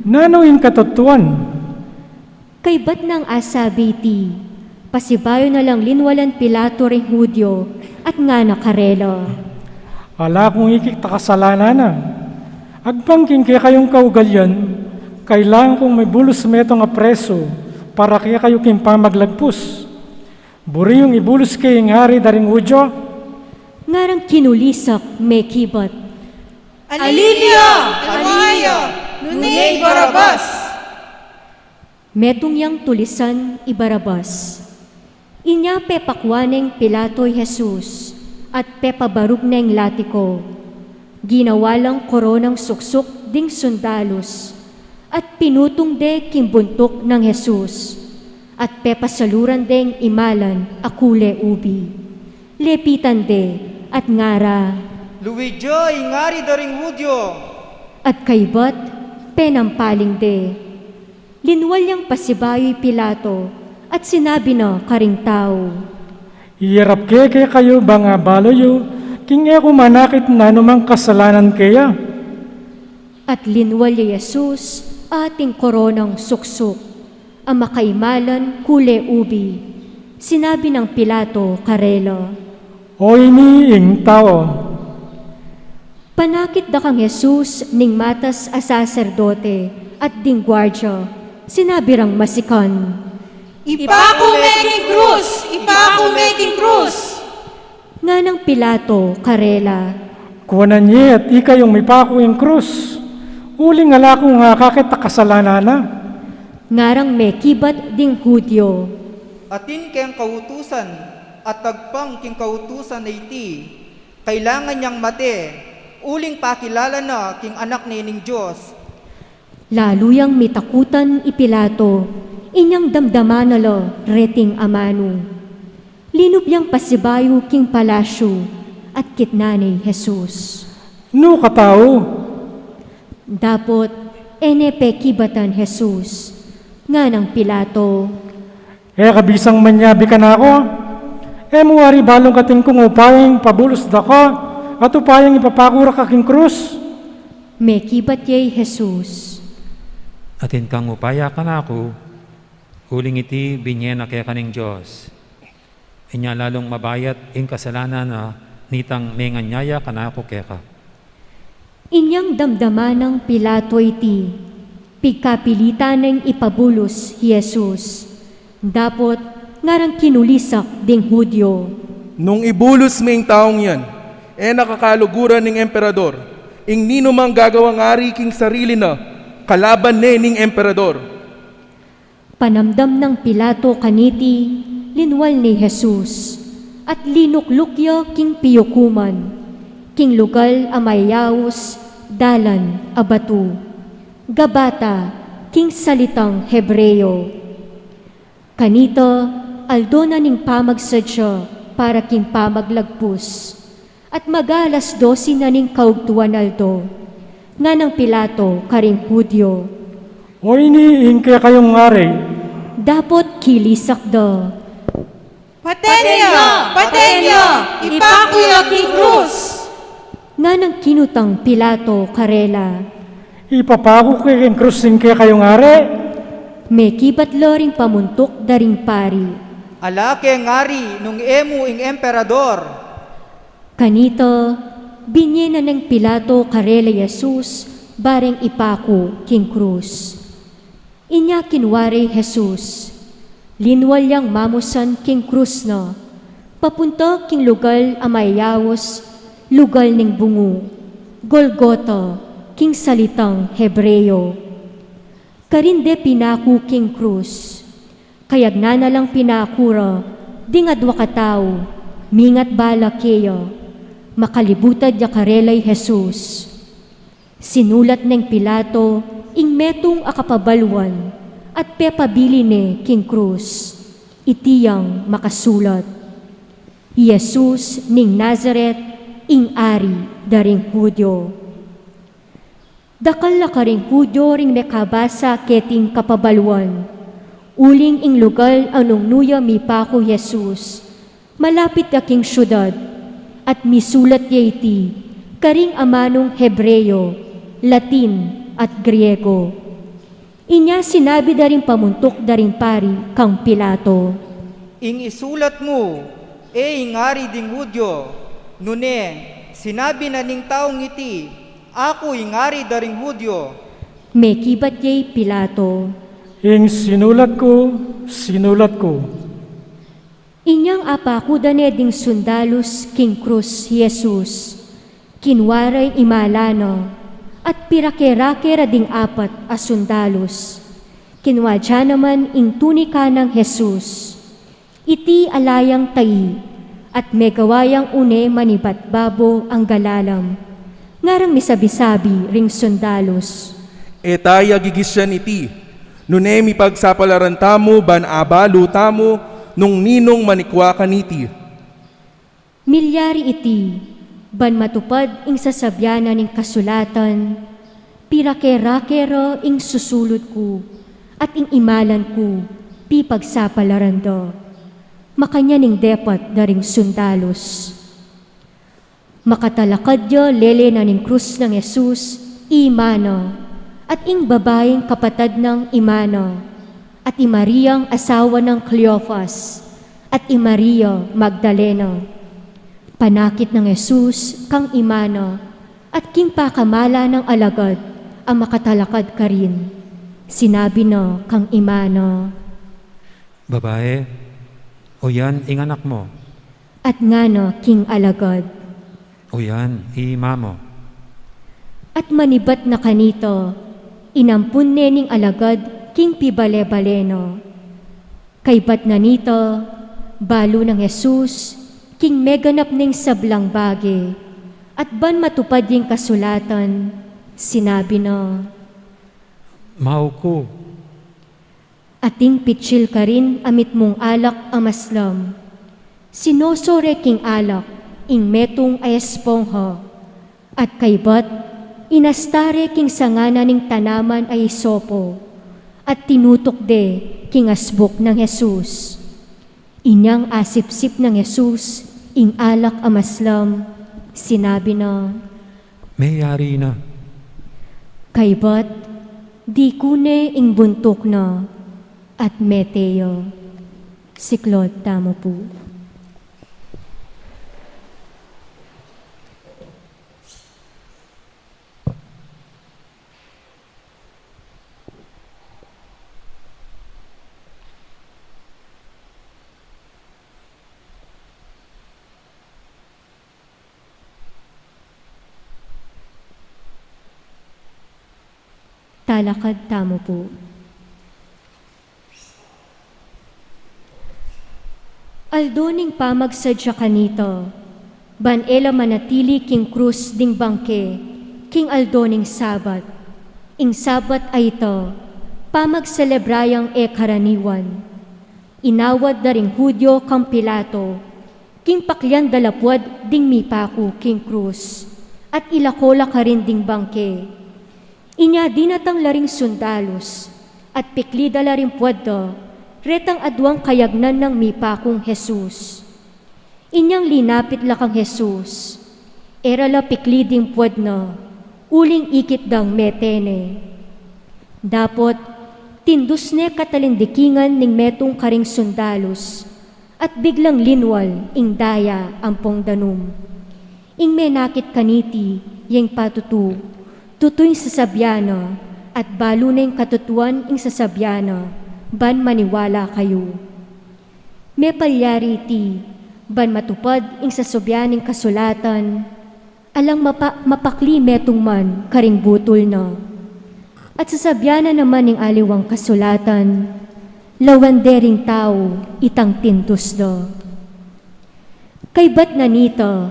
Nanu ing katutuan? Kaybat nang asabi iti, pasibayu na lang linwalan Pilato ring Judio at ngana karela. Ala kung ikit a kasalanan. Agpang king kekayung kaugalian, kailangan kung mibulus metung a presu para kekayu king pamaglagpus. Buri yung ibulus ke ing ari da ring Judio? Ngarang kinulisak mekibat. Alin ya! Alin ya! Nune i Barabas! Metung yang tulisan i Barabas. Inya pepakua neng Pilato i Jesus at pepabarug neng latiku. Ginawa lang koronang suksuk ding sundalus at pinutung de king buntuk nang Jesus at pepasaluran deng imalan a kule ubi. Lepitan de at ngara, Luid ya ing ari da ring Judio! At kaybat, penampaling de. Linwal yang pasibayu i Pilato at sinabi na karing tau, Iyarap ke kekayu bang abalu yu king e ku manakit nanumang kasalanan keya? At linwal ya i Jesus ating koronang suksuk a makaimalan kule ubi. Sinabi nang Pilato karela, O ini ing tau. Panakit da kang Jesus ning matas a saserdote at ding guardia, sinabi rang masikan, Ipaku me king krus! Ipaku me king krus! Nganang Pilato karela, Kuanan ye at ikayung mipaku ing krus, uling ala kung akakit a kasalanan na. Ngarang mekibat ding Judio, Atin keng kautusan at agpang king kautusan a iti, kailangan yang mate, uling pakilala na king Anak ne ning Dios. Lalu yang mitakutan i Pilato, inyang damdaman na la reting amanu. Linub yang pasibayu king palasyu at kitnan ne i Jesus. Nu ka tau? Dapot e ne pekibatan Jesus. Nganang Pilato, E ka bisang manyabi kanaku? E mu wari balung kating kung upayang pabulus da ka at upayang ipapaku ra ka king krus? Mekibat ya i Jesus, Atin kang upaya kanaku, uling iti binye na keka ning Dios. Inya lalung mabayat ing kasalanan na nitang menganyaya kanaku keka. Inyang damdaman nang Pilato iti, pigkapilitan neng ipabulus i Jesus. Dapot ngarang kinulisak ding Judio, "Nung ibulus me ing taung yan, e na kakaluguran ning emperador ing ninumang gagawang ari king sarili na kalaban ne ning emperador." Panamdam nang Pilato kaniti, linwal ne i Jesus, at linukluk ya king piyukuman, king lugal a mayayaus dalan a batu, Gabata king salitang Hebreo. Kanita, aldo na ning pamagsadya para king pamaglagpus, at mag-aalas dose na ning kaugtuan aldo. Nganang Pilato karing Judio, "O ini ing kekayung ari?" Dapot kilisak da, "Paten ya! Paten ya! Ipaku ya king krus!" Nganang kinutang Pilato karela, "Ipapaku ke king krus ing kekayung ari?" Mekibat la ring pamuntuk da ring pari, "Ala keng ari nung e mu ing emperador." Kanita, binye na neng Pilato karela i Jesus bareng ipaku king krus. Inya kinwari i Jesus, linwal yang mamusan king krus na, papunta king lugal a mayayaus, lugal ning bungu, Golgota king salitang Hebreo. Karin de pinaku king krus. Kayagnan na lang pinaku ra ding adwa katau, mingat bala keya, makalibutad ya karela i Jesus. Sinulat neng Pilato ing metung a kapabaluan at pepabili ne king krus. Iti yang makasulat, "Jesus ning Nazaret, ing Ari da ring Judio." Dakal la karing Judio ring mekabasa keting kapabaluan, uling ing lugal a nung nu ya mipaku i Jesus, malapit ya king siudad, at misulat ya iti karing amanung Hebreo, Latin, at Griego. Inya sinabi da ring pamuntuk da ring pari kang Pilato, "Ing isulat mu, 'E ing Ari ding Judio,' nune sinabi na ning taung iti, 'Aku ing Ari da ring Judio'?" Mekibat ya i Pilato, "Ing sinulat ku, sinulat ku." Inyang apaku da ne ding sundalus king krus i Jesus, kinwa ra ing imala na, at pirake-rake ra ding apat a sundalus. Kinwa da naman ing tunika nang Jesus. Iti ala yang tai, at megawa yang une manibat babo angga lalam. Ngarang misabi-sabi ring sundalus, "E ta ya gigisyan iti, nune mipagsapalaran tamu ban abalu tamu nung ninung manikwa kaniti." Milyari iti, ban matupad ing sasabian na ning kasulatan, "Pirake-rake ra ing susulud ku, at ing imalan ku pipagsapalaran da." Makanyan ing depat da ring sundalus. Makatalakad ya lele na ning krus nang Jesus i ima na, at ing babaing kapatad nang ima na, at i Mariang asawa nang Cleofas, at i Maria Magdalena. Panakit nang Jesus kang ima na at king pakamalan nang alagad a makatalakad karin, sinabi na kang ima na, "Babae, oyan ing anak mu." At ngana king alagad, "Oyan i ima mu." At manibat na kanita, inampun ne ning alagad king pibale-bale na. Kaybat na nita, balu nang Jesus king meganap ning sablang bage, at ban matupad ing kasulatan, sinabi na, "Mauku." Ating pitsil karin a mitmung alak a maslam. Sinoso re king alak ing metung a espongha, at kaybat, inasta re king sanga na ning tanaman a isopo, at tinutuk de king asbuk nang Jesus. Inyang asipsip nang Jesus ing alak a maslam, sinabi na, "Meyari na." Kaybat, dikune ing buntuk na, at mete ya. Siklaud tamu pu. Alakad tamu pu. Aldo ning pamagsadya kanita, ban e la manatili king krus ding bangke king aldo ning Sabat. Ing Sabat a ita, pamagselebra yang e karaniwan. Inawad da ring Judio kang Pilato, king paklian da la puad ding mipaku king krus, at ilako la karin ding bangke. Inya dinatang la ring sundalus, at pikli da la ring puad da, retang aduang kayagnan nang mipakung Jesus. Inyang linapit la kang Jesus, e ra la pikli ding puad na, uling ikit dang mete ne. Dapot, tindus ne katalindikingan ning metung karing sundalus, at biglang linwal ing daya ampong danum. Ing menakit kaniti, yeng patutu, tutu ing sasabyan na, at balu neng katutuan ing sasabyan na, ban maniwala kayu. Mepalyari iti, ban matupad ing sasabyan ning kasulatan, alang mapa-, mapakli metung man karing butul na. At sasabyan na naman ning aliwang kasulatan, lawen de ring tau itang tindus da. Kaybat na nita,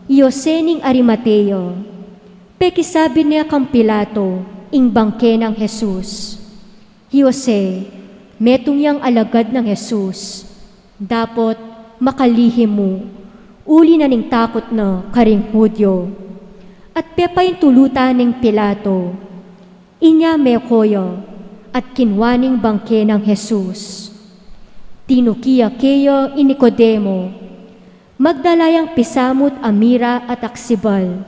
i Jose ning Arimatea, pekisabi ne kang Pilato ing bangke nang Jesus. I Jose, metung yang alagad nang Jesus, dapot makalihim mu, uli na ning takut na karing Judio. At pepaintulutan neng Pilato, inya meko ya, at kinua ne ing bangke nang Jesus. Tinuki ya keya i Nicodemo, magdala yang pisamut a mira at aksibal,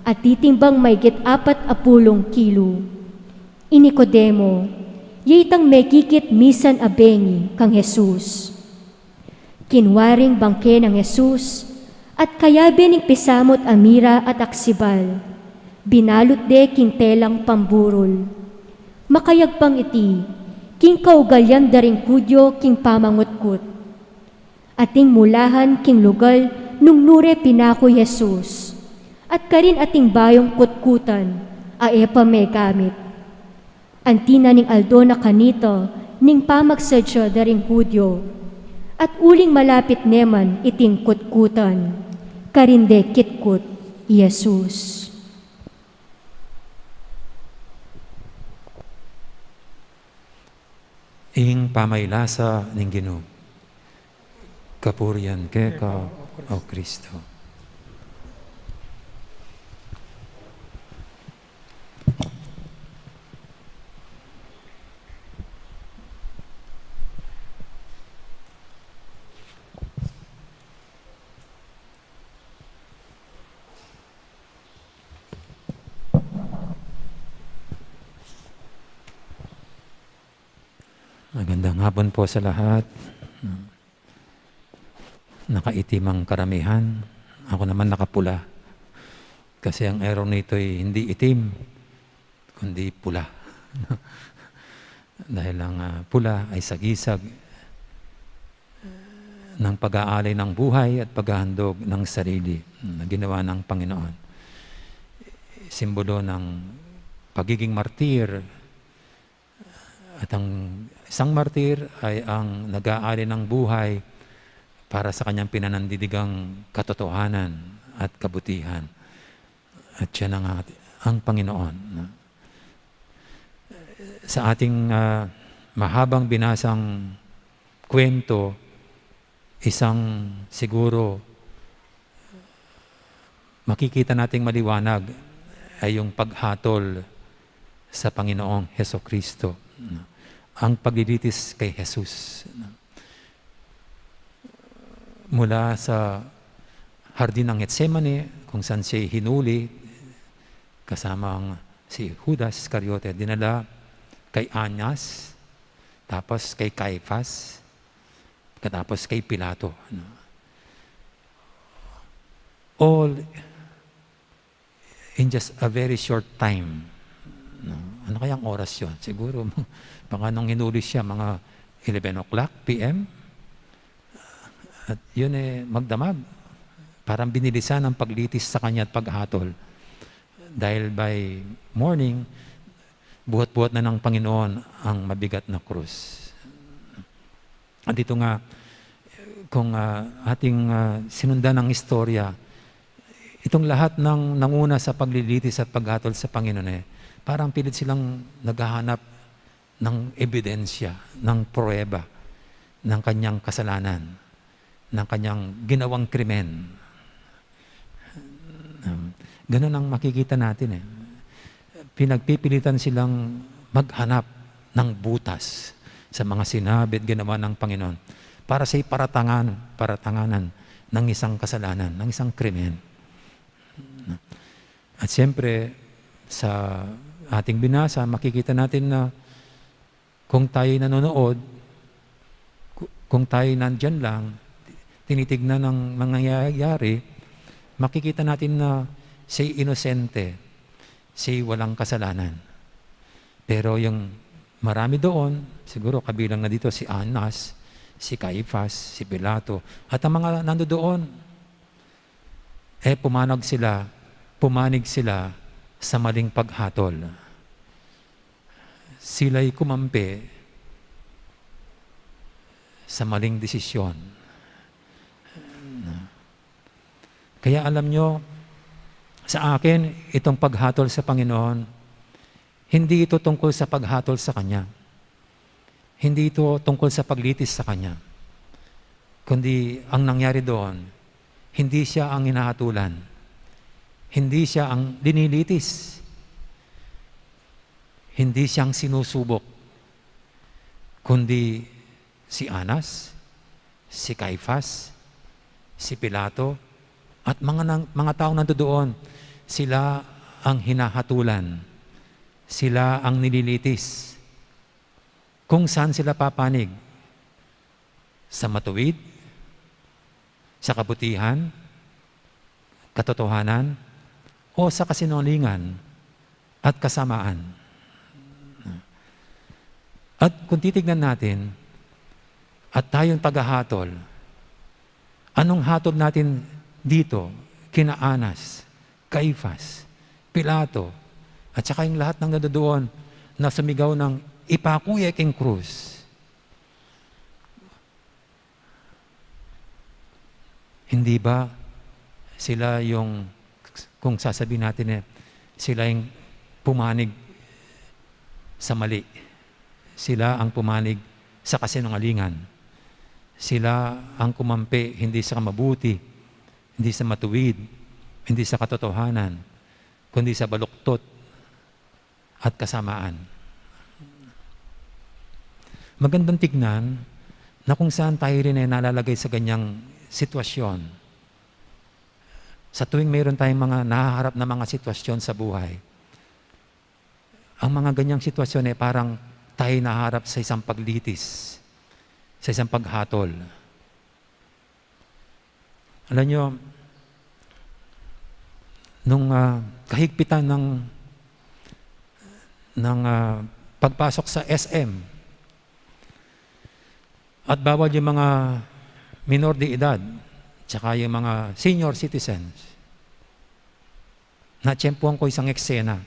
a titimbang maygit apat a pulung kilu. I Nicodemo, ya itang mekikit misan a bengi kang Jesus. Kinua ring bangke nang Jesus, at kayabe ning pisamut a mira at aksibal, binalut de king telang pamburul. Makayagpang iti, king kaugalian da ring Judio king pamangutkut. Ating mulahan king lugal nung nu re pinaku i Jesus, at karin ating bayung kutkutan a e pa megamit. Anti na ning aldo na kanita ning pamagsadya da ring Judio, at uling malapit ne man iting kutkutan, karin de kitkut i Jesus. Ing pamaylasa ning Ginu. Kapurian keka, O Kristo. Magandang hapon po sa lahat. Nakaitim ang karamihan. Ako naman nakapula. Kasi ang araw nito ay hindi itim, kundi pula. Dahil ang, ah, pula ay sagisag ng pag-aalay ng buhay at paghahandog ng sarili na ginawa ng Panginoon. Simbolo ng pagiging martir, at ang isang martir ay ang nag-aari ng buhay para sa kanyang pinanandidigang katotohanan at kabutihan. At siya na nga ang Panginoon. Sa ating, ah, mahabang binasang kwento, isang siguro makikita nating maliwanag ay yung paghatol sa Panginoong Heso Kristo, ang paglilitis kay Jesus. Mula sa Hardin ng Getsemane, kung saan siya hinuli, kasama ang si Judas Iscariote, dinala kay Annas, tapos kay Caiaphas, pagkatapos kay Pilato, no? All in just a very short time, no? Ano kayang oras yon? Siguro, baka nung hinuli siya, mga eleven o'clock P M. At yun, eh, magdamag. Parang binilisan ang paglitis sa kanya at paghatol. Dahil by morning, Buhat-buhat na ng Panginoon ang mabigat na krus. At dito nga, kung, ah, ating, ah, sinundan ang istorya, itong lahat ng nanguna sa paglilitis at paghatol sa Panginoon, eh, parang pilit silang naghahanap ng ebidensya, ng pruweba ng kanyang kasalanan, ng kanyang ginawang krimen. Um, ganun ang makikita natin, eh. Pinagpipilitan silang maghanap ng butas sa mga sinabi at ginawa ng Panginoon para sa paratangan, paratanganan ng isang kasalanan, ng isang krimen. At siyempre, sa ating binasa, makikita natin na kung tayo'y nanonood, ku-, kung tayo'y nandyan lang, tinitignan ang nangyayari, makikita natin na siya'y inosente, siya'y walang kasalanan. Pero yung marami doon, siguro kabilang na dito si Anas, si Caifas, si Pilato, at ang mga nandoon, eh, pumanag sila, pumanig sila sa maling paghatol. Sila'y kumampi sa maling desisyon. Kaya alam nyo, sa akin, itong paghatol sa Panginoon, hindi ito tungkol sa paghatol sa Kanya. Hindi ito tungkol sa paglitis sa Kanya. Kundi ang nangyari doon, hindi siya ang hinahatulan. Hindi siya ang linilitis. Hindi siya ang sinusubok. Kundi si Anas, si Caifas, si Pilato, at mga nang-, mga taong nandoon, sila ang hinahatulan. Sila ang nililitis. Kung saan sila papanig? Sa matuwid, sa kabutihan, katotohanan, o sa kasinungalingan at kasamaan? At kung titignan natin, at tayong tagahatol, anong hatol natin dito kina Anas, Caifas, Pilato, at saka yung lahat ng nandoon na sumigaw ng, "Ipaku ye king krus"? Hindi ba sila yung, kung sasabihin natin, eh, sila yung pumanig sa mali? Sila ang pumanig sa kasinungalingan. Sila ang kumampi hindi sa mabuti, hindi sa matuwid, hindi sa katotohanan, kundi sa baluktot at kasamaan. Magandang tignan na kung saan tayo rin ay nalalagay sa ganyang sitwasyon. Sa tuwing mayroon tayong mga nahaharap na mga sitwasyon sa buhay, ang mga ganyang sitwasyon ay parang tayo naharap sa isang paglitis, sa isang paghatol. Alam nyo, nung, ah, kahigpitan ng, ng, ah, pagpasok sa S M, at bawal yung mga minor de edad, tsaka yung mga senior citizens, natiyempuhan ko isang eksena.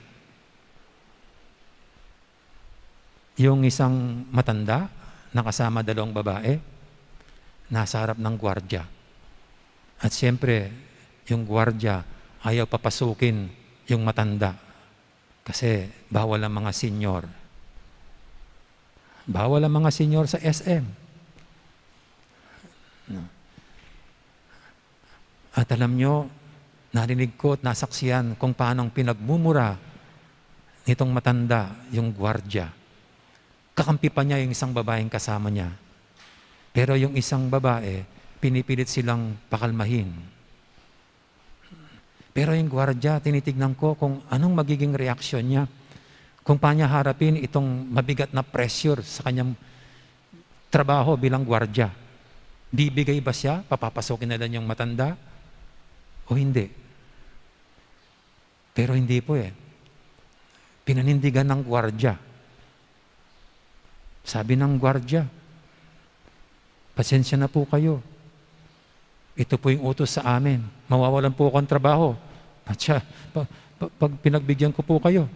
Yung isang matanda na kasama dalawang babae, nasa harap ng gwardya. At siyempre, yung gwardya ayaw papasukin yung matanda. Kasi bawal ang mga senior. Bawal ang mga senior sa S M. No? At alam nyo, narinig ko at nasaksihan kung paanong pinagmumura nitong matanda yung gwardya. Kakampi pa niya yung isang babaeng kasama niya. Pero yung isang babae, pinipilit silang pakalmahin. Pero yung gwardya, tinitignan ko kung anong magiging reaksyon niya. Kung paano niya harapin itong mabigat na pressure sa kanyang trabaho bilang gwardya. Bibigay ba siya? Papapasukin na lang yung matanda? O hindi? Pero hindi po eh. Pinanindigan ng gwardya. Sabi ng gwardya, "Pasensya na po kayo. Ito po yung utos sa amin. Mawawalan po ako ng trabaho. At siya, pa-, pa-, pag pinagbigyan ko po kayo."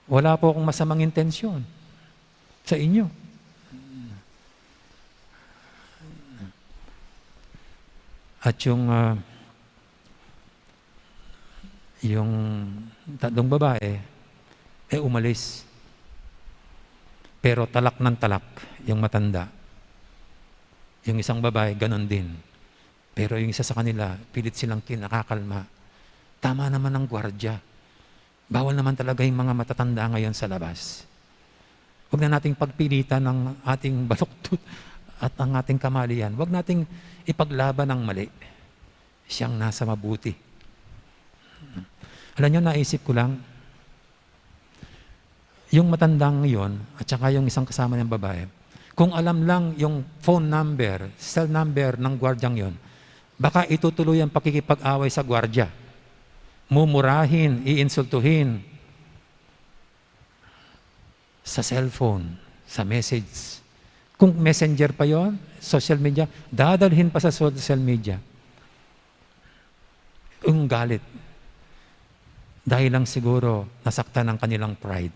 Wala po akong masamang intensyon sa inyo. At yung, ah, yung tatlong babae, eh, umalis. Pero talak ng talak yung matanda. Yung isang babae, ganon din. Pero yung isa sa kanila, pilit silang kinakakalma. Tama naman ang gwardya. Bawal naman talaga yung mga matatanda ngayon sa labas. Huwag na nating pagpilitan ang ating baluktot at ang ating kamalian. Huwag nating ipaglaban ang mali. Siyang nasa mabuti. Alam nyo, naisip ko lang, yung matandang yun, at saka yung isang kasama niyang babae, kung alam lang yung phone number, cell number ng gwardyang yun, baka itutuloy ang pakikipag-away sa gwardya. Mumurahin, iinsultuhin sa cellphone, sa message. Kung messenger pa yon, social media, dadalhin pa sa social media. Yung galit. Dahil lang siguro nasaktan ang kanilang pride.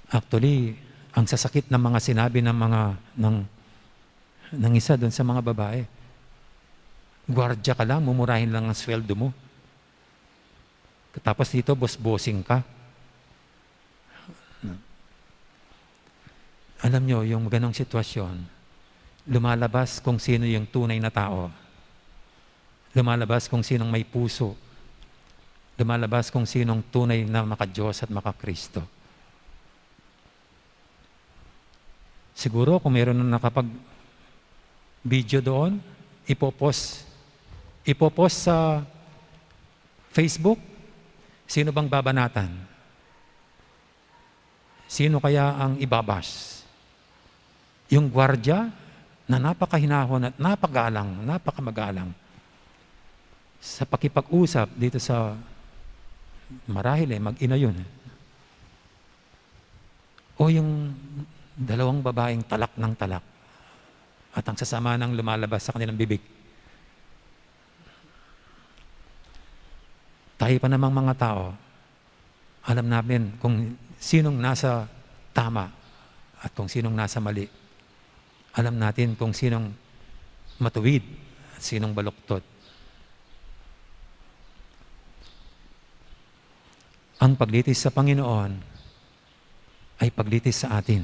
Actually, ang sasakit ng mga sinabi ng mga, ng, ng isa doon sa mga babae. Gwardya ka lang, mumurahin lang ang sweldo mo. Tapos dito, boss-bossing ka. Alam nyo, yung ganong sitwasyon, lumalabas kung sino yung tunay na tao. Lumalabas kung sinong may puso. Lumalabas kung sinong tunay na maka-Diyos at maka-Kristo. Siguro kung meron na nakapag-video doon, ipopost, ipopost sa Facebook, sino bang babanatan? Sino kaya ang ibabas? Yung gwardya na napakahinahon at napagalang, napakamagalang sa pakipag-usap dito sa, marahil eh, mag-ina yun eh. O yung dalawang babaeng talak ng talak at ang sasama ng lumalabas sa kanilang bibig. Tayo pa namang mga tao, alam natin kung sinong nasa tama at kung sinong nasa mali. Alam natin kung sinong matuwid at sinong baluktot. Ang paglitis sa Panginoon ay paglitis sa atin.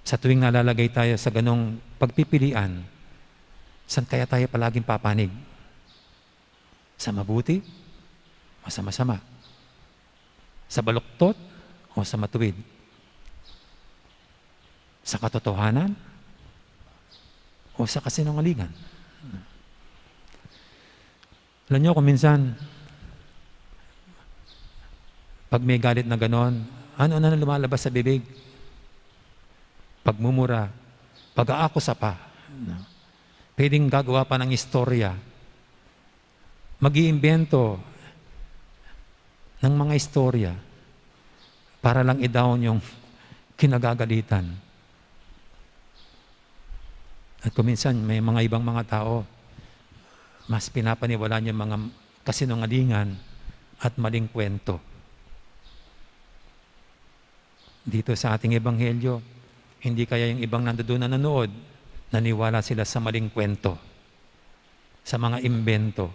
Sa tuwing nalalagay tayo sa ganong pagpipilian, saan kaya tayo palaging papanig? Sa mabuti o sa masama? Sa baluktot o sa matuwid? Sa katotohanan o sa kasinungalingan? Alam nyo, kung minsan, pag may galit na ganon, ano na lumalabas sa bibig? Pagmumura, pag-aakusa pa. No? Pwedeng gagawa pa ng istorya. Mag-iimbento ng mga istorya para lang i-down yung kinagagalitan. At kung minsan, may mga ibang mga tao, mas pinapaniwalaan yung mga kasinungalingan at maling kwento. Dito sa ating ebanghelyo, hindi kaya yung ibang nandoon na nanonood, naniwala sila sa maling kwento, sa mga imbento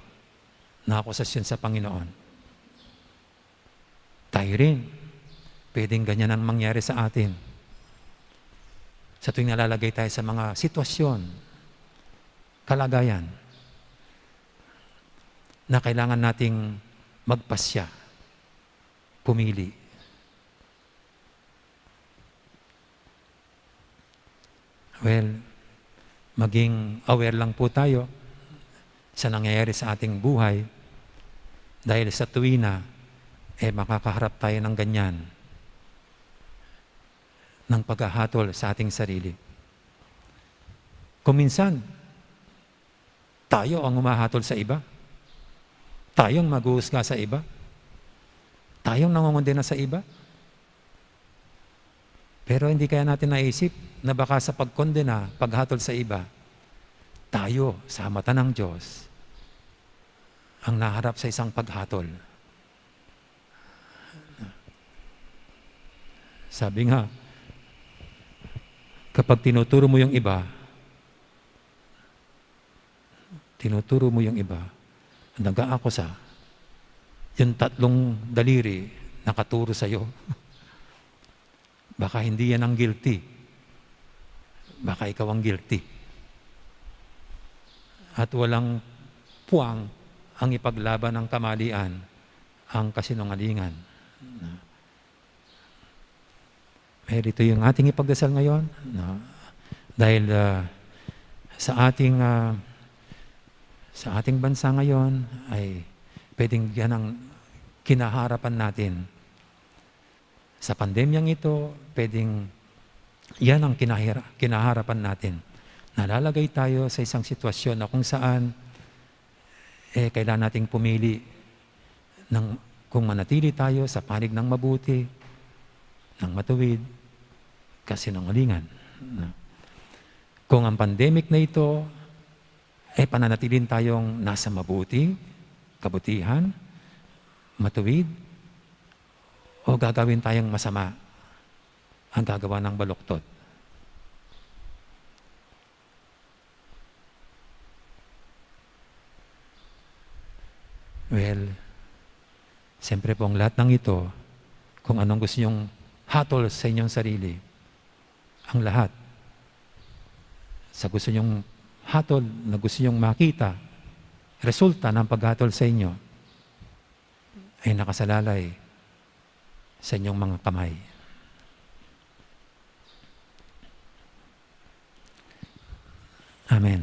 na akusasyon sa Panginoon? Tayo rin, pwedeng ganyan ang mangyari sa atin. Sa tuwing nalalagay tayo sa mga sitwasyon, kalagayan, na kailangan nating magpasya, pumili. Well, maging aware lang po tayo sa nangyayari sa ating buhay, dahil sa tuwi na, eh, makakaharap tayo ng ganyan, ng paghahatol sa ating sarili. Kung minsan, tayo ang humahatol sa iba. Tayo ang maghuhusga sa iba. Tayo ang nangongondena sa iba. Pero hindi kaya natin naisip na baka sa pagkondena, paghatol sa iba, tayo, sa mata ng Diyos, ang naharap sa isang paghatol. Sabi nga, kapag tinuturo mo yung iba, tinuturo mo yung iba, nag-aakusa, yung tatlong daliri nakaturo sa'yo. Baka hindi yan ang guilty. Baka ikaw ang guilty. At walang puwang ang ipaglaban ng kamalian, ang kasinungalingan. Merito yung ating ipagdasal ngayon, no? Dahil, ah, sa ating, ah, sa ating bansa ngayon ay pwedeng yan ang kinaharapan natin. Sa pandemyang ito, pwedeng yan ang kinahira-, kinaharapan natin. Nalalagay tayo sa isang sitwasyon na kung saan, eh, kailangan nating pumili ng, kung manatili tayo sa panig ng mabuti, ng matuwid, kasinungalingan. Kung ang pandemic na ito, eh, pananatiling tayong nasa mabuti, kabutihan, matuwid, o gagawin tayong masama, ang gagawa ng baluktot. Well, siyempre po, ang lahat ng ito, kung anong gusto nyong hatol sa inyong sarili, ang lahat, sa gusto nyong hatol, na gusto nyong makita, resulta ng paghatol sa inyo, ay nakasalalay sa inyong mga kamay. Amen.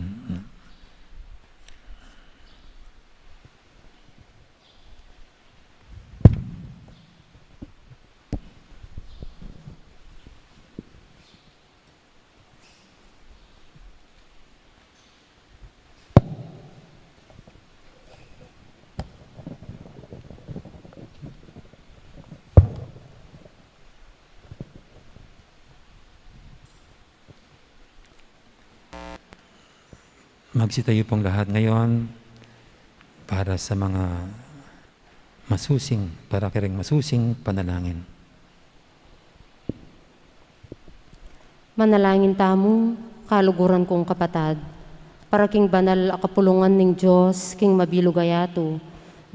Magsitayo pong lahat ngayon para sa mga masusing, para kareng masusing panalangin. Manalangin tamu, kaluguran kung kapatad, para king banal a kapulungan ning Dios king mabilug a yatu,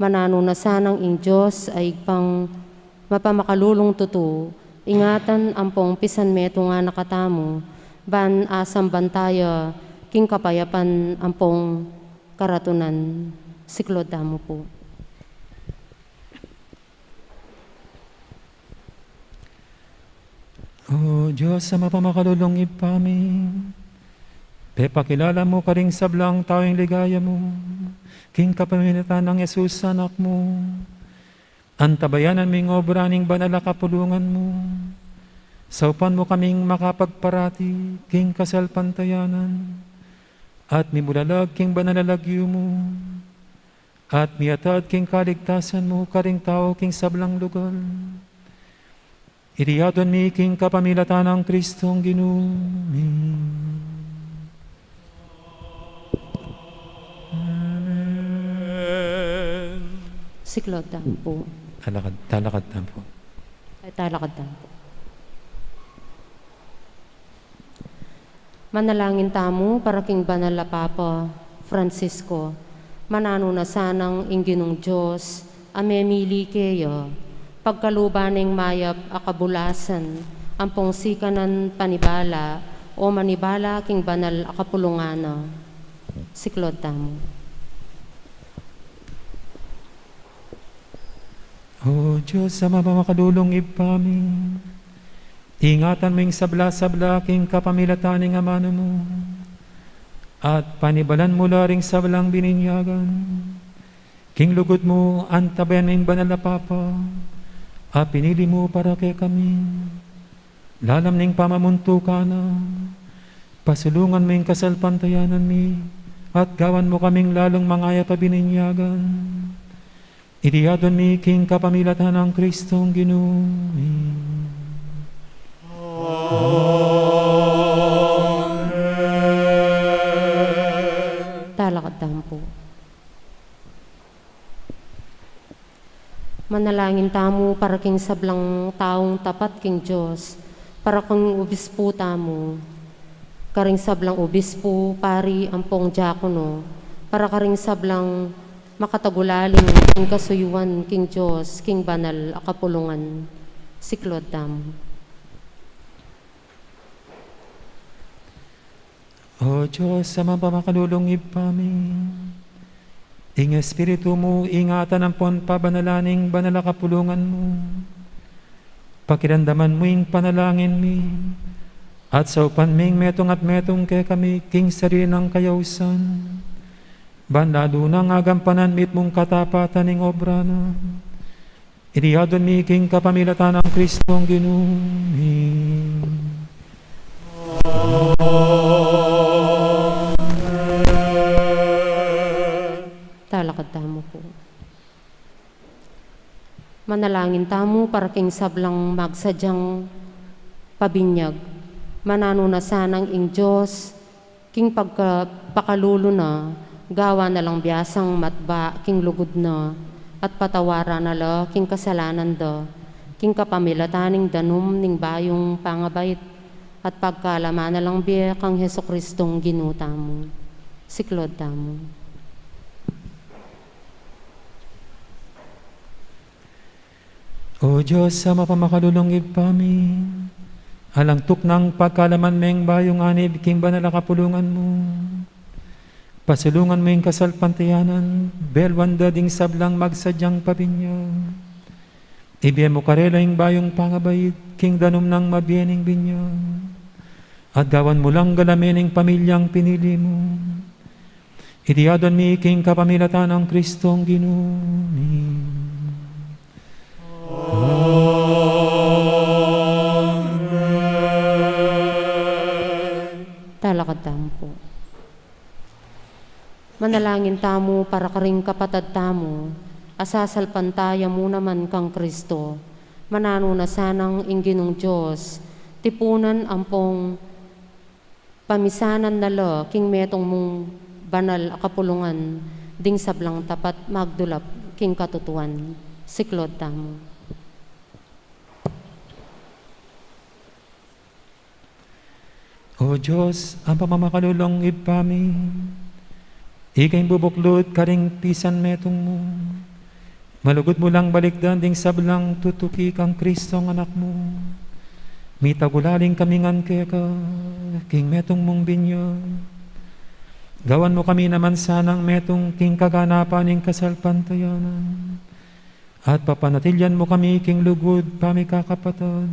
mananu na sanang ing Dios a Ibpang mapamakalulung tutu, ingatan ampong pisanmetung na katamu, ban asamban taya king kapayapan ampong karatunan. Siklaud tamu pu. O Dios a mapamakalulung Ibpa mi, pepakilala mu karing sablang tau ing ligaya mu, king kapamilatan nang Jesus a Anak mu. Antabayanan mu ing obra ning banal a kapulungan mu. Saupan mu kaming makapagparati king kasalpantayanan, at mibulalag king banal a lagyu mu, at miatad king kaligtasan mu karing tau king sablang lugal. Iti adwan mi king kapamilatan nang Kristong Ginu mi. Amen. Siklaud tamu pu. Talakad, talakad tamu pu. Ay, talakad tamu pu. Manalangin tamu para king banal a Papa Francisco. Mananu na sanang ing Ginung Dios a memili keya, pagkaluban ning mayap a kabulasan ampong sikanan panibala o manibala king banal a kapulungan na. Siklaud tamu. O Dios a mapamakalulung Ibpa mi, ingatan mu ing sabla-sabla king kapamilatan ning amanu mu, at panibalan mu la ring sablang bininyagan king lugud mu. Antabayan mu ing banal a Papa a pinili mu para kekami. Lalam ning pamamuntukan na, pasulungan mu ing kasalpantayanan mi, at gawan mu kaming lalung mangayap a bininyagan. Iti adwan mi king kapamilatan nang Kristong Ginu mi. Amen. Talakad tamu pu. Manalangin tamu para king sablang taung tapat king Dios, para king obispu tamu, karing sablang obispu, pari, ampong diakono, para karing sablang makatagulaling king kasuyuan king Dios, king banal a kapulungan. Siklaud tamu. O Dios, a mapamakalulung Ibpa mi, ing Espiritu mu, ingatan ampon pabanalan ing banal a kapulungan mu. Pakiramdaman mu ing panalangin mi, at saupan ming metung at metung kekami king sarili nang kayausan, ban lalu nang agampanan mitmung katapatan ing obra na. Iti adwan mi king kapamilatan nang Kristong Ginu mi. Amen. Talakad tamu pu. Manalangin tamu para king sablang magsadyang pabinyag. Mananu na sanang ing Dios, king pagka-, pakalulu na, gawan na lang biasang matba king lugud na, at patawaran na la king kasalanan da, king kapamilatan ning danum ning bayung pangabait, at pagkalaman na lang bie kang Jesucristong Ginu tamu. Siklaud tamu. O Dios, a mapamakalulung Ibpa mi, alang tuknang pagkalaman meng bayung anib king banal a kapulungan mu. Pasulungan mu ing kasalpantayanan, beluan da ding sablang magsadyang pabinyag. Ibie mu karela ing bayung pangabait, king danum nang mabie ning binyag. At gawan mu lang galamin ing pamilyang pinili mu. Iti adwan mi king kapamilatan nang Kristong Ginu mi. Amen. Talakad tamu pu. Manalangin tamu para karing kapatad tamu, a sasalpantaya mu naman kang Kristo. Mananu na sanang ing Ginung Dios, tipunan ampong pamisanan na la king metung mung banal a kapulungan, ding sablang tapat magdulap king katutuan. Siklaud tamu. O Dios, a mapamakalulung Ibpa mi, ika ing bubuklud karing pisan metung mu. Malugud mu lang balikdan ding sablang tutuki kang Kristong Anak mu. Mitagulaling kami ngan keka, king metung mung binyag. Gawan mu kami naman sanang metung king kaganapan ning kasalpantayanan. At papanatilian mu kami king lugud pamikakapatad.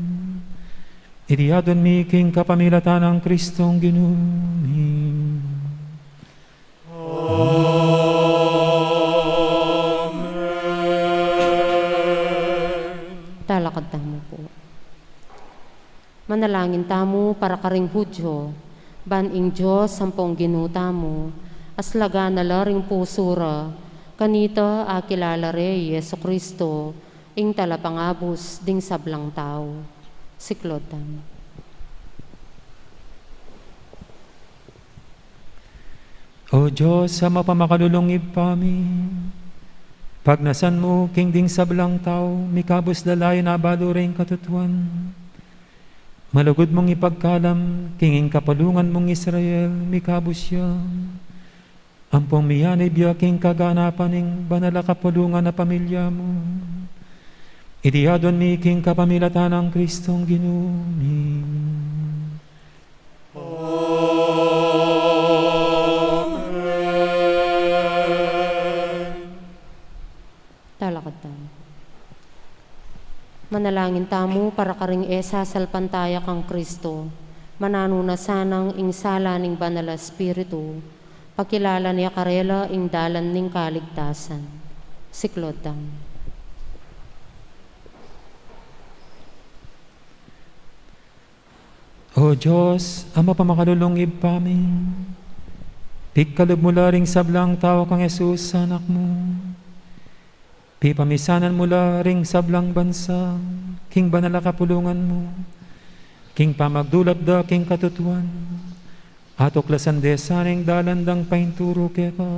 Iti adwan mi king kapamilatan nang Kristong Ginu mi. Amen. Talakad tamu pu. Manalangin tamu para karing Judio, ban ing Dios ampong Ginu tamu, aslagan na la ring pusu ra, kanita akilala re i Jesucristo, ing talapangabus ding sablang tau. Siklaud tamu. O Dios, a mapamakalulung Ibpa mi, pagnasan mu king ding sablang tau, mikabus da la ing abalu ring katutuan. Malugud mung ipagkalam, king ing kapulungan mung Israel, mikabus ya. Ampong miyanib ya king kaganapan ning banal a kapulungan a pamilya mu. Iti adwan mi king kapamilatan nang Kristong Ginu mi. Amen. Talakad tamu. Manalangin tamu para karing e sasalpantaya kang Kristo, mananu na sanang ing sala ning Banal a Espiritu, pakilala ne karela ing dalan ning kaligtasan. Siklaud tamu. O Dios, a mapamakalulung Ibpa mi, pigkalub mu la ring sablang tau kang Jesus a Anak mu. Pipamisanan mu la ring sablang bansa king banal a kapulungan mu, king pamagdulap da king katutuan, atuklasan de sa ning dalan dang painturu keka.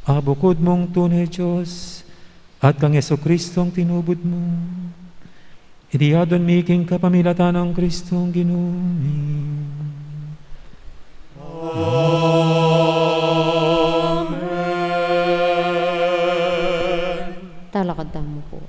A bukud mung tune Dios, At kang Jesucristong tinubud mu. Iti adwan mi king kapamilatan nang Cristong Ginu mi. Amen. Talakad tamu pu.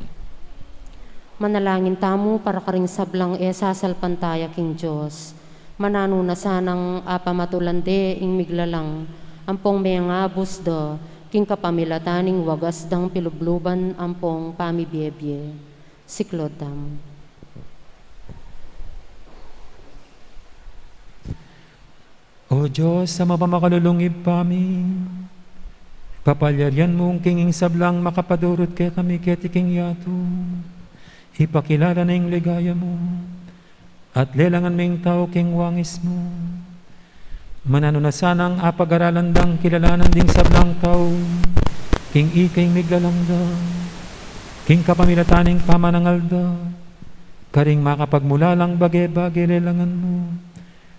Manalangin tamu para karing sablang e sasalpantaya king Dios. Mananu na sanang apamatulan de ing miglalang ampong mengabus da king kapamilatan ning wagas dang pilubluban ampong pamibiebie. Siklaud tamu. O Dios, a mapamakalulung Ibpa mi, papalyarian mu king ing sablang makapadurut kekami keti king yatu, ipakilala na ing ligaya mu, at lelangan ming tau king wangis mu. Mananu na sanang apagaralan dang kilalanan ding sablang tau king ika ing miglalang da, king kapamilatan ning pamanangal da, karing makapagmulalang bage-bage lelangan mu.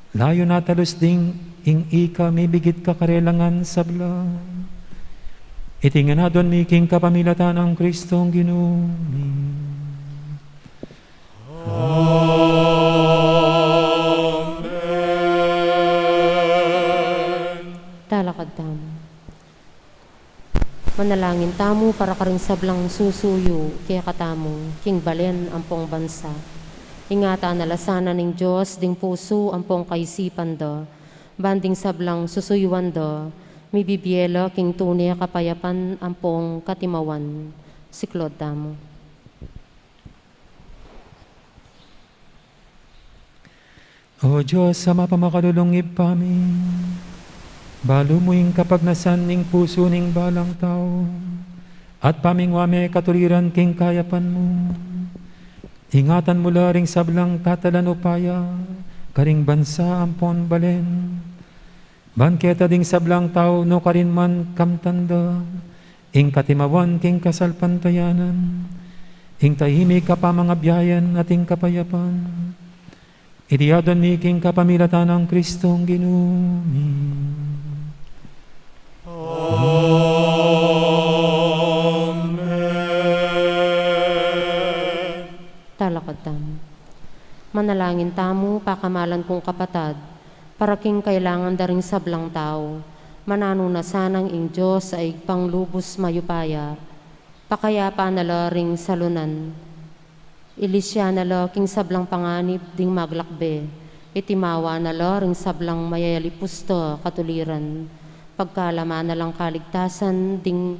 Layun na talus ding ing ika mibigit ka karelang sabla. Iti ngan adwan mi king kapamilatan nang Cristong Ginu mi. Amen. Talakad tamu. Manalangin tamu para karing sablang susuyu kekatamu king balen ampong bansa. Ingatan na la sana ning Dios ding pusu ampong kaisipan da, ban ding sablang susuyuan da mibibie la king tune kapayapan ampong katimawan. Siklaud tamu. O Dios, a mapamakalulung Ibpa mi, balu mu ing kapagnasan ning pusu ning balang tau, at pamingwa me katuliran king kayapan mu. Ingatan mu la ring sablang tatalan upaya karing bansa ampon balen, ban keta ding sablang tau nukarin man kamtan da ing katimawan king kasalpantayanan, ing tahimik a pamangabiayan at ing kapayapan. Iti adwan mi king kapamilatan nang Cristong Ginu mi. Amen. Talakad tamu. Manalangin tamu, pakamalan kung kapatad, para king kailangan da ring sablang tau. Mananu na sanang ing Dios a Ibpang lubus mayupaya, pakayapan na la ring salunan. Ilisya na la king sablang panganib ding maglakbe. Itimawa na la ring sablang mayayalipus da katuliran. Pagkalaman na lang kaligtasan ding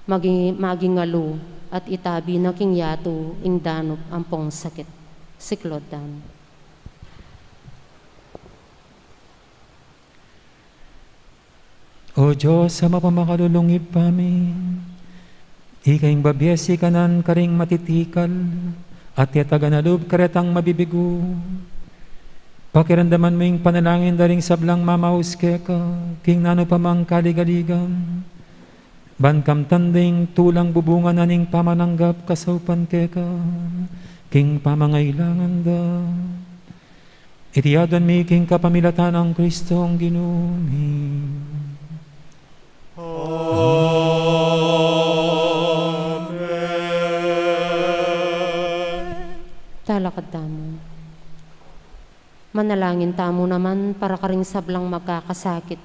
magi-, magingalu at itabi na king yatu ing danup ampong sakit. Siklaud tamu. O Dios, a mapamakalulung Ibpa mi, ika ing babie sikanan karing matitikal, at tetagan na lub karetang mabibigu. Pakiramdaman mu ing panalangin da ring sablang mamaus keka king nanu pa mang kaligaligan, ban kamtan ding tulang bubungan na ning pamananggap kasaupan keka king pamangailangan da. Iti adwan mi king kapamilatan nang Cristong Ginu mi. Amen. Talakad tamu. Manalangin tamu naman para karing sablang magkakasakit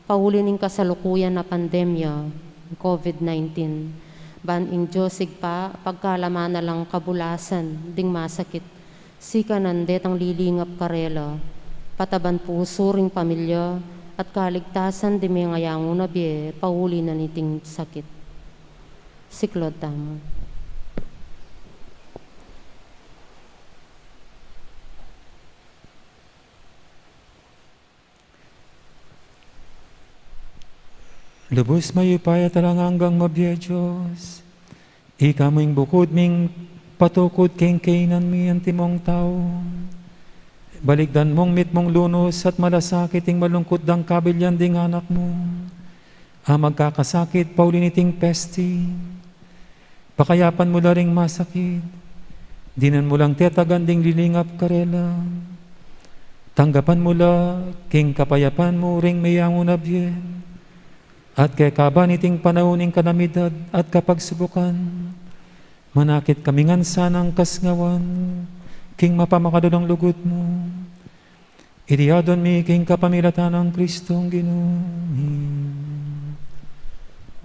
pauli ning kasalukuyan a pandemya, covid nineteen. Ban ing Dios Ibpa, pagkalaman na lang kabulasan ding masakit, sikanan detang lilingap karela, pataban pusu ring pamilya, at kaligtasan ding mengayangu na bie pauli na niting sakit. Siklaud tamu. Lubus mayupaya at alang anggang mabie Dios, ika mu ing bukud ming patukud king kainan mi antimong tau. Balikdan mung mitmung lunus at malasakit ing malungkut dang kabilyan ding anak mu a magkakasakit pauli niting pesti. Pakayapan mu la ring masakit, dinan mu lang tetagan ding lilingap karela. Tanggapan mu la king kapayapan mu ring meyangu na bie, At kekaba niting panaun ning kalamidad at kapagsubukan, manakit kami ngan sanang kasngawan king mapamakadulung lugud mu. Iti adwan mi king kapamilatan nang Kristong Ginu mi.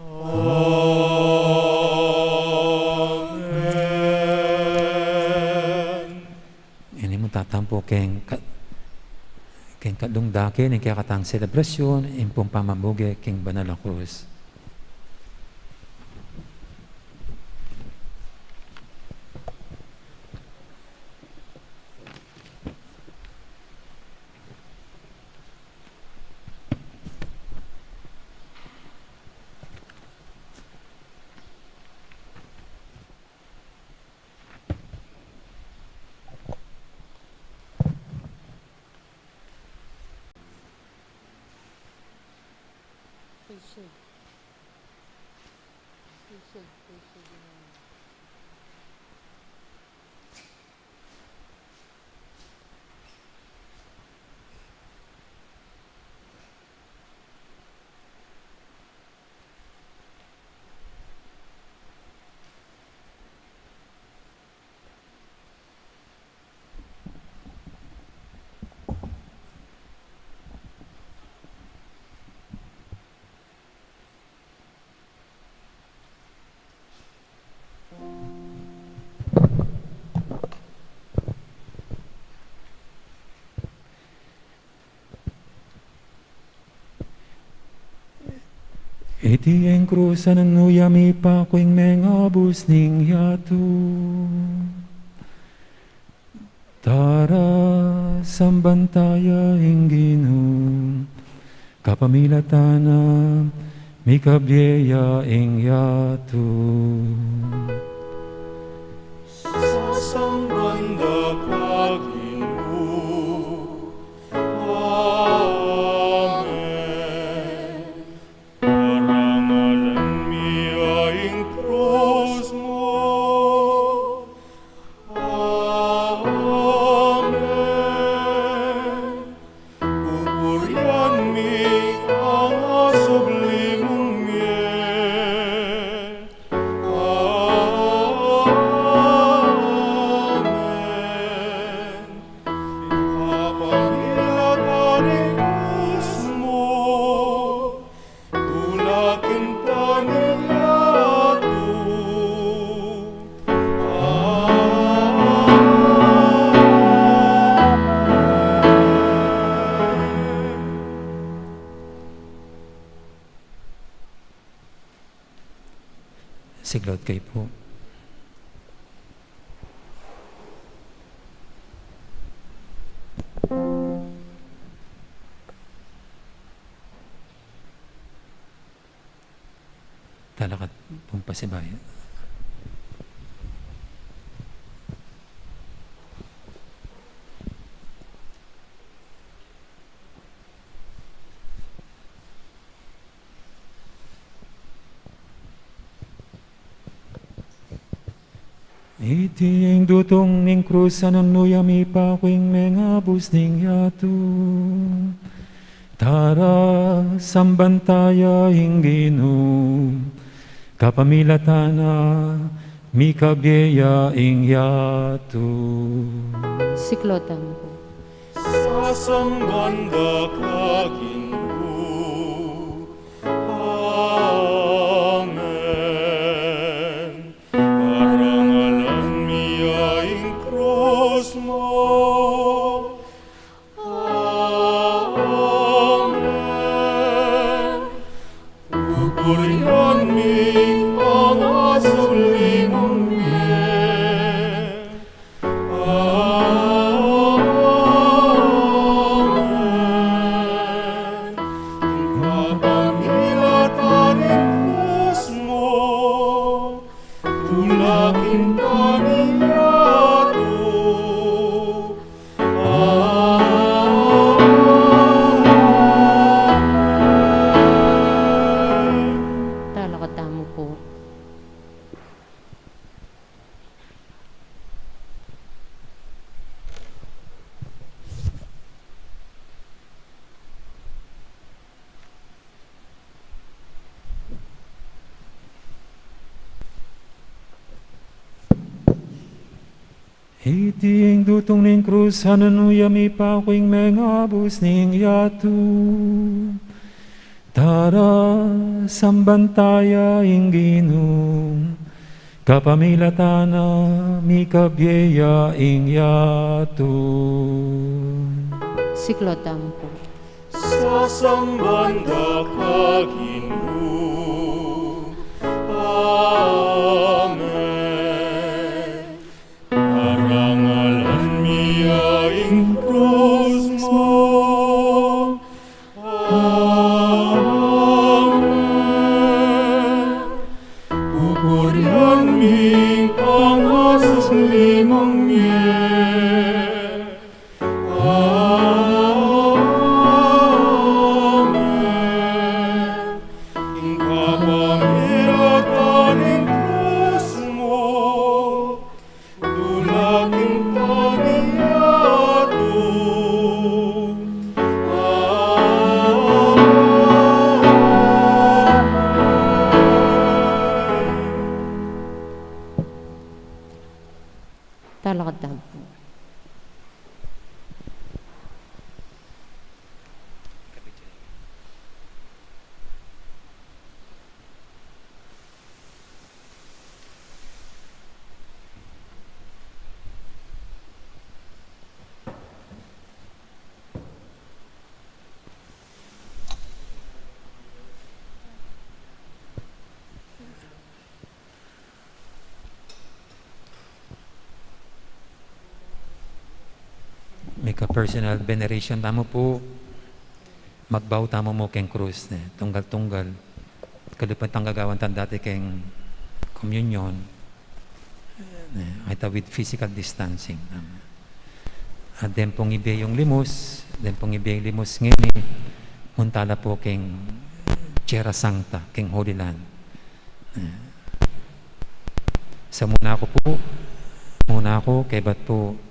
Amen. Ini mu tatampu king ka-, king katlung dake ning kekatang selebrasyun, ing pung pamabuge king banal a krus. Iti ing krus a nanu ya mipaku ing mengabus ning yatu. Tara, samban taya ing Ginu, kapamilatan na mikabie ya ing yatu. Sasamban da ka, Ginu. Amen. Parangalan mi ya ing krus mu. Amen. Pupurian mi ing pangasubli mung mie. Amen. Kapamilatan ning krus mu, tulakin ta ning yatu. Amen. Siklaud kayu pu. Talakad pung pasibayu. Iti ing dutung ning krus a nanu ya mipaku ing mengabus ning yatu. Tara, samban taya ing Ginu, kapamilatan na mikabie ya ing yatu. Siklaud tamu pu. Sasamban da ka, Ginu. Amen. Parangalan mi ya ing krus mu. Amen. Pupurian mi ing pangasubli mung mie. Amen. Ing kapamilatan ning krus mu, tulakin ta ning yatu. Amen. Talakad tamu pu. Iti ing dutung ning krus, a nanu ya mipaku ing mengabus ning yatu. Tara, samban taya ing Ginu, kapamilatan na mikabie ya ing yatu. Siklatan pu. Sasamban da ka, Ginu. Amen. Parangalan mi ya ing krus mu. Amen. Pupurian mi ing pangasas limang mie. Amen. Ing kapamilatan ning krus mu, dula king panyatu. Amen. Talakad tamu. Mika personal veneration tamu pu, magbaw tamu mu keng krus, ne, tunggal-tunggal. Kalupa tang gagawan tang dati keng komunyon, ne, ayta with physical distancing. At deng pung ibie ing limus, deng pung ibie ing limus ngeni, munta la pu keng Tierra Santa, keng Holy Land. Eh, sa muna ku pu, muna ku, kaybat pu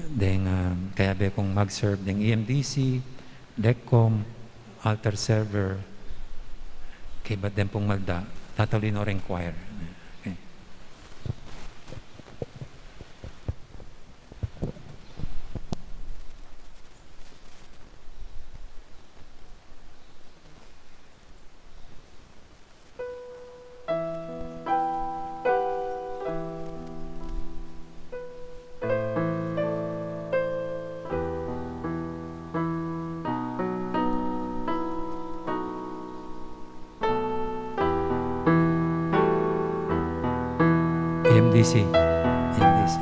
deng, ah, kayabe kung mag-serve deng E M D C, LECCOM, altar server, kaybat deng pung malda, tatauli no reng choir. Okay. E M D C. E M D C.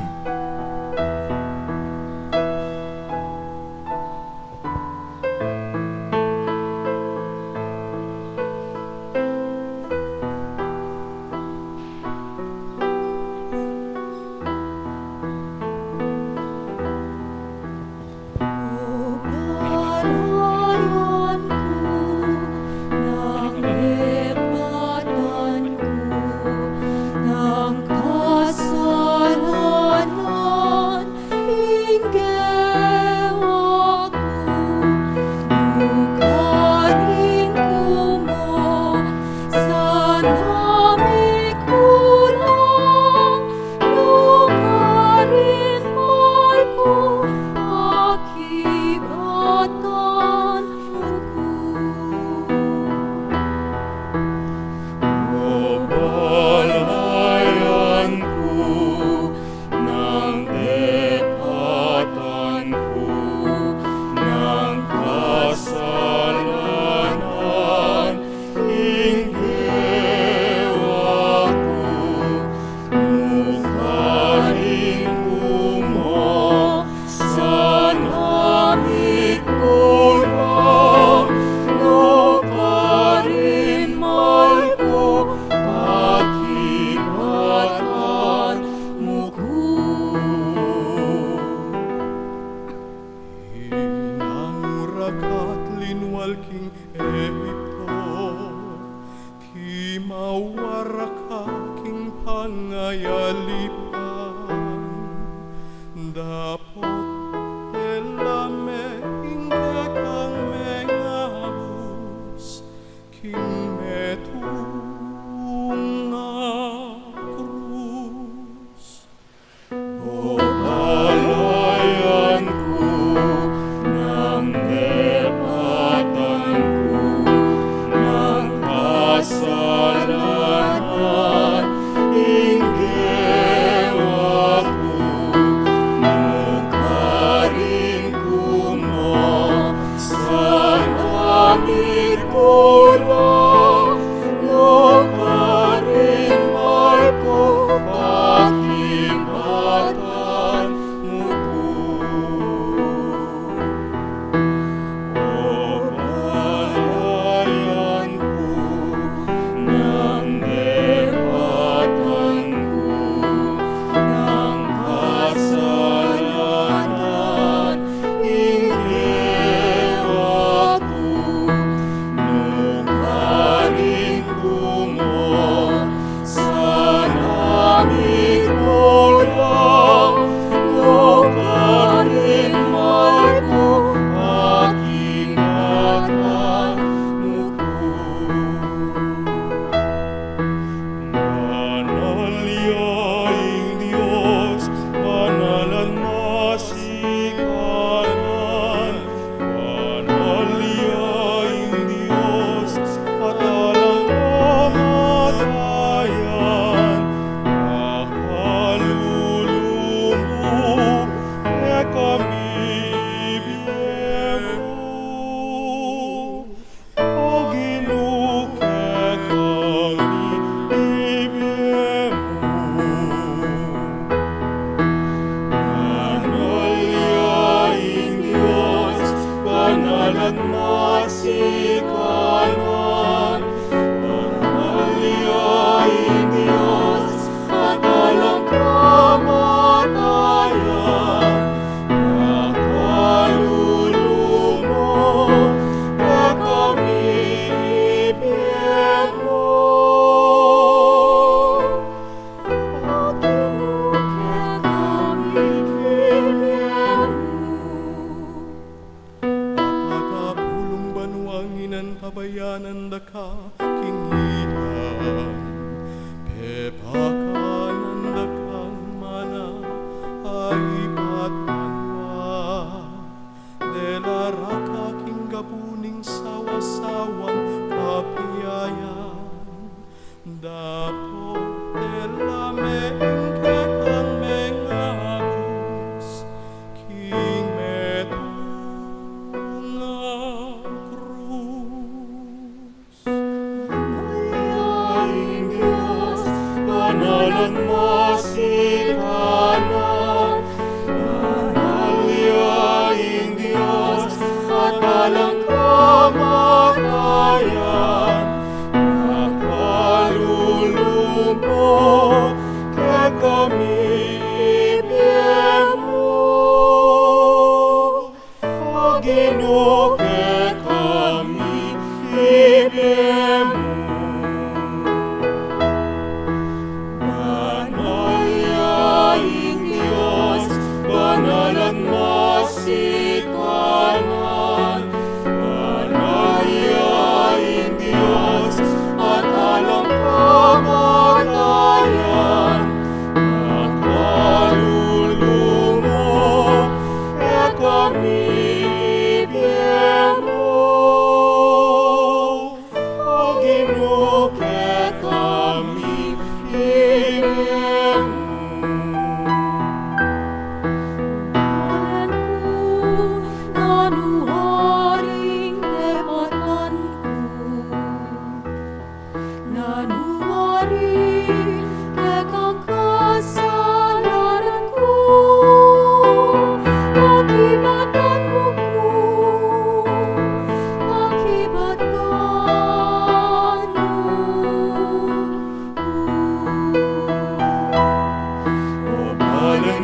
Ku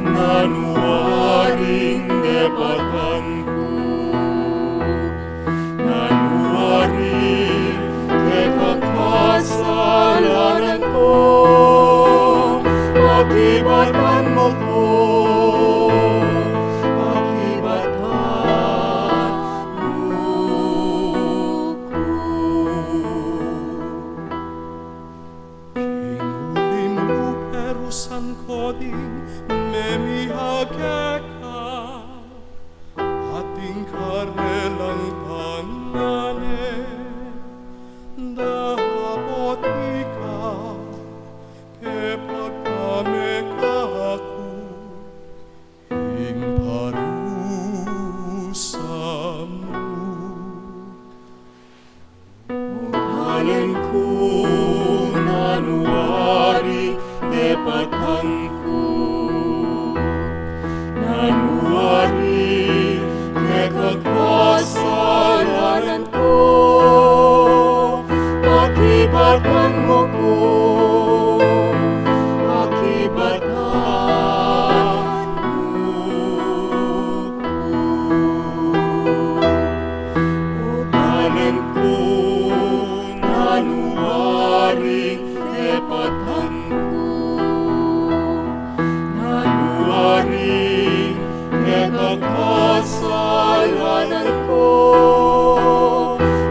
nanu waring depatan ku, nanu waring kekasalanan ku, pakibatan mu ku, pakibatan mu ku. King uling luperusan ko ding memiha keka, ating karelang pangane, dapot ika pepagpameka ku king parusa mu. O Galen ku, nanu waring depatan ku, nanu waring kekasalanan ku, pakibatan mu ku, pakibatan mu ku. O Galen ku, nanu waring depatan ku, nanu waring kekasalanan ku,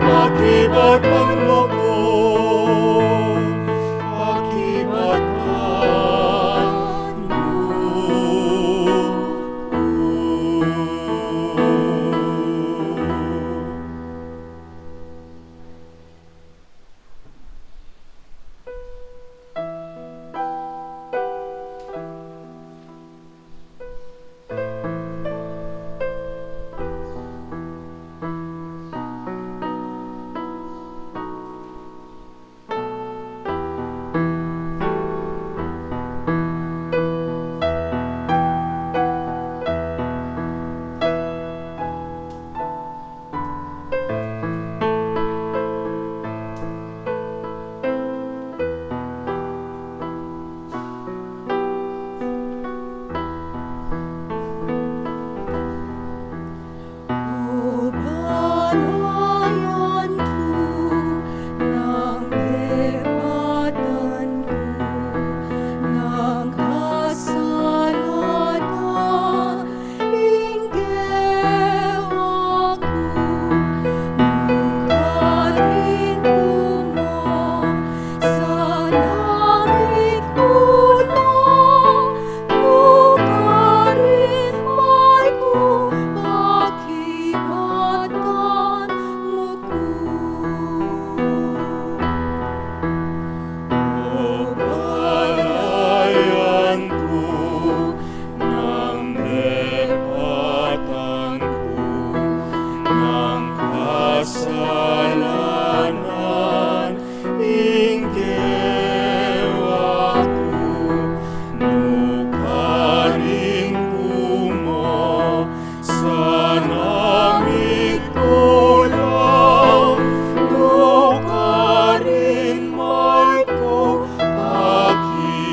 pakibatan mu ku, pakibatan mu ku. O balayan ku, nang depatan ku nang kasalanan ing gewa ku, nukarin ku mu sana mikula, nukarin mai ku, pakibatan mu ku. O balayan ku, nang depatan ku nang kasalanan ing gewa ku, nukarin ku mu sana mikula, nukarin mai ku, pakibatan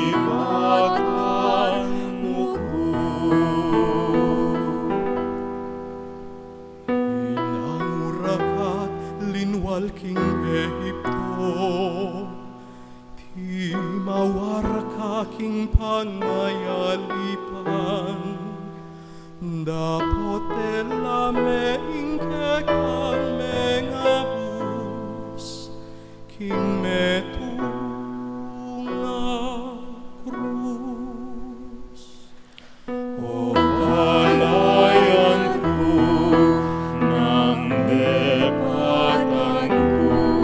mu ku. Inangura ka at linwal king Egipto, timawar ka king pangayalipan, dapot dela me ing kekang mengabus king metung a krus. O balayan ku, nang depatan ku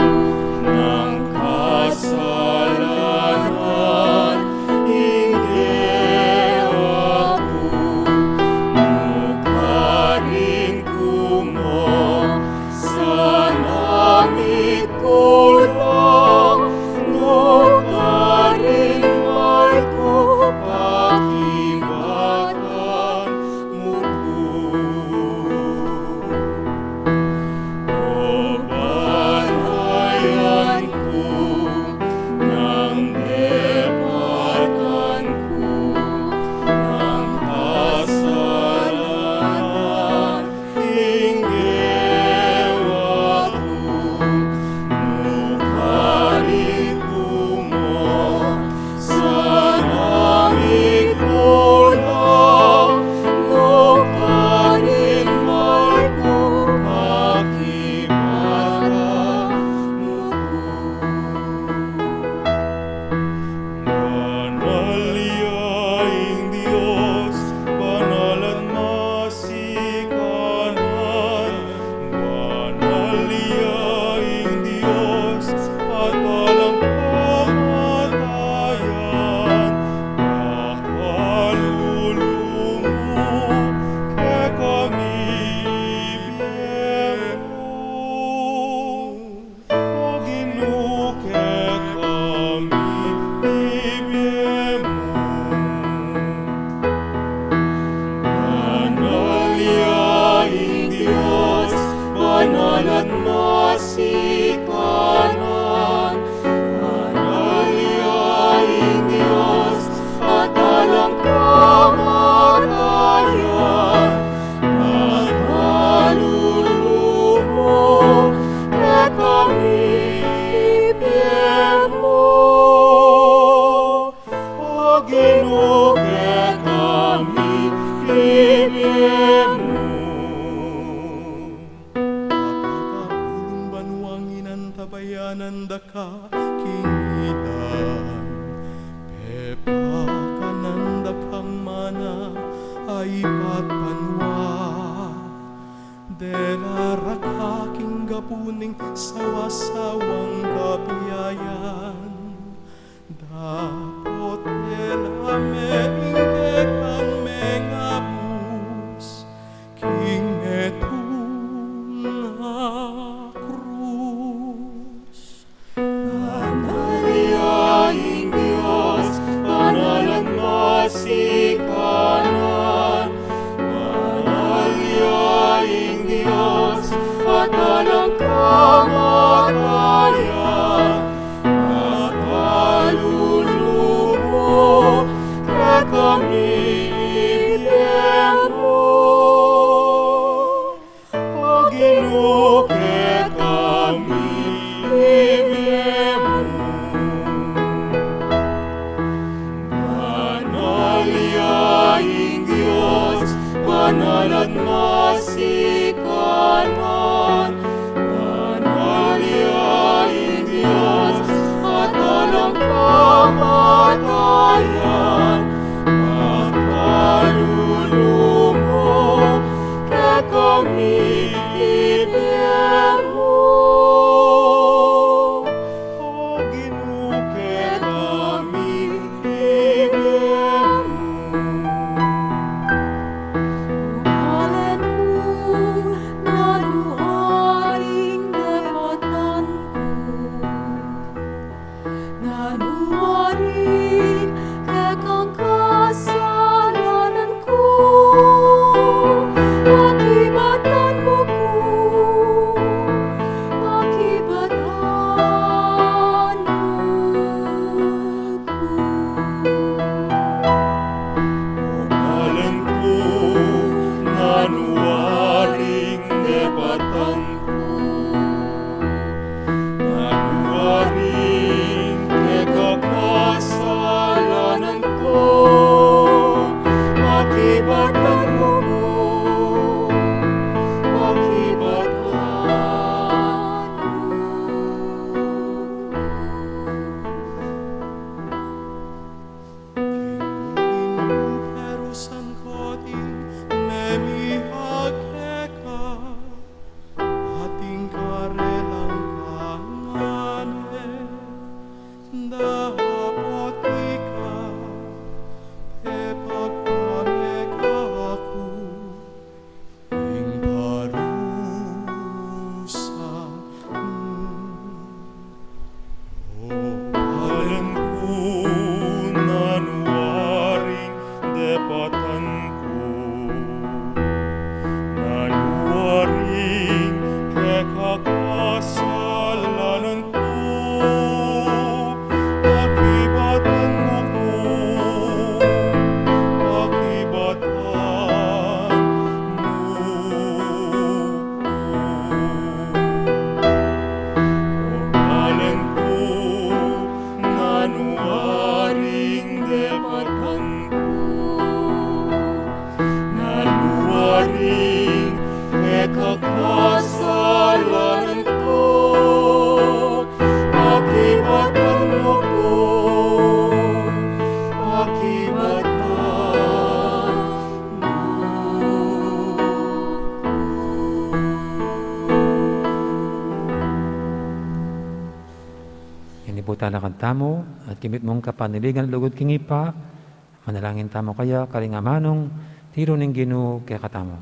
nang kasalanan ing gewa ku, nukarin ku mu sana mikula, Kekami, ibie mu. Apat a pulung banua ing inantabayanan da ka king ilan, pepakanan da kang mana a ibat banua. Dela ra ka king gapu ning sawasawang kabiayan. Dapot dela me ing kekang mengabus king metung a krus. Banal ya ing Dios, banalan masikanan. Banal ya ing Dios, at alang kamatayan. At kalulu mu, kekami, ibie mu. O Ginu, kekami, ibie mu. Banal ya ing Dios, banal at masikanan. Banal ya ing Dios, at alang kamatayan. At kalulu mu, kekami, ibie mu. O Ginu, kekami, ibie mu. Balen ku, nanu aring depatan ku? Nanu aring kekang kasalanan ku? Pakibatan mu ku, pakibatan mu ku. O balen ku, nanu aring depatan ku? Nanu aring kekang kasalanan ku? Pakibatan mu ku, pakibatan mu ku. King uling mu, perusan ku ding memihag keka, ating karelang kangane, dapot ika e pagpamekaku ing parusa mu. O balen ku, nanu aring depatan ku? Nanu aring kekang kasalanan ku? Pakibatan mu ku, pakibatan mu ku. O balen ku, nanu aring depatan ku? Nanu aring kekang kasalanan ku? Pakibatan mu ku, pakibatan mu ku. Ini pu talakan tamu, at kimit mung kapanaligan lugud king Ibpa, manalangin tamu kaya karing amanung tiru ning Ginu kekatamu.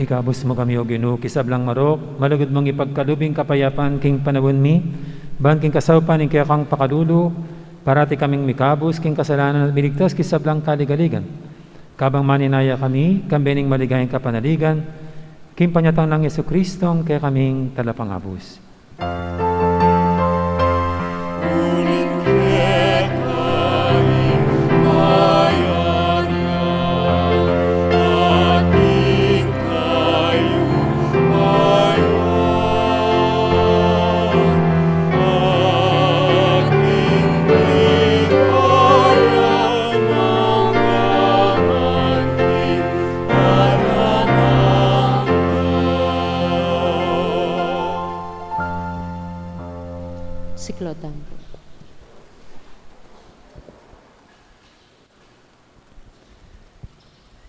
Ikabus mu kami, O Ginu, king sablang marok, malugud mung ipagkalub ing kapayapan king panaun mi, ban king kasaupan ning kekang pakalulu, parati kaming mikabus king kasalanan at miligtas king sablang kaligaligan. Kabang maninaya kami, kambe ning maligayang kapanaligan, king panyatang nang Jesucristo, kekaming talapangabus. Siklaud tamu pu.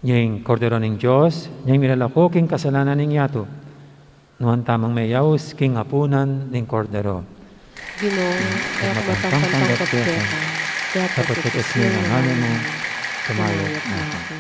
Ing Kordero ning Dios, ing milalako king kasalanan ning yatu. Nuan tamung meyaus king apunan ning Kordero. Ginu, e ku makapantapat keka, kaya pagkatapos mu ing ngana mu, kumayap na aku.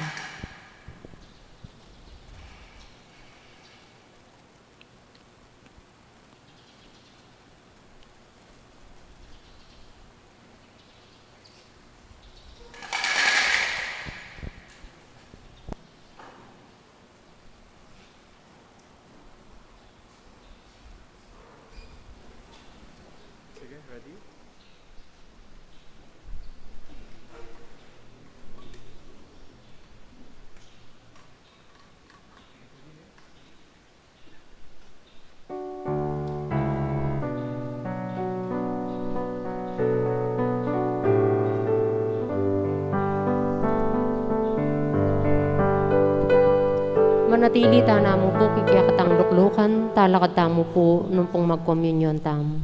Manatili tana mu pu king kekatang luklukan, talakad tamu pu nung pung magkomunyon tamu.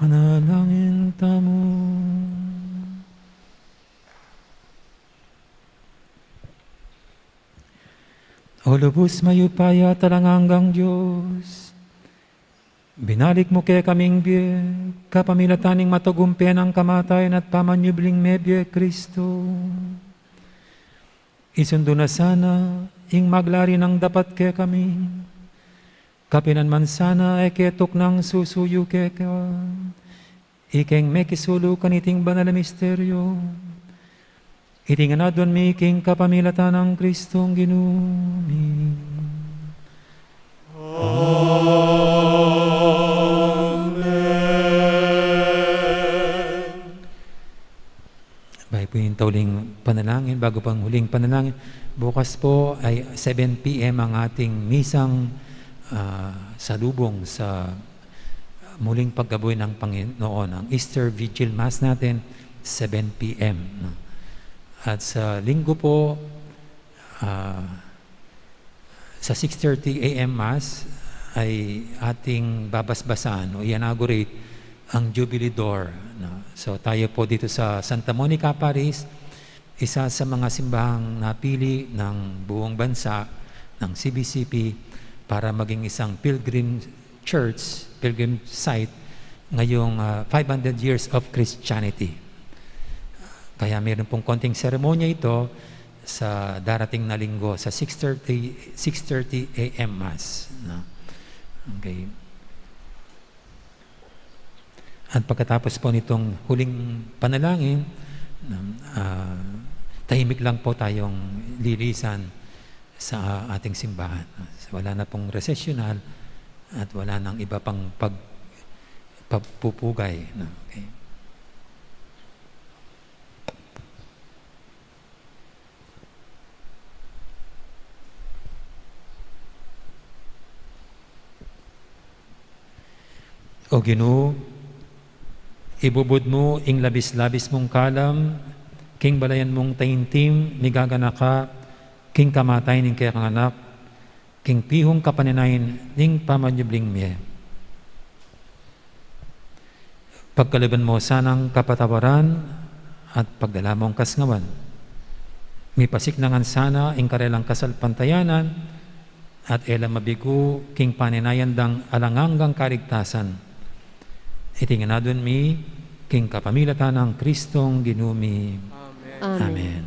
Manalangin tamu. O lubus mayupaya at alang anggang Dios, binalik mu kekaming bie kapamilatan ning matagumpe nang kamatayan at pamanyubling mie, bie Kristo. Isundu na sana ing maglari nang dapat kekami, kapilan man sana e ke tuknang susuyu keka, ikeng mekisulu kaniting banal a misteryo. Iti ngan aduan mi king kapamilatan nang Kristong Ginu mi. Amen. Bayu pu ing tauling panalangin, bago pang huling panalangin, bukas po ay seven P M ang ating misang, ah, salubong sa muling paggabuhi ng Panginoon, ang Easter Vigil Mass natin, seven P M, no? At sa Linggo po, ah, sa six thirty A M Mass ay ating babasbasan o i-inaugurate ang Jubilee Door, no? So, tayo po dito sa Santa Monica Parish, isa sa mga simbahang napili ng buong bansa, ng C B C P, para maging isang pilgrim church, pilgrim site, ngayong, ah, five hundred years of Christianity. Kaya meron pong konting seremonya ito sa darating na Linggo sa six thirty, six thirty A M Mass, no? Okay. At pagkatapos po nitong huling panalangin, ah, tahimik lang po tayong lilisan sa ating simbahan. Wala na pong resessional at wala nang iba pang pag-, pagpupugay, no? Okay. O Ginu, ibubud mu ing labis-labis mung kalam king balayan mung taimtim migaganaka king kamatayan ning kekang Anak, king pihung kapaninayan ning pamanyubling mie. Pagkaluban mo sanang kapatawaran at pagdala mong kasngawan. Mipasik na ngan sana ing karelang kasalpantayanan at e la mabigu king paninayan dang alang anggang kaligtasan. Iti ngan aduan mi king kapamilatan nang Kristong Ginu mi. Amen. Amen. Amen.